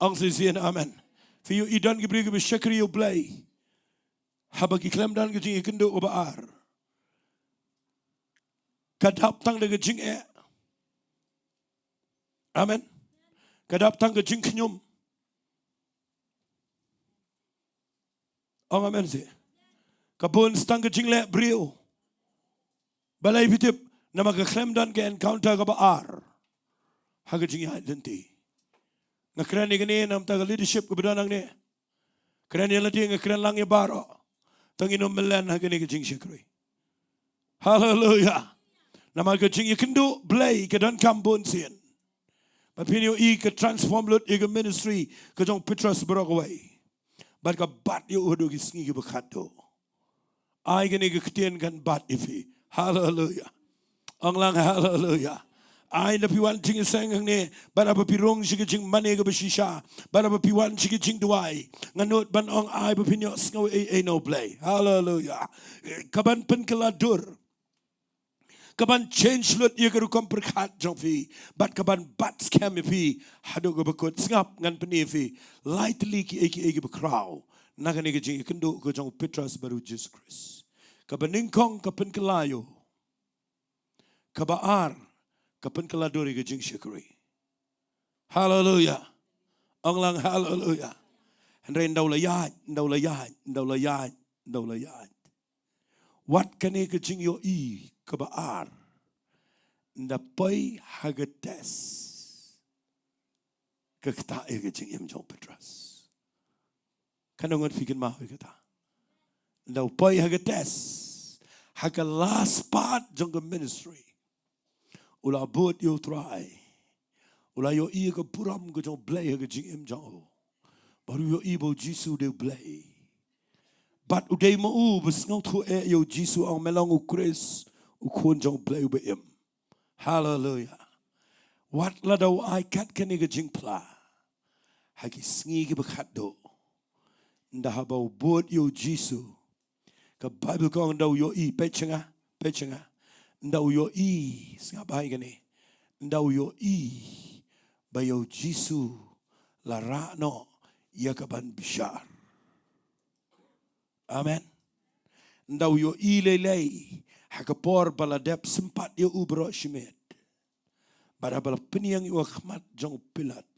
Ong shisien amen. Phi ïohi don ki briew kiba shakri ïa u Blei, haba ki khlem don ka jingïakynduh kaba ar, ka dap tang da ka jingeh. Amen. Ka dap tang ka jingkhñium. Ong amen seh. Ka bun tang ka jingleh briew. Balei phi tip? Namar ka khlem don ka encounter kaba ar ha ka jingïaid lynti. Nga kren ïa kane namar ka leadership kaba don hangne. Kren ïa lade, nga kren lang ïa baroh. To ngin ym mlien ha kane ka jingshakri. Haleluia. Namar ka jingïakynduh Blei ka donkam bun sien. Bad phin ïohi ka transform lut ïa ka ministry ka jong u Petros baroh kawei. Bad ka bat ïa u haduh ki sngi kiba khatduh. Ai kane ka ktien kan bat ïa phi. Haleluia. Ong lang haleluia. Ai, ynda phi wan jingïaseng hangne, bad haba phi rung sha ka jingmane kaba shisha, bad haba phi wan sha ka jingduwai, nga nud ban ong, ai ba phin ïohsngew ei ei na u Blei. Haleluia. Kaban pynkylla dur, kaban change lut ïa ka rukom pyrkhat jong phi, bad kaban bat skhem ïa phi haduh kaba kut. Sngap, ngan pyni ïa phi lai tylli kiei kiei kiba khraw na kane ka jingïakynduh ka jong u Petros bad u Jisu Khrist. Kaba nyngkong, ka pynkylla ïa u. Kaba ar, ka pynkylla dur ïa ka jingshakri. Haleluia. Ong lang haleluia. Hynrei ynda u la ïaid, ynda u la ïaid, ynda u la ïaid, ynda u la ïaid, wat kane ka jingïohi kaba ar, ynda poi ha ka test, ka ktah ïa ka jingim jong u Petros. Katno ngut phi kynmaw ïa kata? Ynda u poi ha ka test, ha ka last part jong ka ministry, u la bud ïa u Trai. U la ïohi ïa ka burom ka jong u Blei ha ka jingim jong u. Bad u ïohi ba u Jisu u dei u Blei. Bad u dei ma u ba sngewthuh eh ïa u Jisu, ong, me long u Khrist, u Khun jong u Blei uba im. Haleluia. Wat lada u ai kat kane ka jingphla, ha ki sngi kiba khatduh, ynda haba u bud ïa u Jisu, ka Baibl ka ong ynda u ïohi, peit sha nga, peit sha nga, ynda u ïohi, sngap bha ïa kane, ynda u ïohi ba ïa u Jisu la rah noh ïa ka ban bishar. Amen. Ynda u ïohi lei lei ha ka por ba la dep sympat ïa u baroh shimet, bad haba la pynïeng ïa u ha khmat jong u Pilat,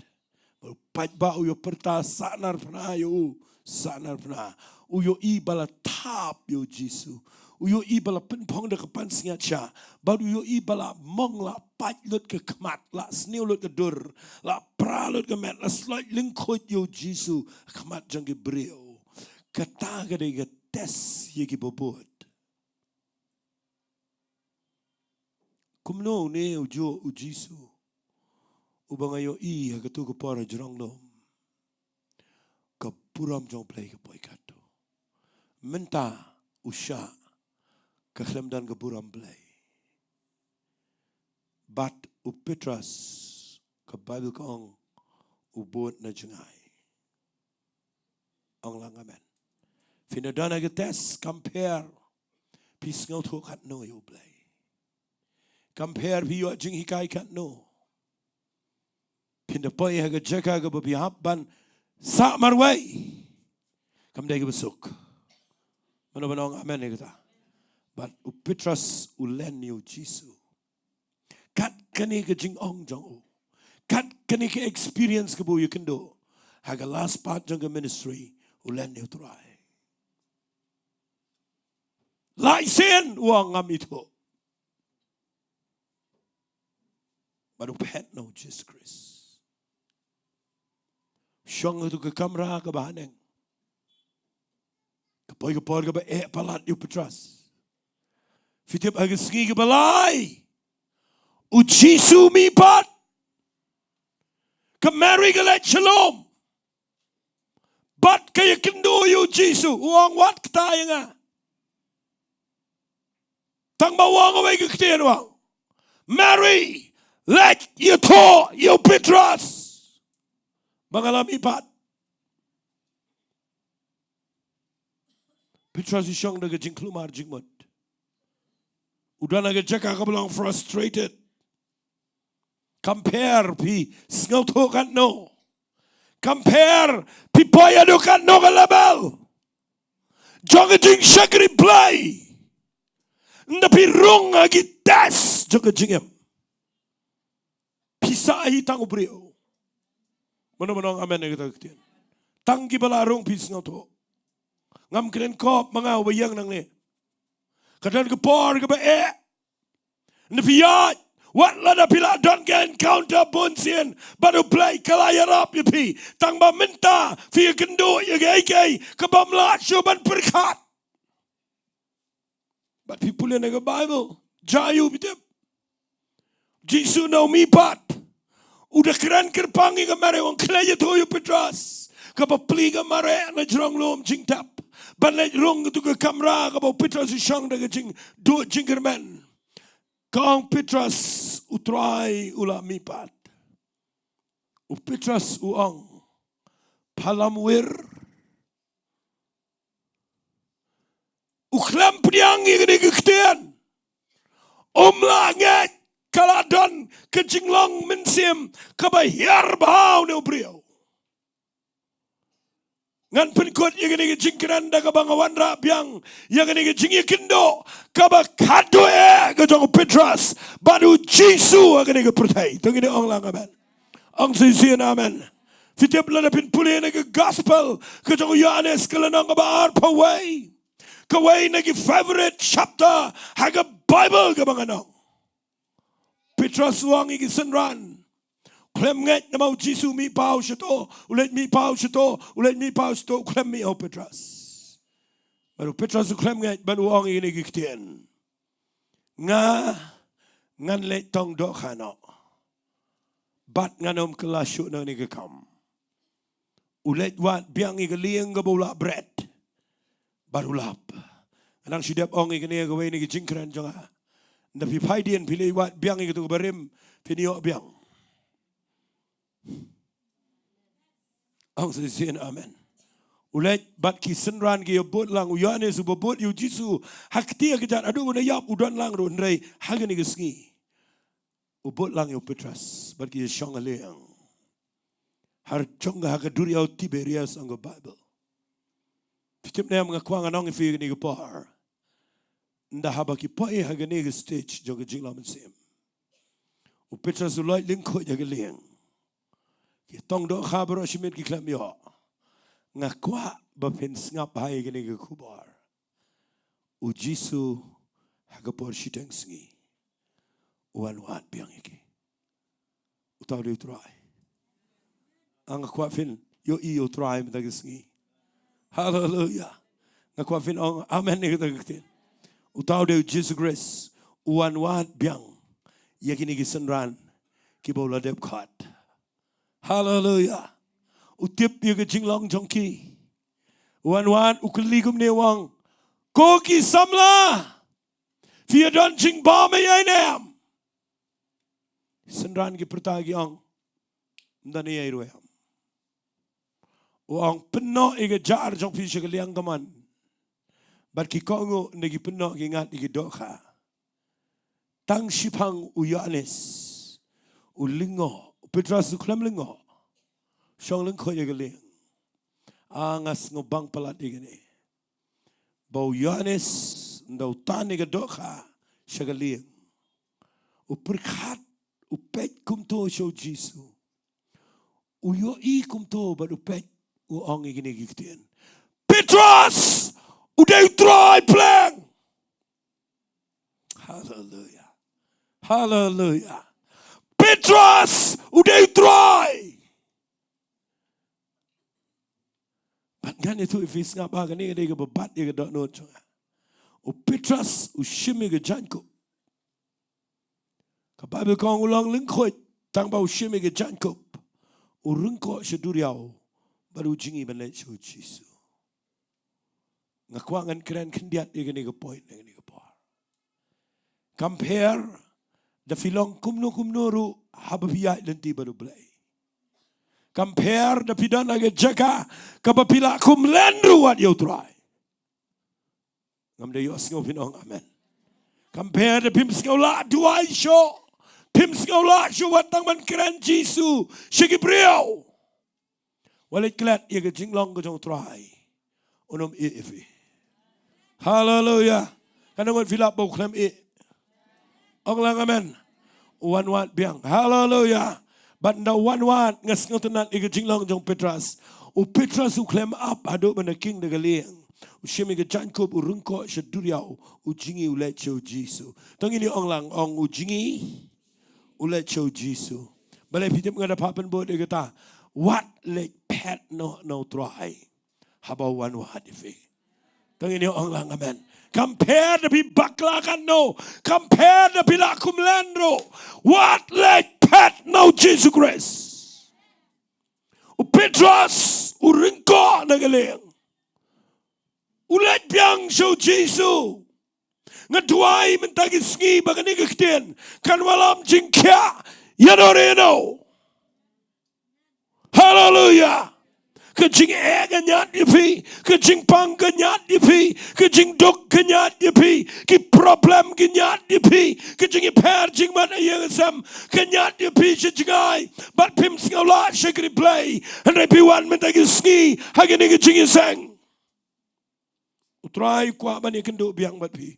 bad u paidbah u ïa pyrta, sahnarphna ïa u, sahnarphna. U ïohi ba la thap ïa u Jisu. U ïohi ba la pynphong da ka pansngiat sha, bad u ïohi ba la mong, la pait lut ka khmat, la sniew lut ka dur, la pra lut ka met, la sloit lyngkhuid ïa u Jisu ha khmat jong ki briew. Kata ka dei ka test ïa kiba bud. Kumno une ujuh u Jisu uba nga ïohi ha kato ka por hajrong lum, ka burom jong U Blei ka poi katto. Mynta u shah, ka khlem don ka burom Blei. Bad u Petros, ka Baibl ka ong, u bud na jngai. Ong lang amen. Phi na don ha ka test, compare. Phi sngewthuh katno ïa U Blei? Compare, phi ïoh jinghikai katno? Phin da poi ha ka jaka kaba phi hap ban sah marwei. Kam dei kaba suk. Mano ban ong amen ïa kata? Bad u Petros u len ïa u Jisu. Kat kane ka jingong jong u, kat kane ka experience kaba u ïakynduh ha ka last part jong ka ministry, u len ïa u Trai. Lai sien u ong ngam ithuh. Bad u phet na u Jisu Khrist. Shong ha kato ka kamra kaba haneng. Ka poi ka por kaba eh palat ïa u Petros. Phi tip, ha ka sngi kaba lai, u Jisu mihpat. Ka Mary ka leit shalom. Bad ka ïakynduh ïa u Jisu, u ong wat kata ïa nga. Tang ba u ong kawei ka ktien, u ong, Mary, leit ïathuh ïa u Petros ba nga la mihpat. Petros u shong da ka jingkulmar jingmut. U don ha ka jaka kaba long frustrated. Compare, phi sngewthuh katno? Compare, phi poi haduh katno ka level jong ka jingshakri Blei? Ynda phi rung ha ki test jong ka jingim, phi sah hi tang u briew. Mano mano ong amen ïa kata ka ktien? Tang kiba la rung phi sngewthuh. Ngam kren kop ma nga uba ïeng nangne. Ka don ka por kaba eh. Ynda phi ïaid, wat lada phi la don ka encounter bunsien bad U Blei, ka la ïarap ïa phi. Tang ba mynta phi ïakynduh ïa kaei kaei kaba ym lah shuh ban pyrkhat. Bad phi pule na ka Baibl, jia ïa u, phi tip, Jisu na u mihpat, u da kren kyrpang ïa ka Mary, u ong khlem ïathuh ïa u Petros. Kaba plie ka Mary na jrong lum jingtep ban leit rung kato ka kamra kaba u Petros u shong da ka jingduh jingkyrmen. Ka ong, Petros, u Trai u la mihpat. U Petros u ong, phalam wir. U khlem pdiang ïa kane ka ktien. Um lah ngeit, ka la don ka jinglong mynsiem kaba hiar bha ha une u briew. Ngan pynkut ïa kane ka jingkren da kaba nga wanrah biang ïa kane ka jingïakynduh kaba khadduh eh ka jong u Petros bad u Jisu ha kane ka pyrthei. To ngin ong lang amen. Ong shisien amen. Phi tip, lada phin pule na ka gospel ka jong u Ïoannis, ka lynnong kaba arphew wei, kawei na ki favorite chapter ha ka Baibl kaba ngan ong. Petros u ong ïa ki synran, khlem ngeit namar u Jisu u mihpaw shato, u leit mihpaw shato, u leit mihpaw shato, u khlem mih ha u Petros. Bad u Petros u khlem ngeit bad u ong ïa kine ki ktien. Nga ngan leit tong dohkha noh. Bad ngan ym kylla shuh na kane ka kam. U leit wad biang ïa ka lieng kaba u lah bret bad u lap. Nga dang shu dep ong ïa kane ha kawei na ki jingkren jong nga. Ynda phi phai dien phi leit wad biang ïa kato kaba rim, phin ïoh biang. Ong sa shisien amen. U leit bad ki synran ki ïa bud lang, u Ïoannis uba bud ïa u Jisu ha kti ha kjat, haduh ba un ïap u don lang ruh, hynrei ha kane ka sngi u bud lang ïa u Petros bad ki ïa shong ha lieng. Har jong ka ha ka duriaw Tiberias, ong ka Baibl. Phi tip ne em, nga kwah ngan ong ïa phi kane ka por, ynda haba ki poi ha kane ka stage jong ka jinglong mynsiem, u Petros u leit lyngkhuid ha ka lieng. Ki tong dohkha baroh shimiet ki khlem ïoh. Nga kwah ba phin sngap bha ïa kane ka khubor. U Jisu ha ka por shiteng sngi u wan wad biang ïa ki. Uta u dei u Trai. Nga kwah phin ïohi ïa u Trai mynta ka sngi. Haleluia. Nga kwah phin ong amen ïa kata ka ktien. Uta u dei u Jisu Khrist u wan wad biang ïa kine ki synran kiba u la dep khot. Haleluia. U tip ïa ka jinglong jong ki. U wan wad, u kylli kumne, u ong, ko ki samla, phi ïa don jingbam ïa i ne em? Synran ki pyrta ki ong, ym don ei ei ruh em. U ong, pynnoh ïa ka jar jong phi sha ka liang kamon. Bad ki kohnguh ne ki pynnoh, ki ngat ïa ki dohkha. Tang shiphang u Ïoannis u lyngngoh, u Petros u khlem lyngngoh. Shong lyngkhuid ïa ka lieng. Ah, nga sngewbang palat ïa kane. Ba u Ïoannis ynda u tan ïa ka dohkha sha ka lieng, u pyrkhat, u peit kumto sha u Jisu. U ïohi kumto bad u peit, u ong ïa kine ki ktien, Petros, u dei u Trai pleng. Haleluia. Haleluia. Petros, u dei u Trai. Bad ngan ïathuh ïa phi, sngap bha, kane ka dei kaba bat ïa ka dohnud jong nga. U Petros u shim ïa ka jaiñkup. Ka Baibl ka ong u long lyngkhuid, tang ba u shim ïa ka jaiñkup, u ryngkoh sha duriaw bad u jngi ban leit sha u Jisu. Nga kwah ngan kren khyndiat ïa kane ka point, ïa kane ka por. Kam pher da phi long kumno kumno ruh haba phi ïaid lynti bad U Blei. Kam pher da phi don ha ka jaka kaba phi lah kumlen ruh wat ïa U Trai. Ngam dei ïohsngew phin ong amen. Kam pher da phim sngew lah duwai shuh, phim sngew lah shuh wat tang ban kren Jisu sha ki briew. Wat leit klet ïa ka jinglong ka jong U Trai, un ym ïeh ïa phi. Haleluia. Katno ngut phi lap ba u khlem ïeh? Ong lang amen. U wan wad biang. Haleluia. Bad ynda u wan wad, nga sngewtynnat ïa ka jinglong jong u Petros. U Petros u khlem ap haduh ban da king da ka lieng. U shim ïa ka jaiñkup, u ryngkoh sha duriaw, u jngi, u leit sha u Jisu. To ngin ïa ong lang, ong, u jngi, u leit sha u Jisu. Balei phi tip nga da phah pynbud ïa kata? Wat leit phet noh na U Trai haba u wan wad ïa phi. To ngin ïa ong lang amen. Kam pher da phi bakla katno, kam pher da phi lah kumlen ruh, wat leit phet na U Jisu Khrist. U Petros u ryngkoh na ka lieng, u leit biang sha u Jisu. Nga duwai mynta ka sngi ba kane ka ktien kan wallam jingkhiah ïa no re no. Haleluia. Ka jingeh ka ñiad ïa phi, ka jingpang ka ñiad ïa phi, ka jingduk ka ñiad ïa phi, ki problem ki ñiad ïa phi, ka jingïapher jingmut ha ïing ha sem ka ñiad ïa phi sha jngai. Bad phim sngew lah shakri Blei. Hynrei phi wan mynta ka sngi ha kane ka jingïaseng. U Trai u kwah ban ïakynduh biang bad phi.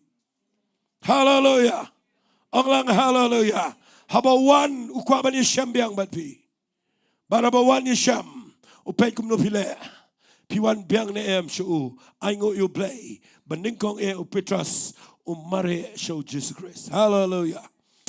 Haleluia. Ong lang haleluia. Haba u wan u kwah ban ïashem biang bad phi. Bad haba u wan ïashem, u peit kumno phi leh. Phi wan biang ne em sha u. Ainguh ïa U Blei ba nyngkong eh u Petros u mareh sha u Jisu Khrist. Haleluia.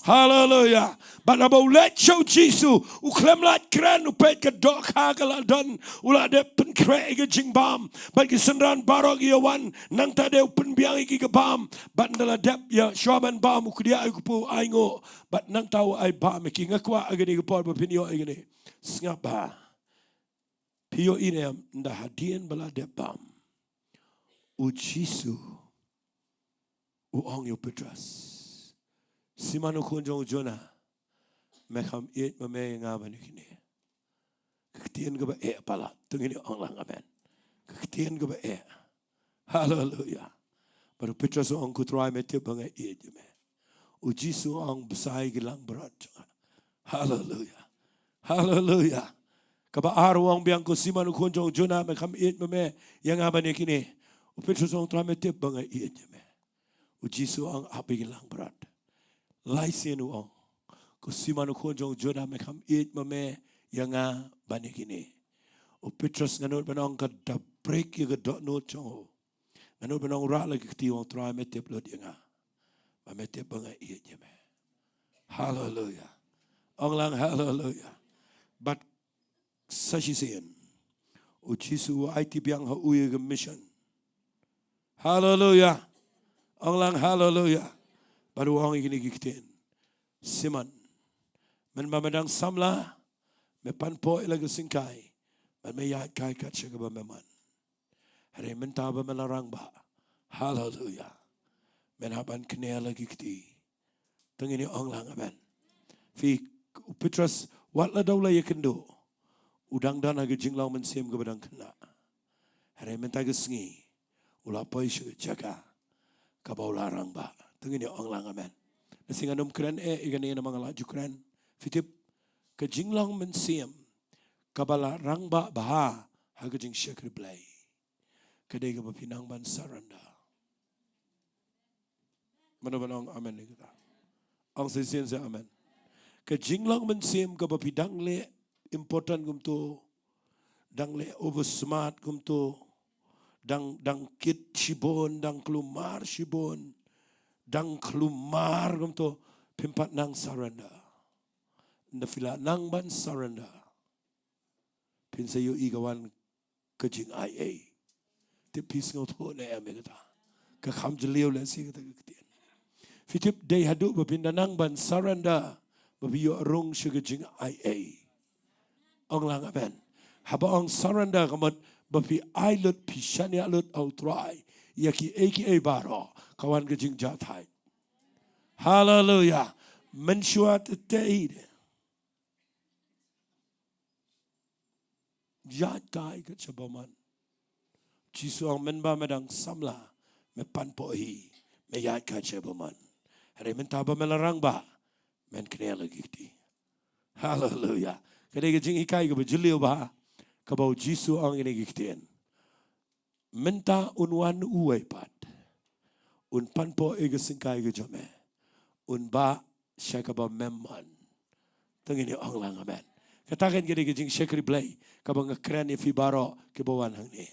Haleluia. Bad haba u leit sha u Jisu, u khlem lah kren, u peit ka dohkha ka la don, u la dep pynkhreh ïa ka jingbam. Bad ki synran baroh ki ïa wan, nangta de u pynbiang ïa ki ka bam. Bad ynda la dep ïa shuwa ban bam, u kdiah ïa u kpu, ainguh. Bad nangta u ai bam ïa ki. Nga kwah ha kane ka por ba phin ïoh ïa kane. Sngap bha. Phi ïohi ne em, ynda hadien ba la dep bam, u Jisu u ong ïa u Petros, Simon u khun jong u Jonah, me kham ïeit ma me ïa nga ban ïa kine? Ka ktien kaba eh palat. To ngin ong lang amen. Ka ktien kaba eh. Haleluya. Bad u Petros u ong, ko Trai, me tip ba nga ïeit ïa me. U Jisu u ong, bsa ïa ki langbrot jong nga. Haleluya. Haleluya. Kaba ar u ong biang, ko Simon u khun jong u Jona, me kham ïeit ma me ïa nga ban ïa kine? U Petros u ong, Trai, me tip ba nga ïeit ïa me. U Jisu u ong, ap ïa ki langbrot. Lai sien u ong, ko Simon u khun jong u Jona, me kham ïeit ma me ïa nga ban ïa kine? U Petros, nga nud ban ong, ka da break ïa ka dohnud jong u. Nga nud ban ong, u rah la ki kti, u ong, Trai, me tip lut ïa nga. Ba me tip ba nga ïeit ïa me. Haleluya. Ong lang haleluya. Bad sa shisien, u Jisu u aiti biang ha u ïa ka mission. Haleluya. Ong lang haleluya. Bad u ong ïa kine ki ktien, Simon, mynba me dang samla, me pan poh ïa la ka syngkai, bad me ïaid kai kat sha kaba me mon. Hynrei mynta ba me la rangbah, haleluya, men hap ban kner la ki kti. To ngin ong lang amen. Phi, u Petros, wat la dei u la ïakynduh, u dang don ha ka jinglong mynsiem kaba dang khynnah. Hynrei mynta ka sngi u la poi sha ka jaka kaba u la rangbah. To ngin ong lang amen. Nga sngew ngam kren eh ïa kane namar nga la ju kren. Phi tip, ka jinglong mynsiem kaba la rangbah bha ha ka jingshakri Blei, ka dei kaba phi nang ban surrender. Mano ban ong amen ïa kata? Ong shisien sa amen. Ka jinglong mynsiem kaba phi dang leh important kumto, dang leh over smart kumto, dang, dang kit shibun, dang kulmar shibun, dang kulmar kumto, phim pat nang surrender. Ynda phi la nang ban surrender, phin sa ïohi ka wan ka jingaiei. Te phi sngewthuh ne em ïa kata? Ka kham jylliew lehse kata ka ktien. Phi tip, dei haduh ba phin da nang ban surrender ba phi ïoh rung sha ka jingaiei. Ong lang amen. Haba ong surrender ka mut ba phi ai lut, phi shaniah lut ha u Trai ïa kiei kiei baroh, ka wan ka jingjahthait. Haleluya. Mynshuwa te te i de ïaid kai kat sha bymman. Jisu ong, mynba me dang samla, me pan poh hi, me ïaid kai sha bymman. Hynrei mynta ba me la rangbah, men kner la ki kti. Haleluya. Ka dei ka jinghikai kaba jylliew bha kaba u Jisu ong ïa kine ki ktien. Mynta un wan uwei pat, un pan poh ïa ka syngkai ka jong me, un bah sha kaba mem mon. To ngin ong lang amen. Kata kan ka dei ka jingshakri Blei kaba nga kren ïa phi baroh kiba wan hangne.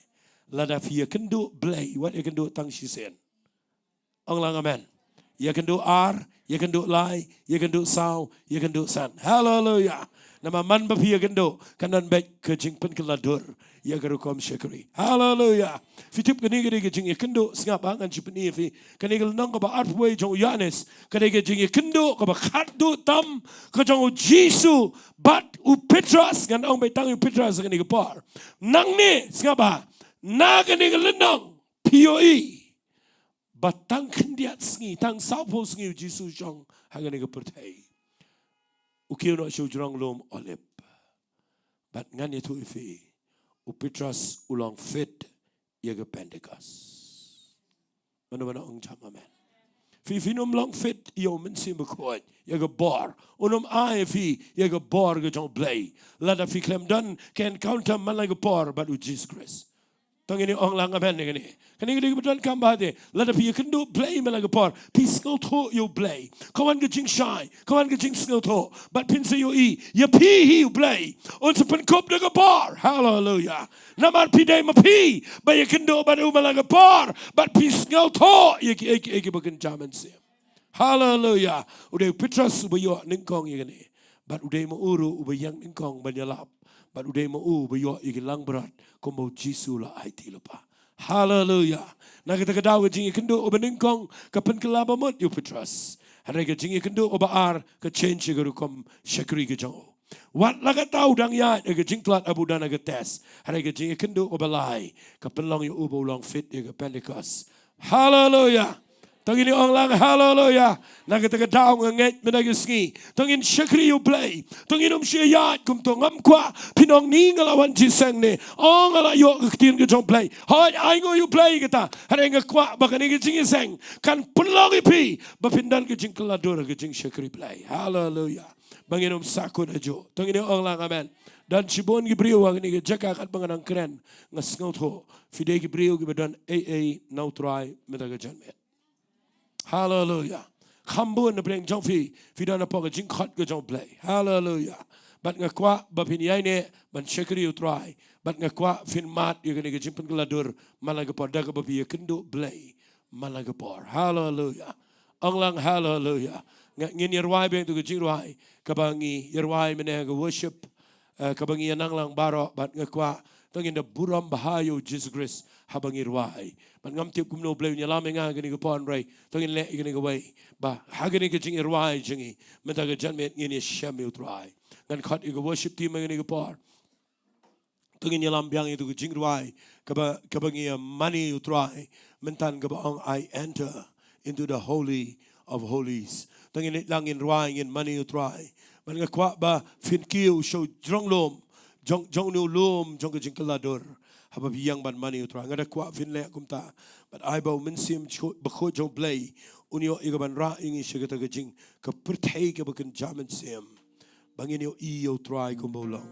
Lada phi ïakynduh Blei, wat ïakynduh tang shisien. Ong lang amen. Ïakynduh ar, ïakynduh lai, ïakynduh saw, ïakynduh san. Haleluya. Namar man ba phi ïakynduh, kan don beit ka jingpynkylla dur ïa ka rukom shakri. Haleluya. Phi tip, kane ka dei ka jingïakynduh, sngap ha, ngan shu pyni ïa phi. Kane ka lynnong kaba arphew wei jong u Ïoannis, ka dei ka jingïakynduh kaba khatduh tam ka jong u Jisu bad u Petros. Ngan ong beit tang u Petros ha kane ka por. Nangne, sngap ha, na kane ka lynnong phi ïohi ba tang khyndiat sngi, tang sawphew sngi u Jisu u shong ha kane ka pyrthei. U kiew noh sha u jrong lum Olib. Bad ngan ïathuh ïa phi, u Petros u long fit ïa ka Pentekost. Mano mano ong jam amen. Phi, phin ym long fit ïa u Mynsiem Bakhuid, ïa ka bor. Un ym ai ïa phi ïa ka bor ka jong u Blei lada phi khlem don ka encounter man la ka por bad u Jisu Khrist. To ngin ong lang amen ïa kane. Kane ka dei kaba donkam bha te. Lada phi ïakynduh Blei man la ka por, phi sngewthuh ïa u Blei, ka wan ka jingshai, ka wan ka jingsngewthuh, bad phin sa ïohi ïa phi hi u Blei un sa pynkup da ka bor. Haleluya. Namar phi dei ma phi ba ïakynduh bad u man la ka por, bad phi sngewthuh ïa kiei kiei kiba kynja mynsiem. Haleluya. U dei u Petros uba ïoh nyngkong ïa kane. Bad u dei ma u ruh uba ïeng nyngkong ban ïalap. Bad u dei ma u uba ïoh ïa ki langbrot kumba u Jisu u la aiti lypa. Haleluya. Na kata ka daw ka jingïakynduh uba nyngkong ka pynkylla bamut ïa u Petros. Hynrei ka jingïakynduh uba ar ka change ïa ka rukom shakri ka jong u. Wat la katta u dang ïaid ha ka jingtlot haba u don ha ka test. Hynrei ka jingïakynduh uba lai ka pynlong ïa u ba u long fit ïa ka Pentekost. Haleluya. To ngin ïa ong lang haleluya. Na kata ka daw nga ngeit mynta ka sngi, to ngin shakri ïa U Blei. To ngin ym shu ïaid kumto, ngam kwah phin ong ni nga la wan jingïaseng ne, ong nga la ïoh ka ktien ka jong U Blei. Hooid, ainguh ïa U Blei kata. Hynrei nga kwah ba kane ka jingïaseng kan pynlong ïa phi ba phin don ka jingkylla dur ha ka jingshakri Blei. Haleluya. Ba ngin ym sahkut hajuh. To ngin ïa ong lang amen. Don shibun ki briew ha kane ka jaka katba nga nang kren, nga sngewthuh phi dei ki briew kiba don ei ei na U Trai mynta ka janmiet. Haleluya. Kham bun na pdeng jong phi, phi don hapoh ka jingkhot ka jong U Blei. Haleluya. Bad nga kwah ba phin ïaineh ban shakri U Trai. Bad nga kwah phin mad ïa kane ka jingpynkylla dur man la ka por da kaba phi ïakynduh Blei man la ka por. Haleluya. Ong lang haleluya. Nga, ngin ïa rwai biang ïa tu ka jingrwai kaba ngi ïa rwai mynne ha ka worship, eh, kaba ngi ïa nang lang baroh, bad nga kwah to ngin da burom bha ïa U Jisu Khrist haba ngi rwai. Bad ngam tip kumno U Blei un ïalam ïa nga ha kane ka por, hynrei to ngin leh ïa kane kawei, ba ha kane ka jingïarwai jong ngi mynta ka janmiet ngin ïashem ïa U Trai. Ngan khot ïa ka worship team ha kane ka por. To ngin ïalam biang ïa tu ka jingrwai kaba, kaba ngi ïa mane ïa U Trai mynta kaba ong, "I enter into the holy of holies." To ngin leit lang ngin rwai, ngin mane ïa U Trai. Bad nga kwah ba phin kiew sha u jrong lum jong, jong une u lum jong ka jingkylla dur haba phi ïeng ban mane ïa U Trai. Nga da kwah phin leh kumta. Bad ai ba U Mynsiem Bakhuid jong U Blei un ïoh ïa ka ban rah ïa ngi sha kata ka jing, ka pyrthei kaba kynja mynsiem, ba ngin ïohi ïa U Trai kumba U long,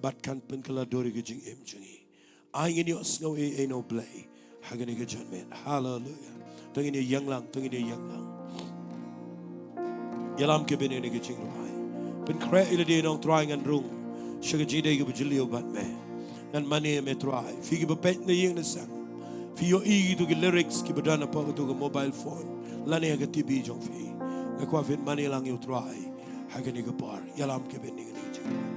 bad kan pynkylla dur ïa ka jingim jong ngi. Ai ngin ïohsngew ei ei na U Blei ha kane ka janmiet. Haleluya. To ngin ïa ïeng lang, to ngin ïa ïeng lang. Ïalam kyrpad ïa kane ka jingrwai. Pynkhreh ïa lade, ong Trai, ngan rung sha ka jingïadei kaba jylliew bad Me. Ngan mane ïa Me Trai. Phi kiba peit na ïing na sem, phi ïohi ïa kitu ki lyrics kiba don hapoh katu ka mobile phone lane ha ka T V jong phi. Nga kwah phin mane lang ïa U Trai ha kane ka por. Ïalam kyrpad ïa kane ka jingrwai.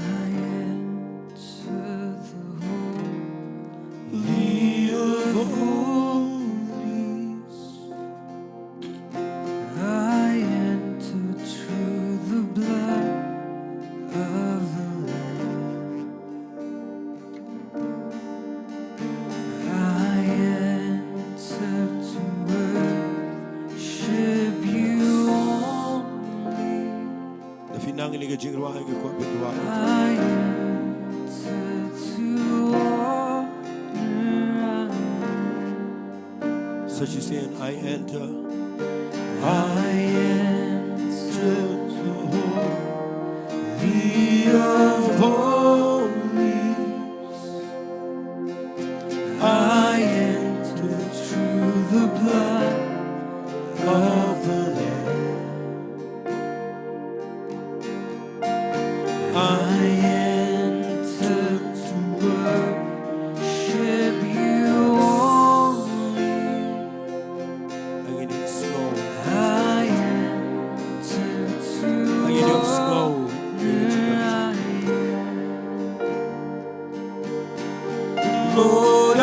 I enter the holy of holies. I enter through the blood of the Lamb. I enter to worship You only. Da phi nang ïa kane ka jingrwai, nga kwah phin rwai. I enter to honor. So she's saying, "I enter." I enter the holy of holies. I enter through the blood of the Lamb. I enter to worship You only. Ngi ïohsngew. I enter to Ngi ïohsngew. Lord, I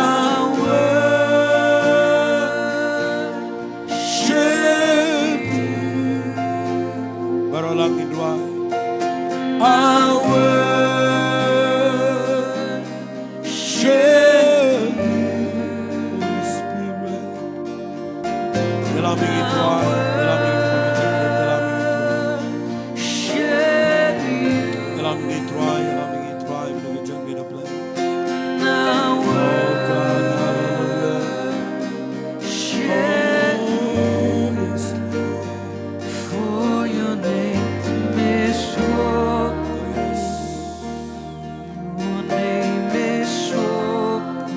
worship You. Baroh lang ngin rwai. I worship You, Spirit. Ïalam ïa ngi Trai, ïalam ïa ngi Trai, ïalam ïa ngi Trai. Ïalam ïa ngi Trai, ïalam ïa ngi Trai, ïalam ïa ngi Trai. Oh God, hallelujah. Oh, yes, Lord. For Your name is holy. Your name is holy.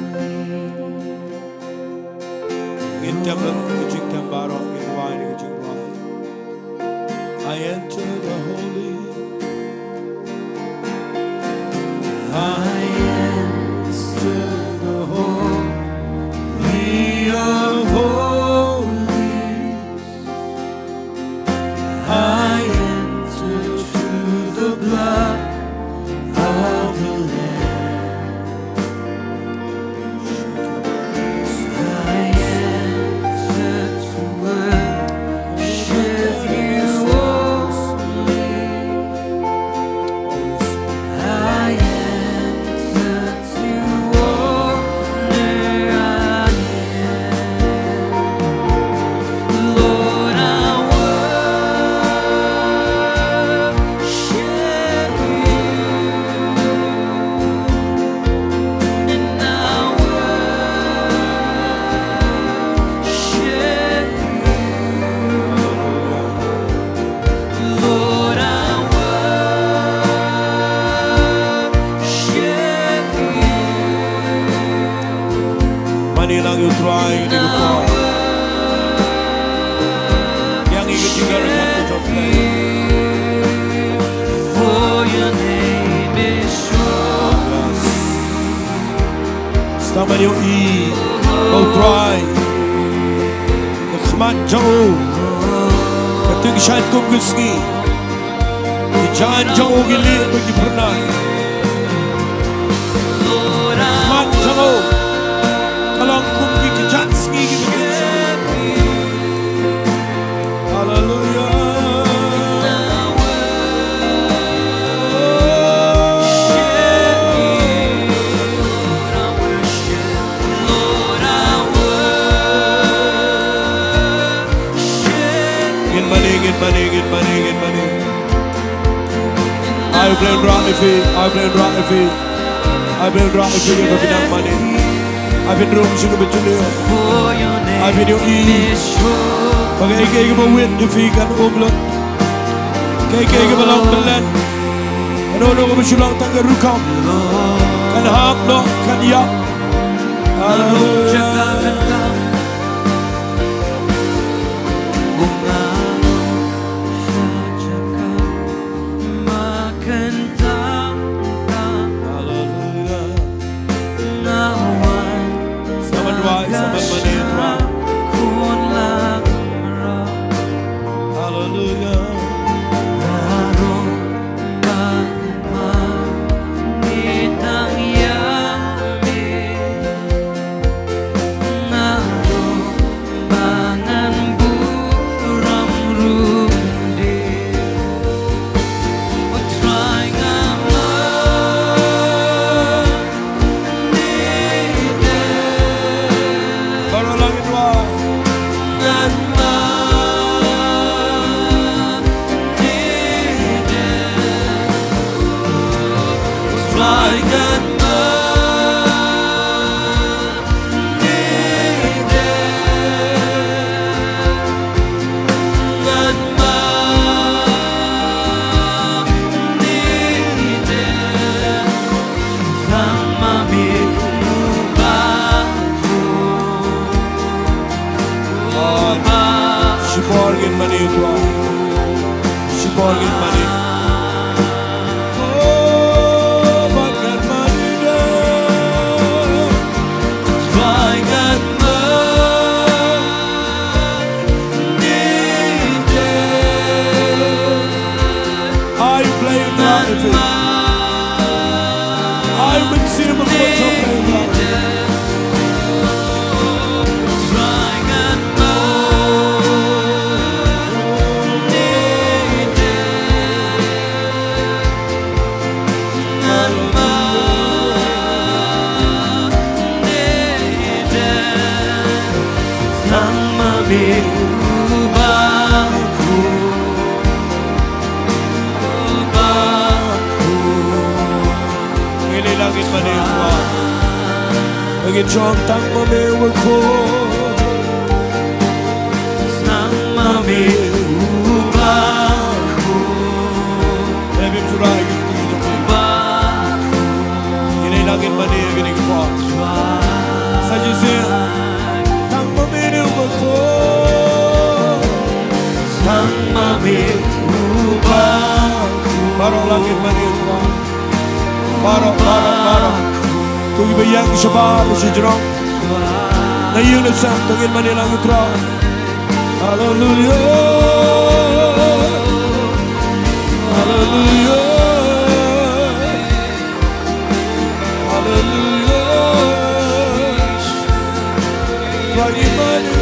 Ngin tem ïa ka jingtem baroh, ngin rwai ïa ka jingrwai. I enter the holy. I enter the holy of holies. I enter through the blood of the Lamb. I enter to worship You only. I enter Trai, ïa ngi ka jingkyrkhu ka jong U Blei. Yes. Sa ma ïohi ba U Trai, ka khmat jong u ka tyngshaiñ kum ka sngi. Ki jaiñ jong u ki lieh bad ki phyrnai. Ka khmat jong u ka long kum ki kjat sngi kiba tyngshaiñ. Hallelujah. Ngin mane, ngin mane, ngin mane, ngin mane. Ai U Blei un rah ïa phi, ai U Blei un rah ïa phi. Ai U Blei un rah ïa phi, ïa ka bynta mane. Ai phin rung sha kaba jylliew. Ai phin ïohi ba kaei kaei kaba wit ïa phi kan um lut. Kaei kaei kaba long bylliah, kano kano kaba shu long tang ka rukom, kan hap noh, kan ïap. Haleluya. Haleluya. Selamat duwai, selamat mane, Tuhan. Haleluya. Baroh lang ïa Trai. Shibun ngin mane, Tuhan. Shibun ngin mane. Ai U Blei un rah ïa phi. Ai U Mynsiem Bakhuid jong U Blei un rah. Ngi leit lang ngin mane, Tuhan. Ngi shong tang ma me, U Bakhuid. Tang ma me, U Bakhuid. Te bym shu rai ki kti jong me. Ngi leit lang ngin mane, ngi leit ki por. Sa shisien. Tang ma me, U Bakhuid. Tang ma me, U Bakhuid. Baroh lang ngin mane, U Bakhuid. Baroh, baroh, baroh. To kiba ïeng shabar shajrong, na ïing na sem, to ngin mane lang ïa U Trai. Haleluya. Haleluya. Haleluya. Trai, ngi mane.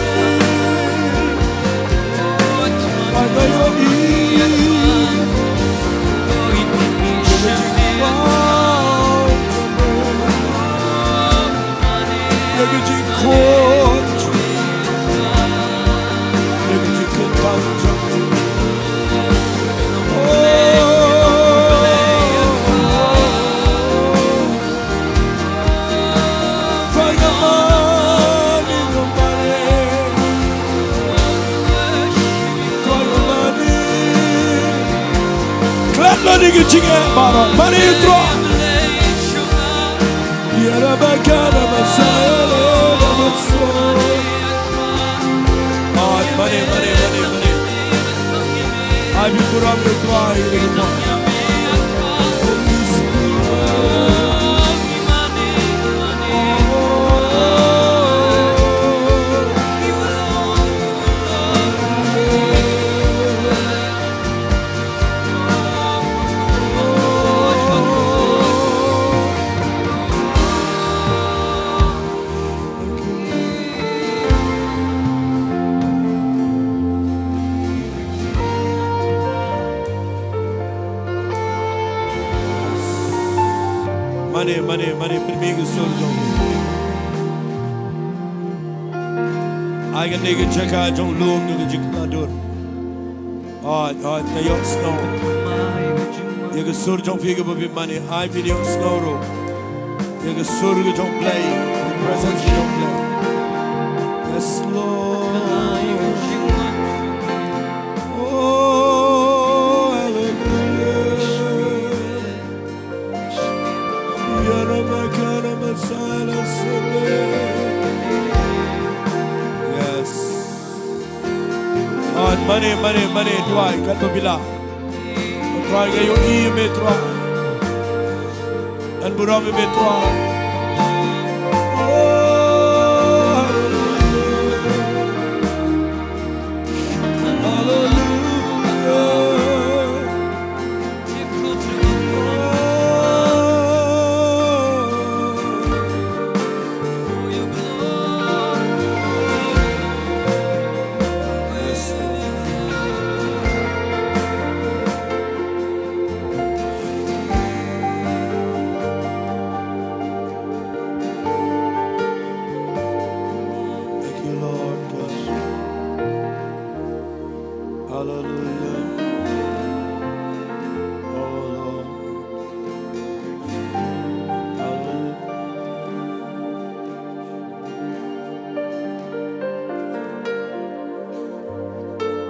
Mane, mane, mane, pynmih ki sur jong. Ai kane ka jaka jong lum jong ka jingkhladur. Ai, ai, ta ïohsngew. Ïa ka sur jong phi kaba phi mane, ai phi ïohsngew ruh. Ïa ka sur ka jong Blei, ka presence ka jong Blei. Yes, Lord. Oh, hallelujah. Yes. An mane, mane, mane, Trai, katba phi lah. Trai, nga ïohi ïa me, Trai. Ngan burom ïa me, Trai. Oh, hallelujah. Hallelujah. Thank you, Lord God. Hallelujah. Oh, Lord. Hallelujah.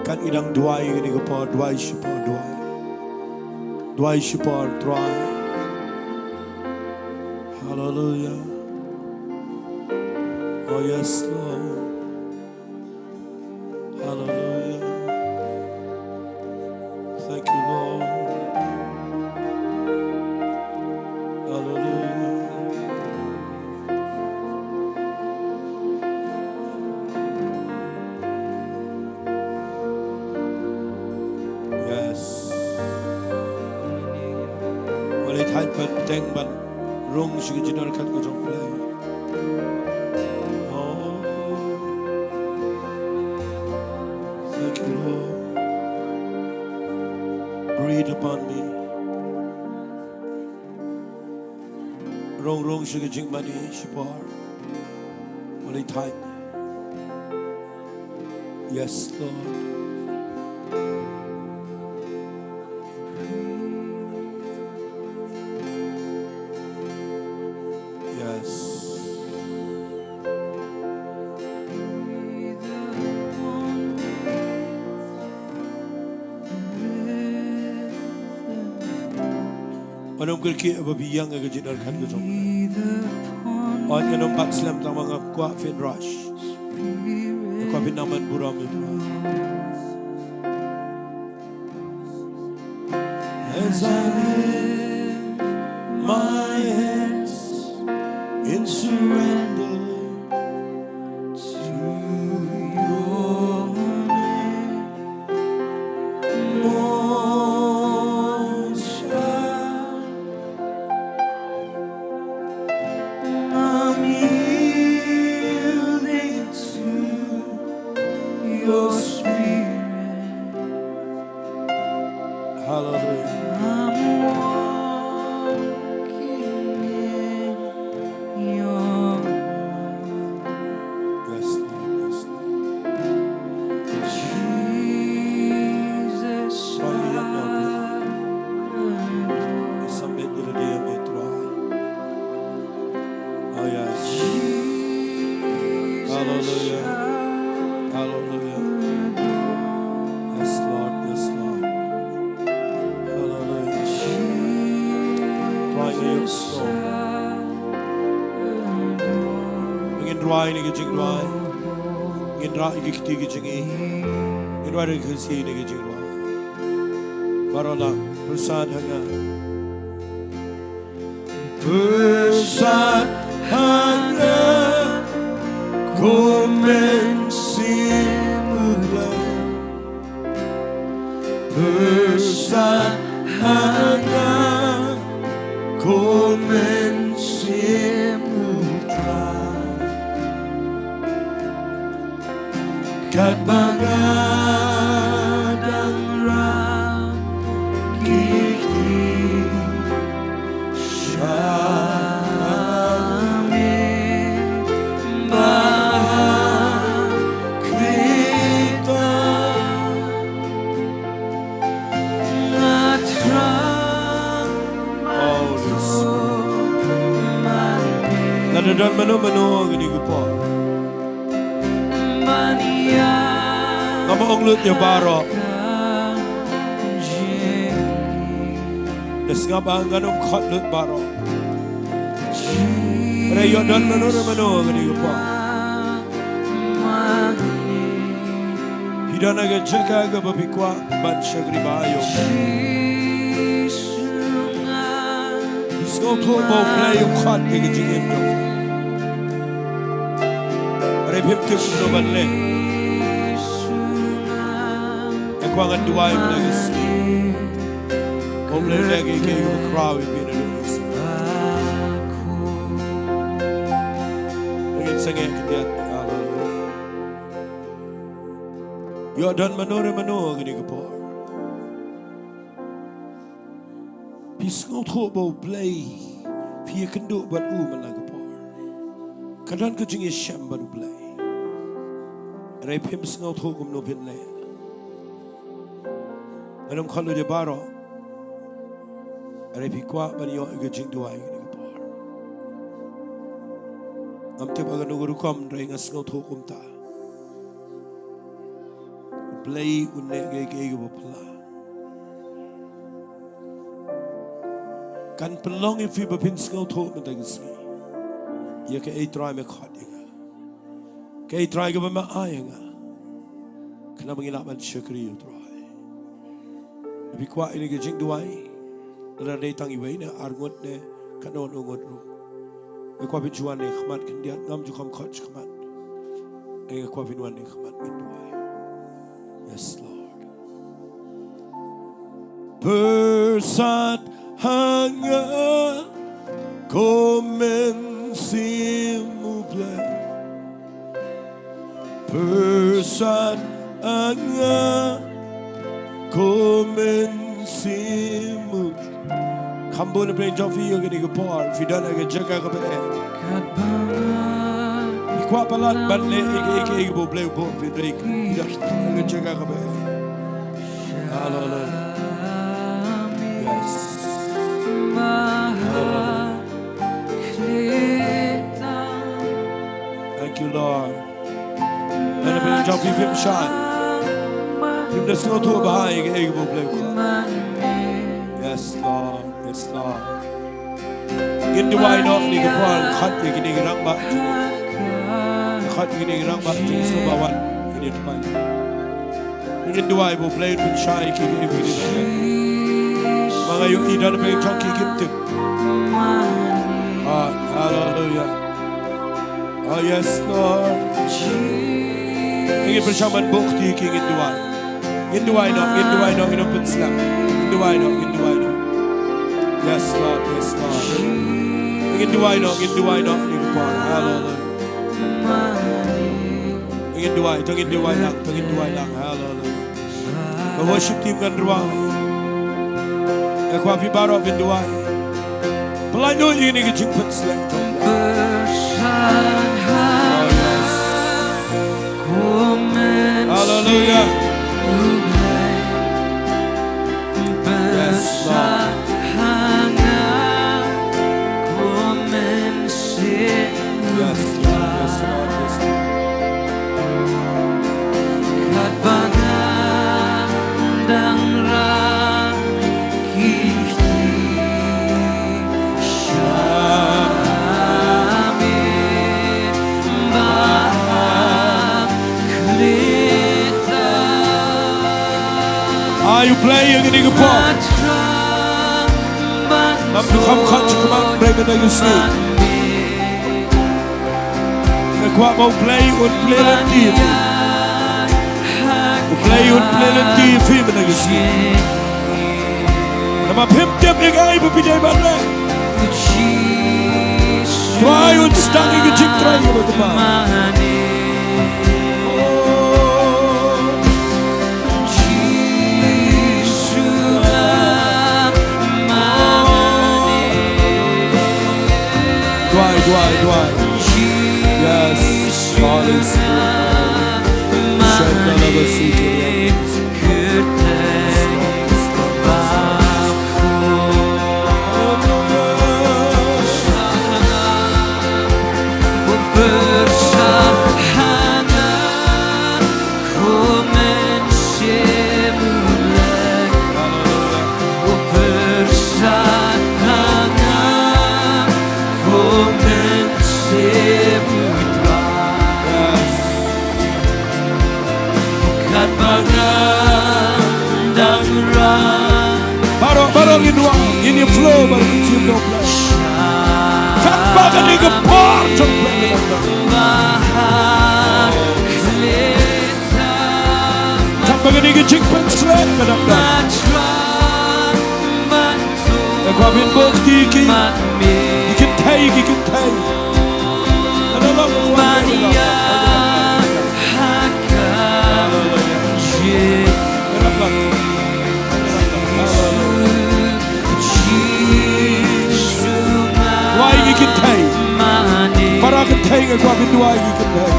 Kan ngi dang duwai kane ka por, duwai shipor, duwai. Duwai shipor, Trai. Hallelujah. Oh, yes, Lord. Hallelujah. Thank you, Lord. Hallelujah. Yes. Wat leit hajan bteng ban rung sha ka jingdonkam ka jong U Blei. Oh, thank you, Lord. Breathe upon me. Rung, rung sha ka jingmane shipor. Wat leit hajan. Yes, Lord. Yes. Wat nym kyrkieh ba phi ïeng ha ka jingdonkam ka jong U Blei. Wat nym bat slem tang ba nga kwah phin rush. Nga kwah phin nang ban burom ïa U Blei. As I lift my hands in surrender to your name, Most High, I'm yielding to your spirit. Hallelujah. I'm walking in your love. Yes, Lord. Yes, Lord. Jesus, I adore. Submit your will, may Trai. Oh, yes. Hallelujah. Hallelujah. Yes, Lord. Yes, Lord. Hallelujah. Trai, yes, Lord. Ngin rwai ïa kine ki jingduwai. Ngin rah ïa kine ki jingduwai. Ngin rwai ïa kine ki jingduwai. Baroh lah, pyrsad ha nga. Pyrsad ha nga, ko Mynsiem U Blei. Pyrsad ha nga, ko Mynsiem U Trai. Katba nga dang rah ki kti sha me, ba ha kti ta nga thrang. Oh, yes. Lada don mano mano ha kane ka por, ngam ong lut ïa baroh. Da sngap ba ngan ym khot lut baroh. Hynrei ïoh don mano re mano ha kane ka por, phi don ha ka jaka kaba phi kwah ban shakri bha ïa U Blei. Phi sngewthuh ba U Blei u khot ïa ka jingim jong phi. Hynrei phim tip kumno ban leh. Nga kwah ngan duwai mynta ka sngi. Ba U Blei u leh kiei kiei kiba khraw ïa phi naduh mynta. Ngin sangeh khyndiat. Haleluya. Ïoh don mano re mano ha kane ka por, phi sngewthuh ba U Blei, phi ïakynduh bad u man la ka por. Ka don ka jingïashem bad U Blei. Hynrei phim sngewthuh kumno phin leh. Ngan ym khot lut ïa baroh. Hynrei phi kwah ban ïoh ïa ka jingduwai ha kane ka por. Ngam tip ha kano ka rukom, hynrei nga sngewthuh kumta. U Blei un leh kiei kiei kiba phylla. Kan pynlong ïa phi ba phin sngewthuh mynta ka sngi ïa kaei Trai me khot ïa nga, kaei Trai kaba me ai ïa nga, khnang ba ngin lah ban shakri ïa U Trai. Phi kwah ïa kane ka jingduwai, lada dei tang iwei ne ar ngut ne katno ngut ruh, nga kwah phin shu wan ne khmat khyndiat, ngam ju kham khot sha khmat. Nga kwah phin wan ne khmat, ngin duwai. Yes, Lord. Pyrsad ha nga, ko Mynsiem U Blei. Pyrsad ha nga, ko Mynsiem U Blei. Kham bun na pdeng jong phi ha kane ka por, phi don ha ka jaka kaba eh. Phi kwah palat ban leh ïa kaei kaei kaba U Blei u buh phi, hynrei phi don ha ka jaka kaba eh. Haleluya. Yes. Haleluya. Thank you, Lord. Lada phi jop, phi phim shai, phim da sngewthuh bha ïa kaei kaba U Blei u khot. Yes, Lord. Yes, Lord. Ngin duwai noh ha kane ka por, khot ïa kine ki rangbah jong, khot ïa kine ki rangbah jong, sngewbha wan ïa kine ki rangbah. Ngin duwai ba U Blei un pynshai ïa ki, ïa ki, ïa ki. Ma nga ïohi don pdeng jong ki kim tip. Ah, haleluya. Oh, yes, Lord. Ngin pynshai ban buh kti ki, ngin duwai. Ngin duwai noh, ngin duwai noh, ngin ym pynslem. Ngin duwai noh, ngin duwai noh. Yes, Lord, yes, Lord. Ngin duwai noh, ngin duwai noh, ngin duwai. Haleluya. Ngin duwai, to ngin duwai lang, to ngin duwai lang. Haleluya. Ka worship team kan duwai. Nga kwah phi baroh phin duwai. Pynlait noh ïa kine ki jingpynslem. Oh, yes. Haleluya. Yes, Lord. Yes, Lord. Yes, Lord. Yes, Lord. Ai U Blei Kane ka por. Ngam ju kham khot sha khmat Blei mynta ka sngi. Nga kwah ba U Blei un plie lynti ïa phi. U Blei un plie lynti ïa phi mynta ka sngi. Namar phim tip ïa kaei ba phi dei ban leh. Trai un sdang ïa ka jingtrai kaba tymmen. Oh. Duwai, duwai, duwai. Yes, Holy Spirit. Shandalabasiki. Yes. Baroh, baroh ngin duwai, ngin ïa flow, baroh ngin shu duwai. Katba kane ka por jong phi. Katba kane ka jingpynshlur ka dang don. Nga kwah ba phin buh ïa ki, ki kynthei, ki kynthei. Duwai ïa ki kynthei. Para kynthei, nga kwah ba phin duwai ïa ki kynthei.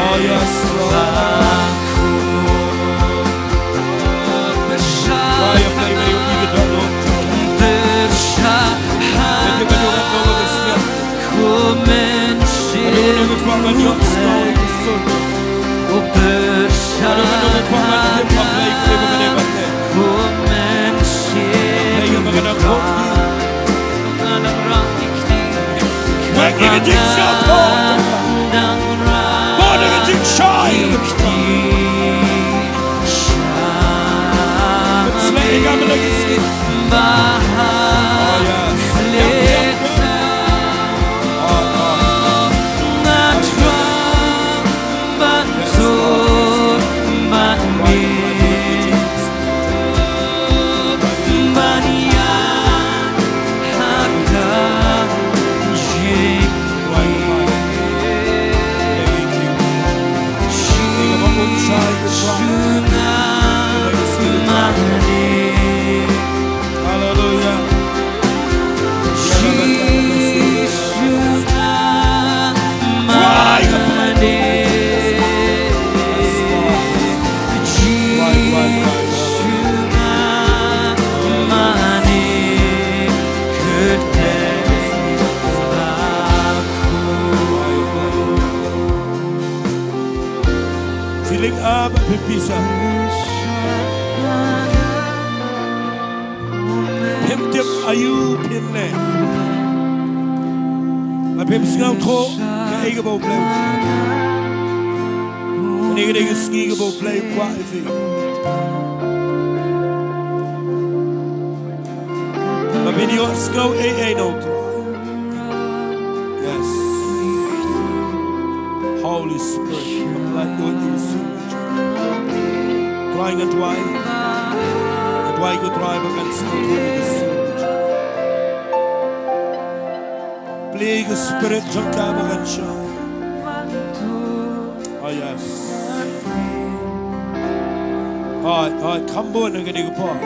Oh, yes, Lord. Hallelujah. Feeling up, phi pisa. Phim tip aïu phin leh. Ba phim sngewthuh kaei kaba U Blei u. Kane ka dei ka sngi kaba U Blei u kwah ïa phi. Ba phin ïohsngew ei ei na U Trai. Yes. Holy Spirit, nga pynlait ïa U Jisu. Trai, nga duwai. Nga duwai ko Trai ba kan sngewthuh ïa U Jisu. Plie ïa ka Spirit jong ka ba kan shai. Oh yes. Hooid, hooid, kham bun ha kane ka por.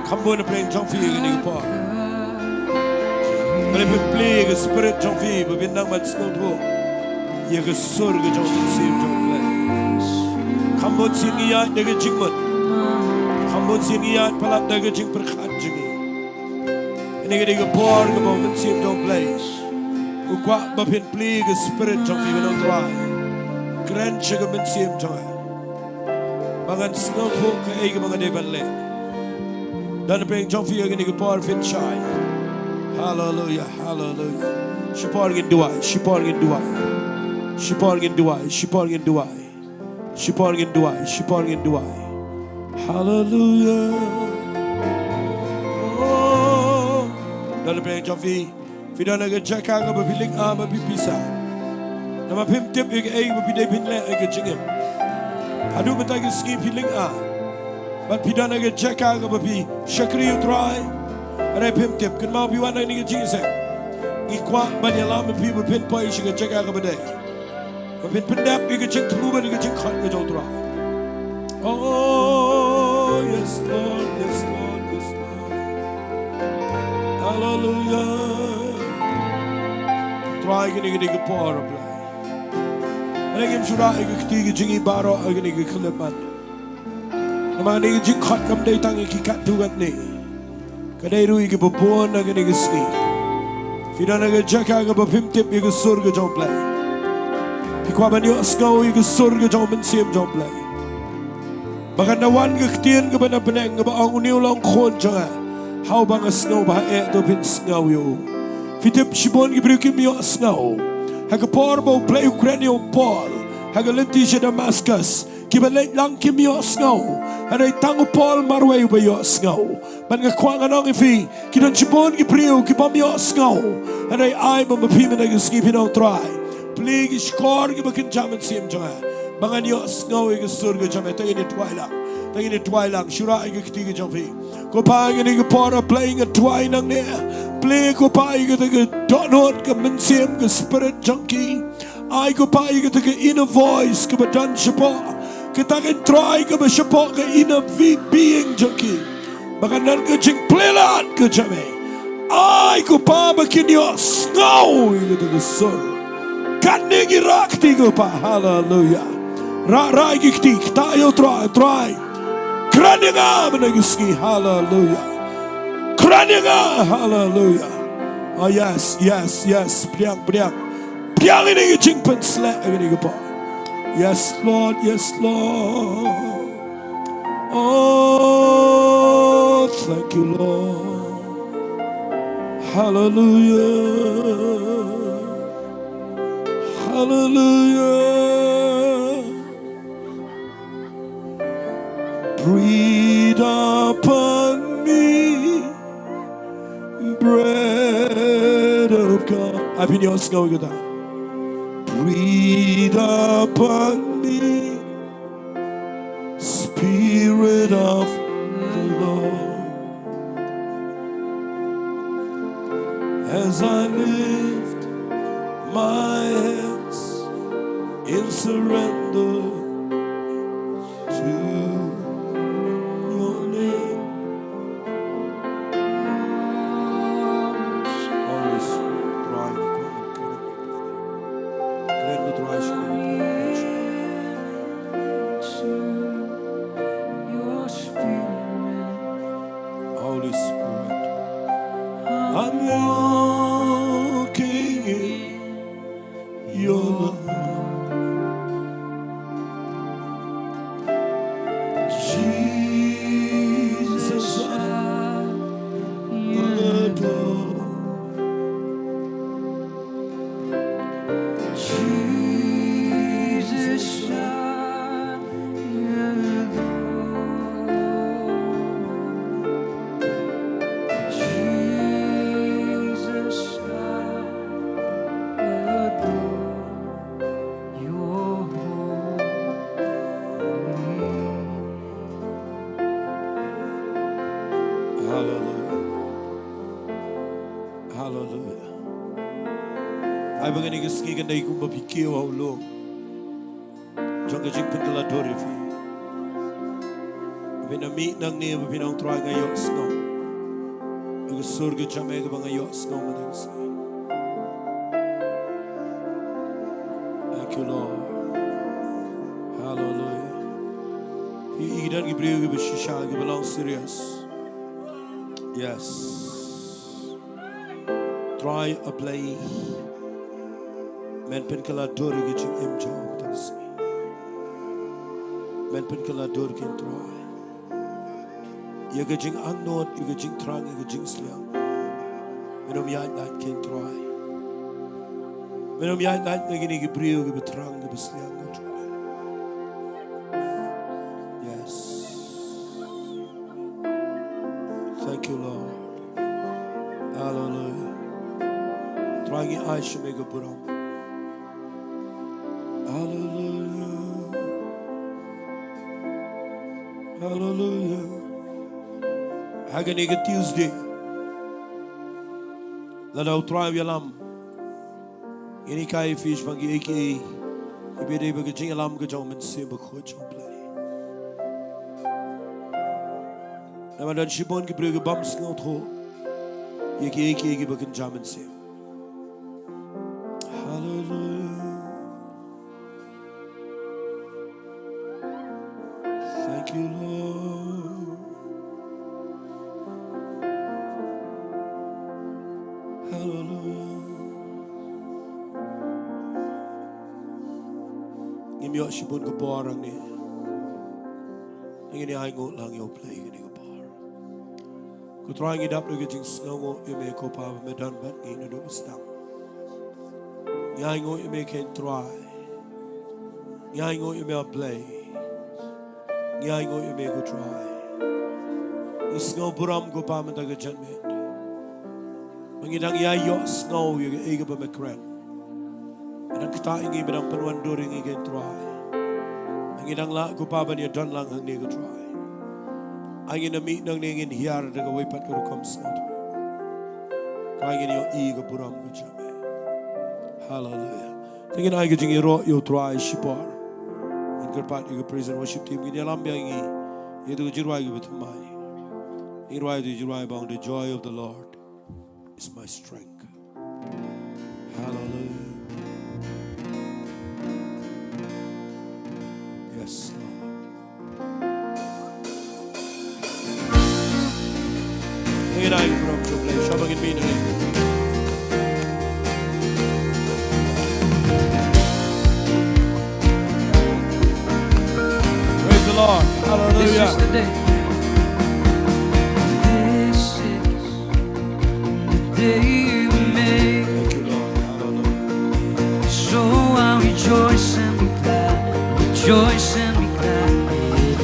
Kham bun na pdeng jong phi ha kane ka por. Balei phin plie ïa ka Spirit jong phi ba phin nang ban sngewthuh ïa ka sur ka jong ka mynsiem jong U Blei. Kham bun sien ngi ïaid da ka jingmut. Kham bun sien ngi ïaid palat da ka jingpyrkhat jong ngi. Kane ka dei ka por kaba u Mynsiem jong U Blei u kwah ba phin plie ka Spirit jong phi, ba U Trai kren sha ka mynsiem jong nga. Ba ngan sngewthuh kaei kaba nga dei ban leh. Don pdeng jong phi ha kane ka por, phin shai. Haleluia, haleluia. Shipor ngin duwai, shipor ngin duwai. Shipor ngin duwai, shipor ngin duwai. Shipor ngin duwai, shipor ngin duwai. Haleluia. Oh. Don pdeng jong phi. Phi don ha ka jaka kaba phi lynga ba phi pisa. Namar phim tip ïa kaei ba phi dei phin leh ha ka jingim. Haduh mynta ka sngi phi lynga. Bad phi don ha ka jaka kaba phi shakri ïa u Trai. Hynrei phim tip, kynmaw phi wan ha kane ka jingïaseng. Ngi kwah ban ïalam ïa phi ba phin poi sha ka jaka kaba dei. Ba phin pyndep ïa ka jingthmu bad ïa ka jingkhot ka jong u Trai. Oh, yes, Lord, yes, Lord, yes, Lord. Hallelujah. Trai, kane ka dei ka por, oh Blei. Hynrei ngim shym rah ïa ka kti ka jong ngi baroh ha kane ka khyllipmat. Namar kane ka jingkhot kam dei tang ïa ki katto katne. Ka dei ruh ïa kiba bun ha kane ka sngi. Phi don ha ka jaka kaba phim tip ïa ka sur ka jong u Blei. Phi kwah ban ïohsngew ïa ka sur ka jong u Mynsiem jong u Blei. Ba kan da wan ka ktien kaba na bneng kaba ong, une u long khun jong nga, ha uba nga sngew bha eh, to phin sngew ïa u. Phi tip shibun ki briew kim ïohsngew. Ha ka por ba u Blei u kren ïa u Paul ha ka lynti sha Damascus, kiba leit lang kim ïohsngew. Hynrei tang u Paul marwei uba ïohsngew. Bad nga kwah ngan ong ïa phi, ki don shibun ki briew kibym ïohsngew. Hynrei ai ba ma phi mynta ka sngi phin ong, Trai, plie ki shkor kiba kynja mynsiem jong nga, ba ngan ïohsngew ïa ka sur ka jong me. To ngin ïa duwai lang. To ngin ïa duwai lang. Shah ïa ka kti ka jong phi. Ko Pa, ha kane ka por, oh Blei, nga duwai nangne. Plie, ko Pa, ïa kata ka dohnud ka mynsiem, ka spirit jong ki. Ai, ko Pa, ïa kata ka inner voice kaba don shapoh. Kata ka, Trai, kaba shapoh ka inner vi-, being jong ki. Ba kan don ka jingplie lad ka jong me. Ai, ko Pa, ba kin ïohsngew ïa kata ka sur. Katne ngi rah kti, ko Pa. Haleluia. Rah, rah ïa ki kti, ktah ïa u Trai, Trai. Kren ïa nga mynta ka sngi. Haleluia. Kren ïa nga. Haleluia. Oh, yes, yes, yes. Pdiang, pdiang. Pdiang ïa kane ka jingpynshlur, ïa kane ka por. Yes, Lord, yes, Lord. Oh, thank you, Lord. Hallelujah. Hallelujah. Breathe upon me, breath of God. Ai phin ïohsngew ïa kata. Breathe upon me, Spirit of the Lord. As I lift my hands in surrender to your name. Holy Spirit, Trai, kren, kren, kren, Trai, Holy Spirit, I'm walking in your love. Jesus, I adore. Jesus, I adore. Jesus, I adore your holy name. Hallelujah. Hallelujah. Ai ba kane ka sngi kan dei kumba phi kiew ha u lum jong ka jingpynkylla dur ïa phi. Phin ym mih nangne ba phin ong, Trai, nga ïohsngew ïa ka sur ka jong me kaba nga ïohsngew mynta ka sngi. Thank you, Lord. Hallelujah. Phi i, ki don ki briew kiba shisha, kiba long serious. Yes. Trai, oh Blei, men pynkylla dur ïa ka jingim jong nga mynta ka sngi. Men pynkylla dur kein Trai. Ïa ka jingangnud, ïa ka jingthrang, ïa ka jingsliang. Men ym ïaid lait kein Trai. Men ym ïaid lait na kine ki briew kiba thrang, kiba sliang, Trai. Yes. Thank you, Lord. Hallelujah. Trai, ngi ai sha me ka burom. Hallelujah. Hallelujah. Ha kane ka Tuesday, lada U Trai u ïalam, ngin hikai ïa phi shaphang kiei kiei kiba dei bad ka jingïalam ka jong U Mynsiem Bakhuid jong U Blei. Namar don shibun ki briew ki bym sngewthuh ïa kiei kiei kiba kynja mynsiem. Hallelujah. Thank you, Lord. Hallelujah. Ngim ïoh shibun ka por hangne. Ngin ïa ainguh lang ïa U Blei kane ka por. Ko Trai, ngi dap da ka jingsngewnguh ïa me ko Pa ba me don bad ngi naduh ba sdang. Ngi ainguh ïa me kein Trai. Ngi ainguh ïa me, A Blei. Ngi ainguh ïa me ko Trai. Ngi sngew burom ko Pa mynta ka janmiet. Ba ngi dang ïa ïohsngew ïa kaei kaba me kren. Me dang ktah ïa ngi, me dang pynwandur ïa ngi kein Trai. Ngi dang lah ko Pa ban ïa don lang hangne ko Trai. Ai ngin ym mih nangne ngin hiar da kawei pat ka rukom sngewthuh. Trai, ngin ïohi ka burom ka jong me. Hallelujah. Te ngin ai ka jingïaroh ïa U Trai shipor. Ngin kyrpad ïa ka praise and worship team ngin ïalam biang ïa ngi ïa ka jingrwai kaba thymmai. Ngin rwai ïa ka jingrwai ba ong, The joy of the Lord is my strength. Hallelujah. Yes, Lord. Ngin ai burom sha U Blei, sha ba ngin mih na. Praise the Lord. Hallelujah. This is the day. This is the day you made. Thank you, Lord. Hallelujah. So I rejoice and be glad, rejoice and be glad in it.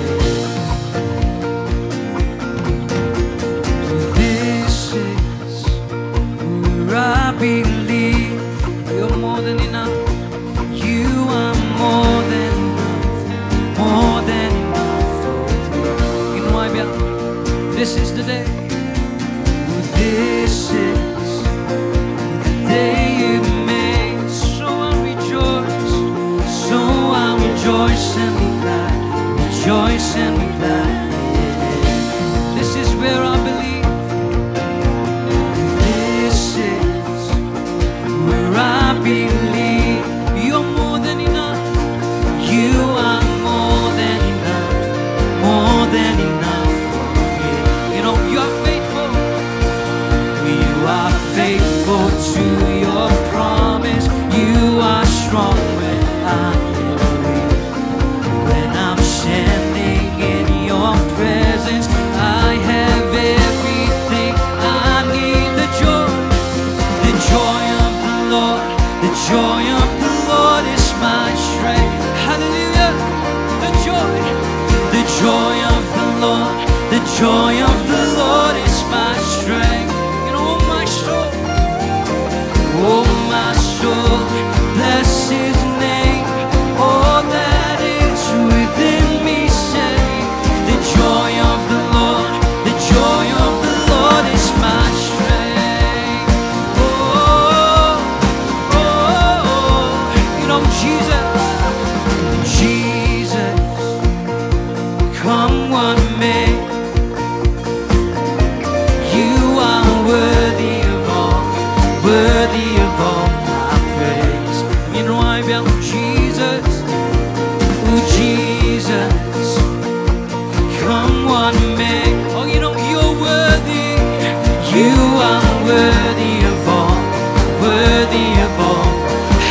This is where I believe you're more than enough. You are more than enough, more than enough for me. Ngin rwai biang. This is the day. This is the day you made. So I rejoice, so I rejoice and be glad, rejoice and be glad. This is where I believe. This is where I believe you're more than enough. You are more than enough, more than enough for me. You know, you're faithful. You are faithful to your promise. You are strong when I am weak. When I'm standing in your presence, I have everything I need. The joy, the joy of the Lord, the joy of the Lord is my strength. Hallelujah. The joy, the joy of the Lord, the joy of the Lord is my strength. And oh, my soul, oh, my soul, bless his name. All that is within me, say, the joy of the Lord, the joy of the Lord is my strength. Oh, oh, oh, you know, Jesus, Jesus, come what may. You are worthy of all, worthy of all my praise. Ngin rwai biang, Jesus, oh, Jesus, come what may. Oh, you know, you're worthy, you are worthy of all, worthy of all.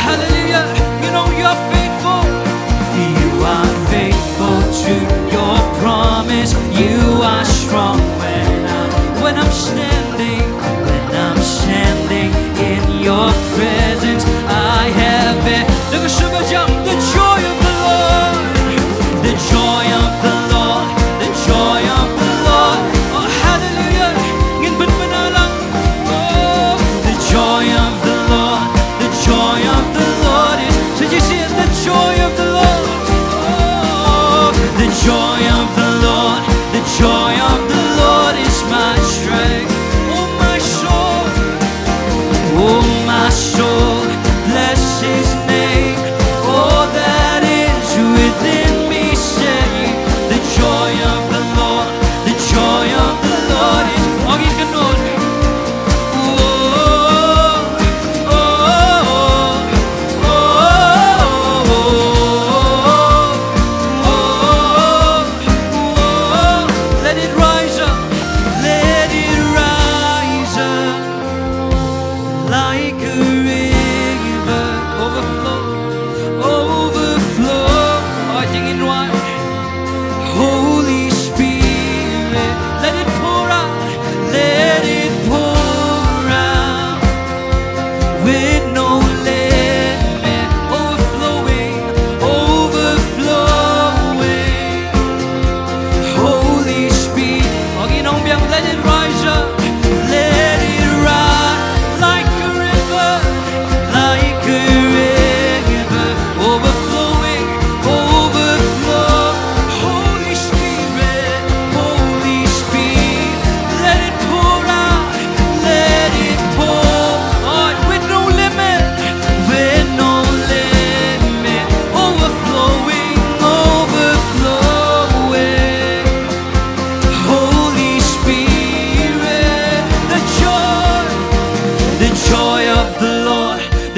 Hallelujah, you know, you're faithful. You are faithful to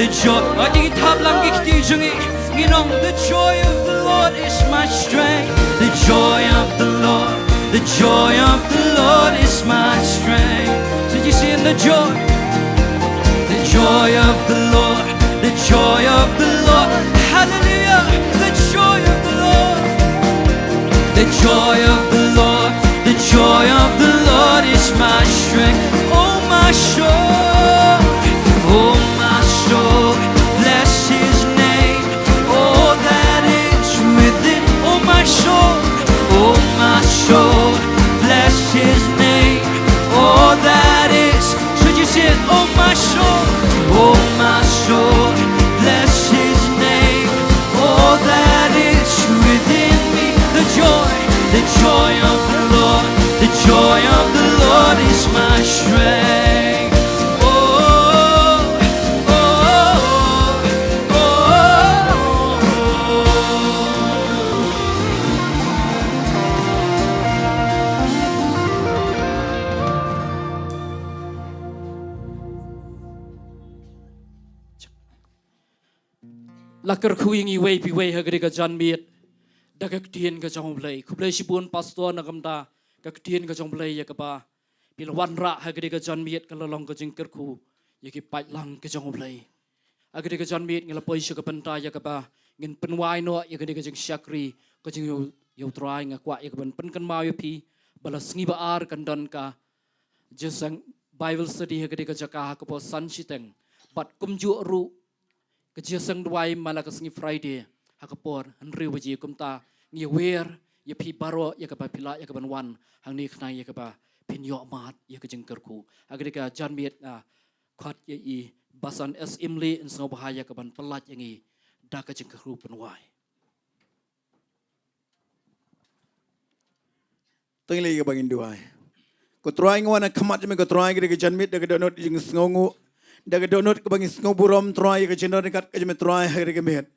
The joy, oh, ngi thap lang ki kti jong ngi, ngi ong, the joy of the Lord is my strength. The joy of the Lord, the joy of the Lord is my strength. So you sing the joy, the joy of the Lord, the joy of the Lord. Hallelujah, the joy of the Lord. The joy of the Lord, the joy of the Lord is my strength. Oh my soul, oh my soul, bless his name. All that is within, oh my soul, oh my soul, bless his name. All that is, should you say it? Oh my soul, oh my soul, bless his name. All that is within me, the joy, the joy of the Lord, the joy of the Lord is my strength. Oh, oh, oh, oh, oh. La kyrkhu ïa ngi iwei pa iwei ha ka dei ka janmiet da ka ktien ka jong U Blei. Khublei shibun pastor na ka bynta ka ktien ka jong U Blei ïa kaba phi la wanrah ha ka dei ka janmiet, ka la long ka jingkyrkhu ïa ki paidlang ka jong U Blei. Ha ka dei ka janmiet ngi la poi sha ka bynta ïa kaba ngin pynwai noh ïa ka dei ka jingshakri ka jong U Trai. Nga kwah ïa kaban pynkynmaw ïa phi ba la sngi ba ar kan don ka jingïaseng Bible study ha ka dei ka jaka ha ka por san shiteng. Bad kumjuh ruh ka jingïaseng duwai man la ka sngi Friday ha ka por hynriew baje. Kumta ngi wer ïa phi baroh ïa kaba phi lah ïa kaban wan hangne khnang ïa kaba phin ïoh mad ïa ka jingkyrkhu. Ha ka dei ka janmiet nga khot ïa i Basan S Imli in sngewbha ïa kaban pyllait ïa ngi da ka jingkyrkhu pynwai. Tang lei kaba ngin duwai. Ko Trai, ngi wan ha khmat jong me ko Trai, ka dei ka janmiet da ka dohnud jingsngewnguh, da ka dohnud kaba ngi sngew burom Trai ïa ka jingdon ryngkat ka jong me Trai ha ka dei ka miet.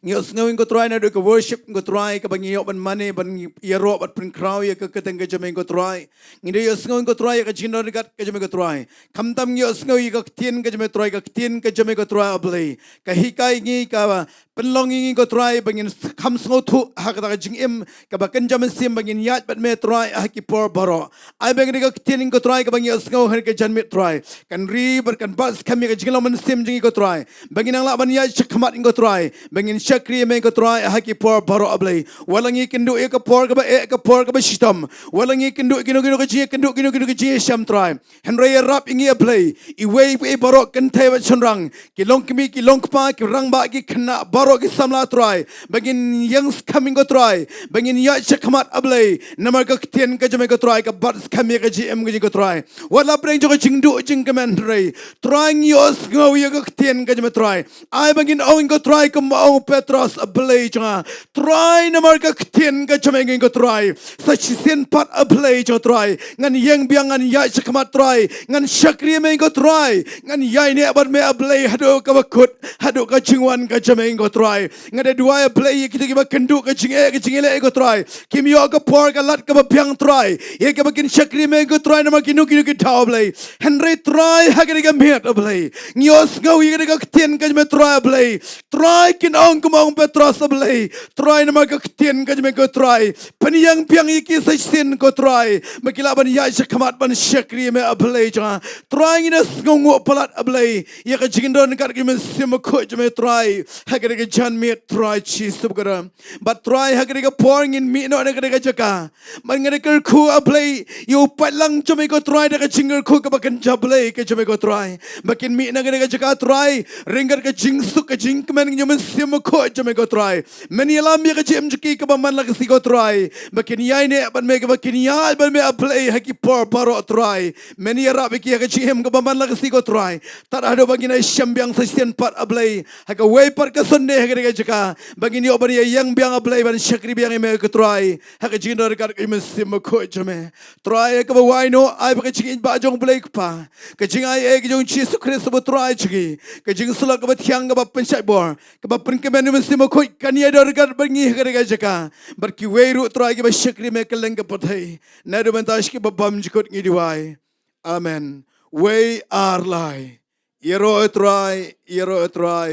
Ngi ïohsngew ko Trai naduh ka worship ko Trai kaba ngi ïoh ban mane ban ïaroh bad pynkhraw ïa ka kyrteng ka jong me ko Trai. Ngi da ïohsngew ko Trai ïa ka jingdon ryngkat ka jong me ko Trai. Khamtam ngi ïohsngew ïa ka ktien ka jong me Trai, ka ktien ka jong me ko Trai A Blei, ka hikai ngi, ka pynlong ïa ngi ko Trai ba ngin kham sngewthuh ha kata ka jingim kaba kynja mynsiem ba ngin ïaid bad me Trai ha ki por baroh. Ai ba ngin da ka ktien ko Trai kaba ngi ïohsngew ha ka janmiet Trai kan ri bad kan bat skhem ïa ka jinglong mynsiem jong ngi ko Trai, ba ngin nang lah ban ïaid shakhmat ko Trai, ba ngin shakri ïa me ko Trai ha ki por baroh A Blei. Wat la ngi kynduh ïa ka por kaba eh, ka por kaba shitom, wat la ngi kynduh kino kino ka jingkynduh, kino kino ka jingïashem Trai, hynrei ïarap ïa ngi A Blei, iwei pa iwei baroh kynthei bad shynrang, ki longkmie ki longkpa, ki rangbah ki khynnah, baroh ki samla Trai, ba ngin ïeng skhem ko Trai, ba ngin ïaid shakhmat A Blei, namar ka ktien ka jong me ko Trai ka bat skhem ïa ka jingim ka jong ngi ko Trai. Wat la pdeng jong ka jingduh jingkmen hynrei Trai ngi ïohsngew ïa ka ktien ka jong me Trai. Ai ba ngin ong ko Trai kumba ong u Petros A Blei jong nga, Trai namar ka ktien ka jong me ko Trai, sa shisien pat A Blei jong nga Trai ngan ïeng biang, ngan ïaid shakhmat Trai, ngan shakri me ko Trai, ngan ïaineh bad me A Blei haduh kaba kut, haduh ka jingwan ka jong me ko Trai. Nga da duwai A Blei ïa kito kiba kynduh ka jingeh ka jingïaleh ko Trai, kim ïoh ka por ka lad kaba biang Trai ïa kaba kin shakri me ko Trai namar kino kino ki daw A Blei. Hynrei Trai ha ka dei ka miet A Blei ngi ïohsngew ïa ka dei ka ktien ka jong me Trai A Blei. Trai kin ong kumba ong u Petros A Blei, Trai namar ka ktien ka jong me ko Trai, pynïeng biang ïa ki sa shisien ko Trai, ba ki lah ban ïaid shakhmat ban shakri me A Blei jong nga. Trai ngi da sngewnguh palat A Blei ïa ka jingdon ryngkat ka jong me Mynsiem Bakhuid jong me Trai ha ka dei ka janmiet Trai Jisu Khrist. Bad Trai ha ka dei ka por ngin mih noh na ka dei ka jaka, bad nga da kyrkhu A Blei ïa u paidlang jong me ko Trai da ka jingkyrkhu kaba kynja Blei ka jong me ko Trai, ba kin mih na ka dei ka jaka Trai ryngkat ka jingsuk ka jingkmen ka jong me Mynsiem Bakhuid jong me ko Trai. Men ïalam ïa ka jingim jong ki kaba man la ka sngi ko Trai, ba kin ïaineh bad me, kaba kin ïaid bad me A Blei ha ki por baroh Trai. Men ïarap ïa ki ha ka jingim kaba man la ka sngi ko Trai, tad haduh ba ngin ïashem biang sa shisien pat A Blei ha kawei pat ka Sunday ha ka dei ka jaka, ba ngin ïoh ban ïeng biang A Blei ban shakri biang ïa me ko Trai ha ka jingdon ryngkat ka jong me Mynsiem Bakhuid jong me. Trai ha kaba wai noh ai ba ka jingïeit ba jong U Blei Kpa, ka jingai ei ka jong Jisu Khrist uba Trai jong ngi, ka jingsyllok kaba thiang kaba pynshait bor kaba pynkmen u Mynsiem Bakhuid kan ïadon ryngkat bad ngi ha ka dei ka jaka, bad kiwei ruh Trai kiba shakri me kylleng ka pyrthei, naduh mynta sha kiba bymjukut ngi duwai. Amen. Wei ar lai. Ïaroh ïa u Trai, ïaroh ïa u Trai,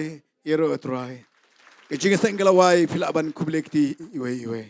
ïaroh ïa u Trai. Ka jingseng ka la wai, phi lah ban khublei kti iwei iwei.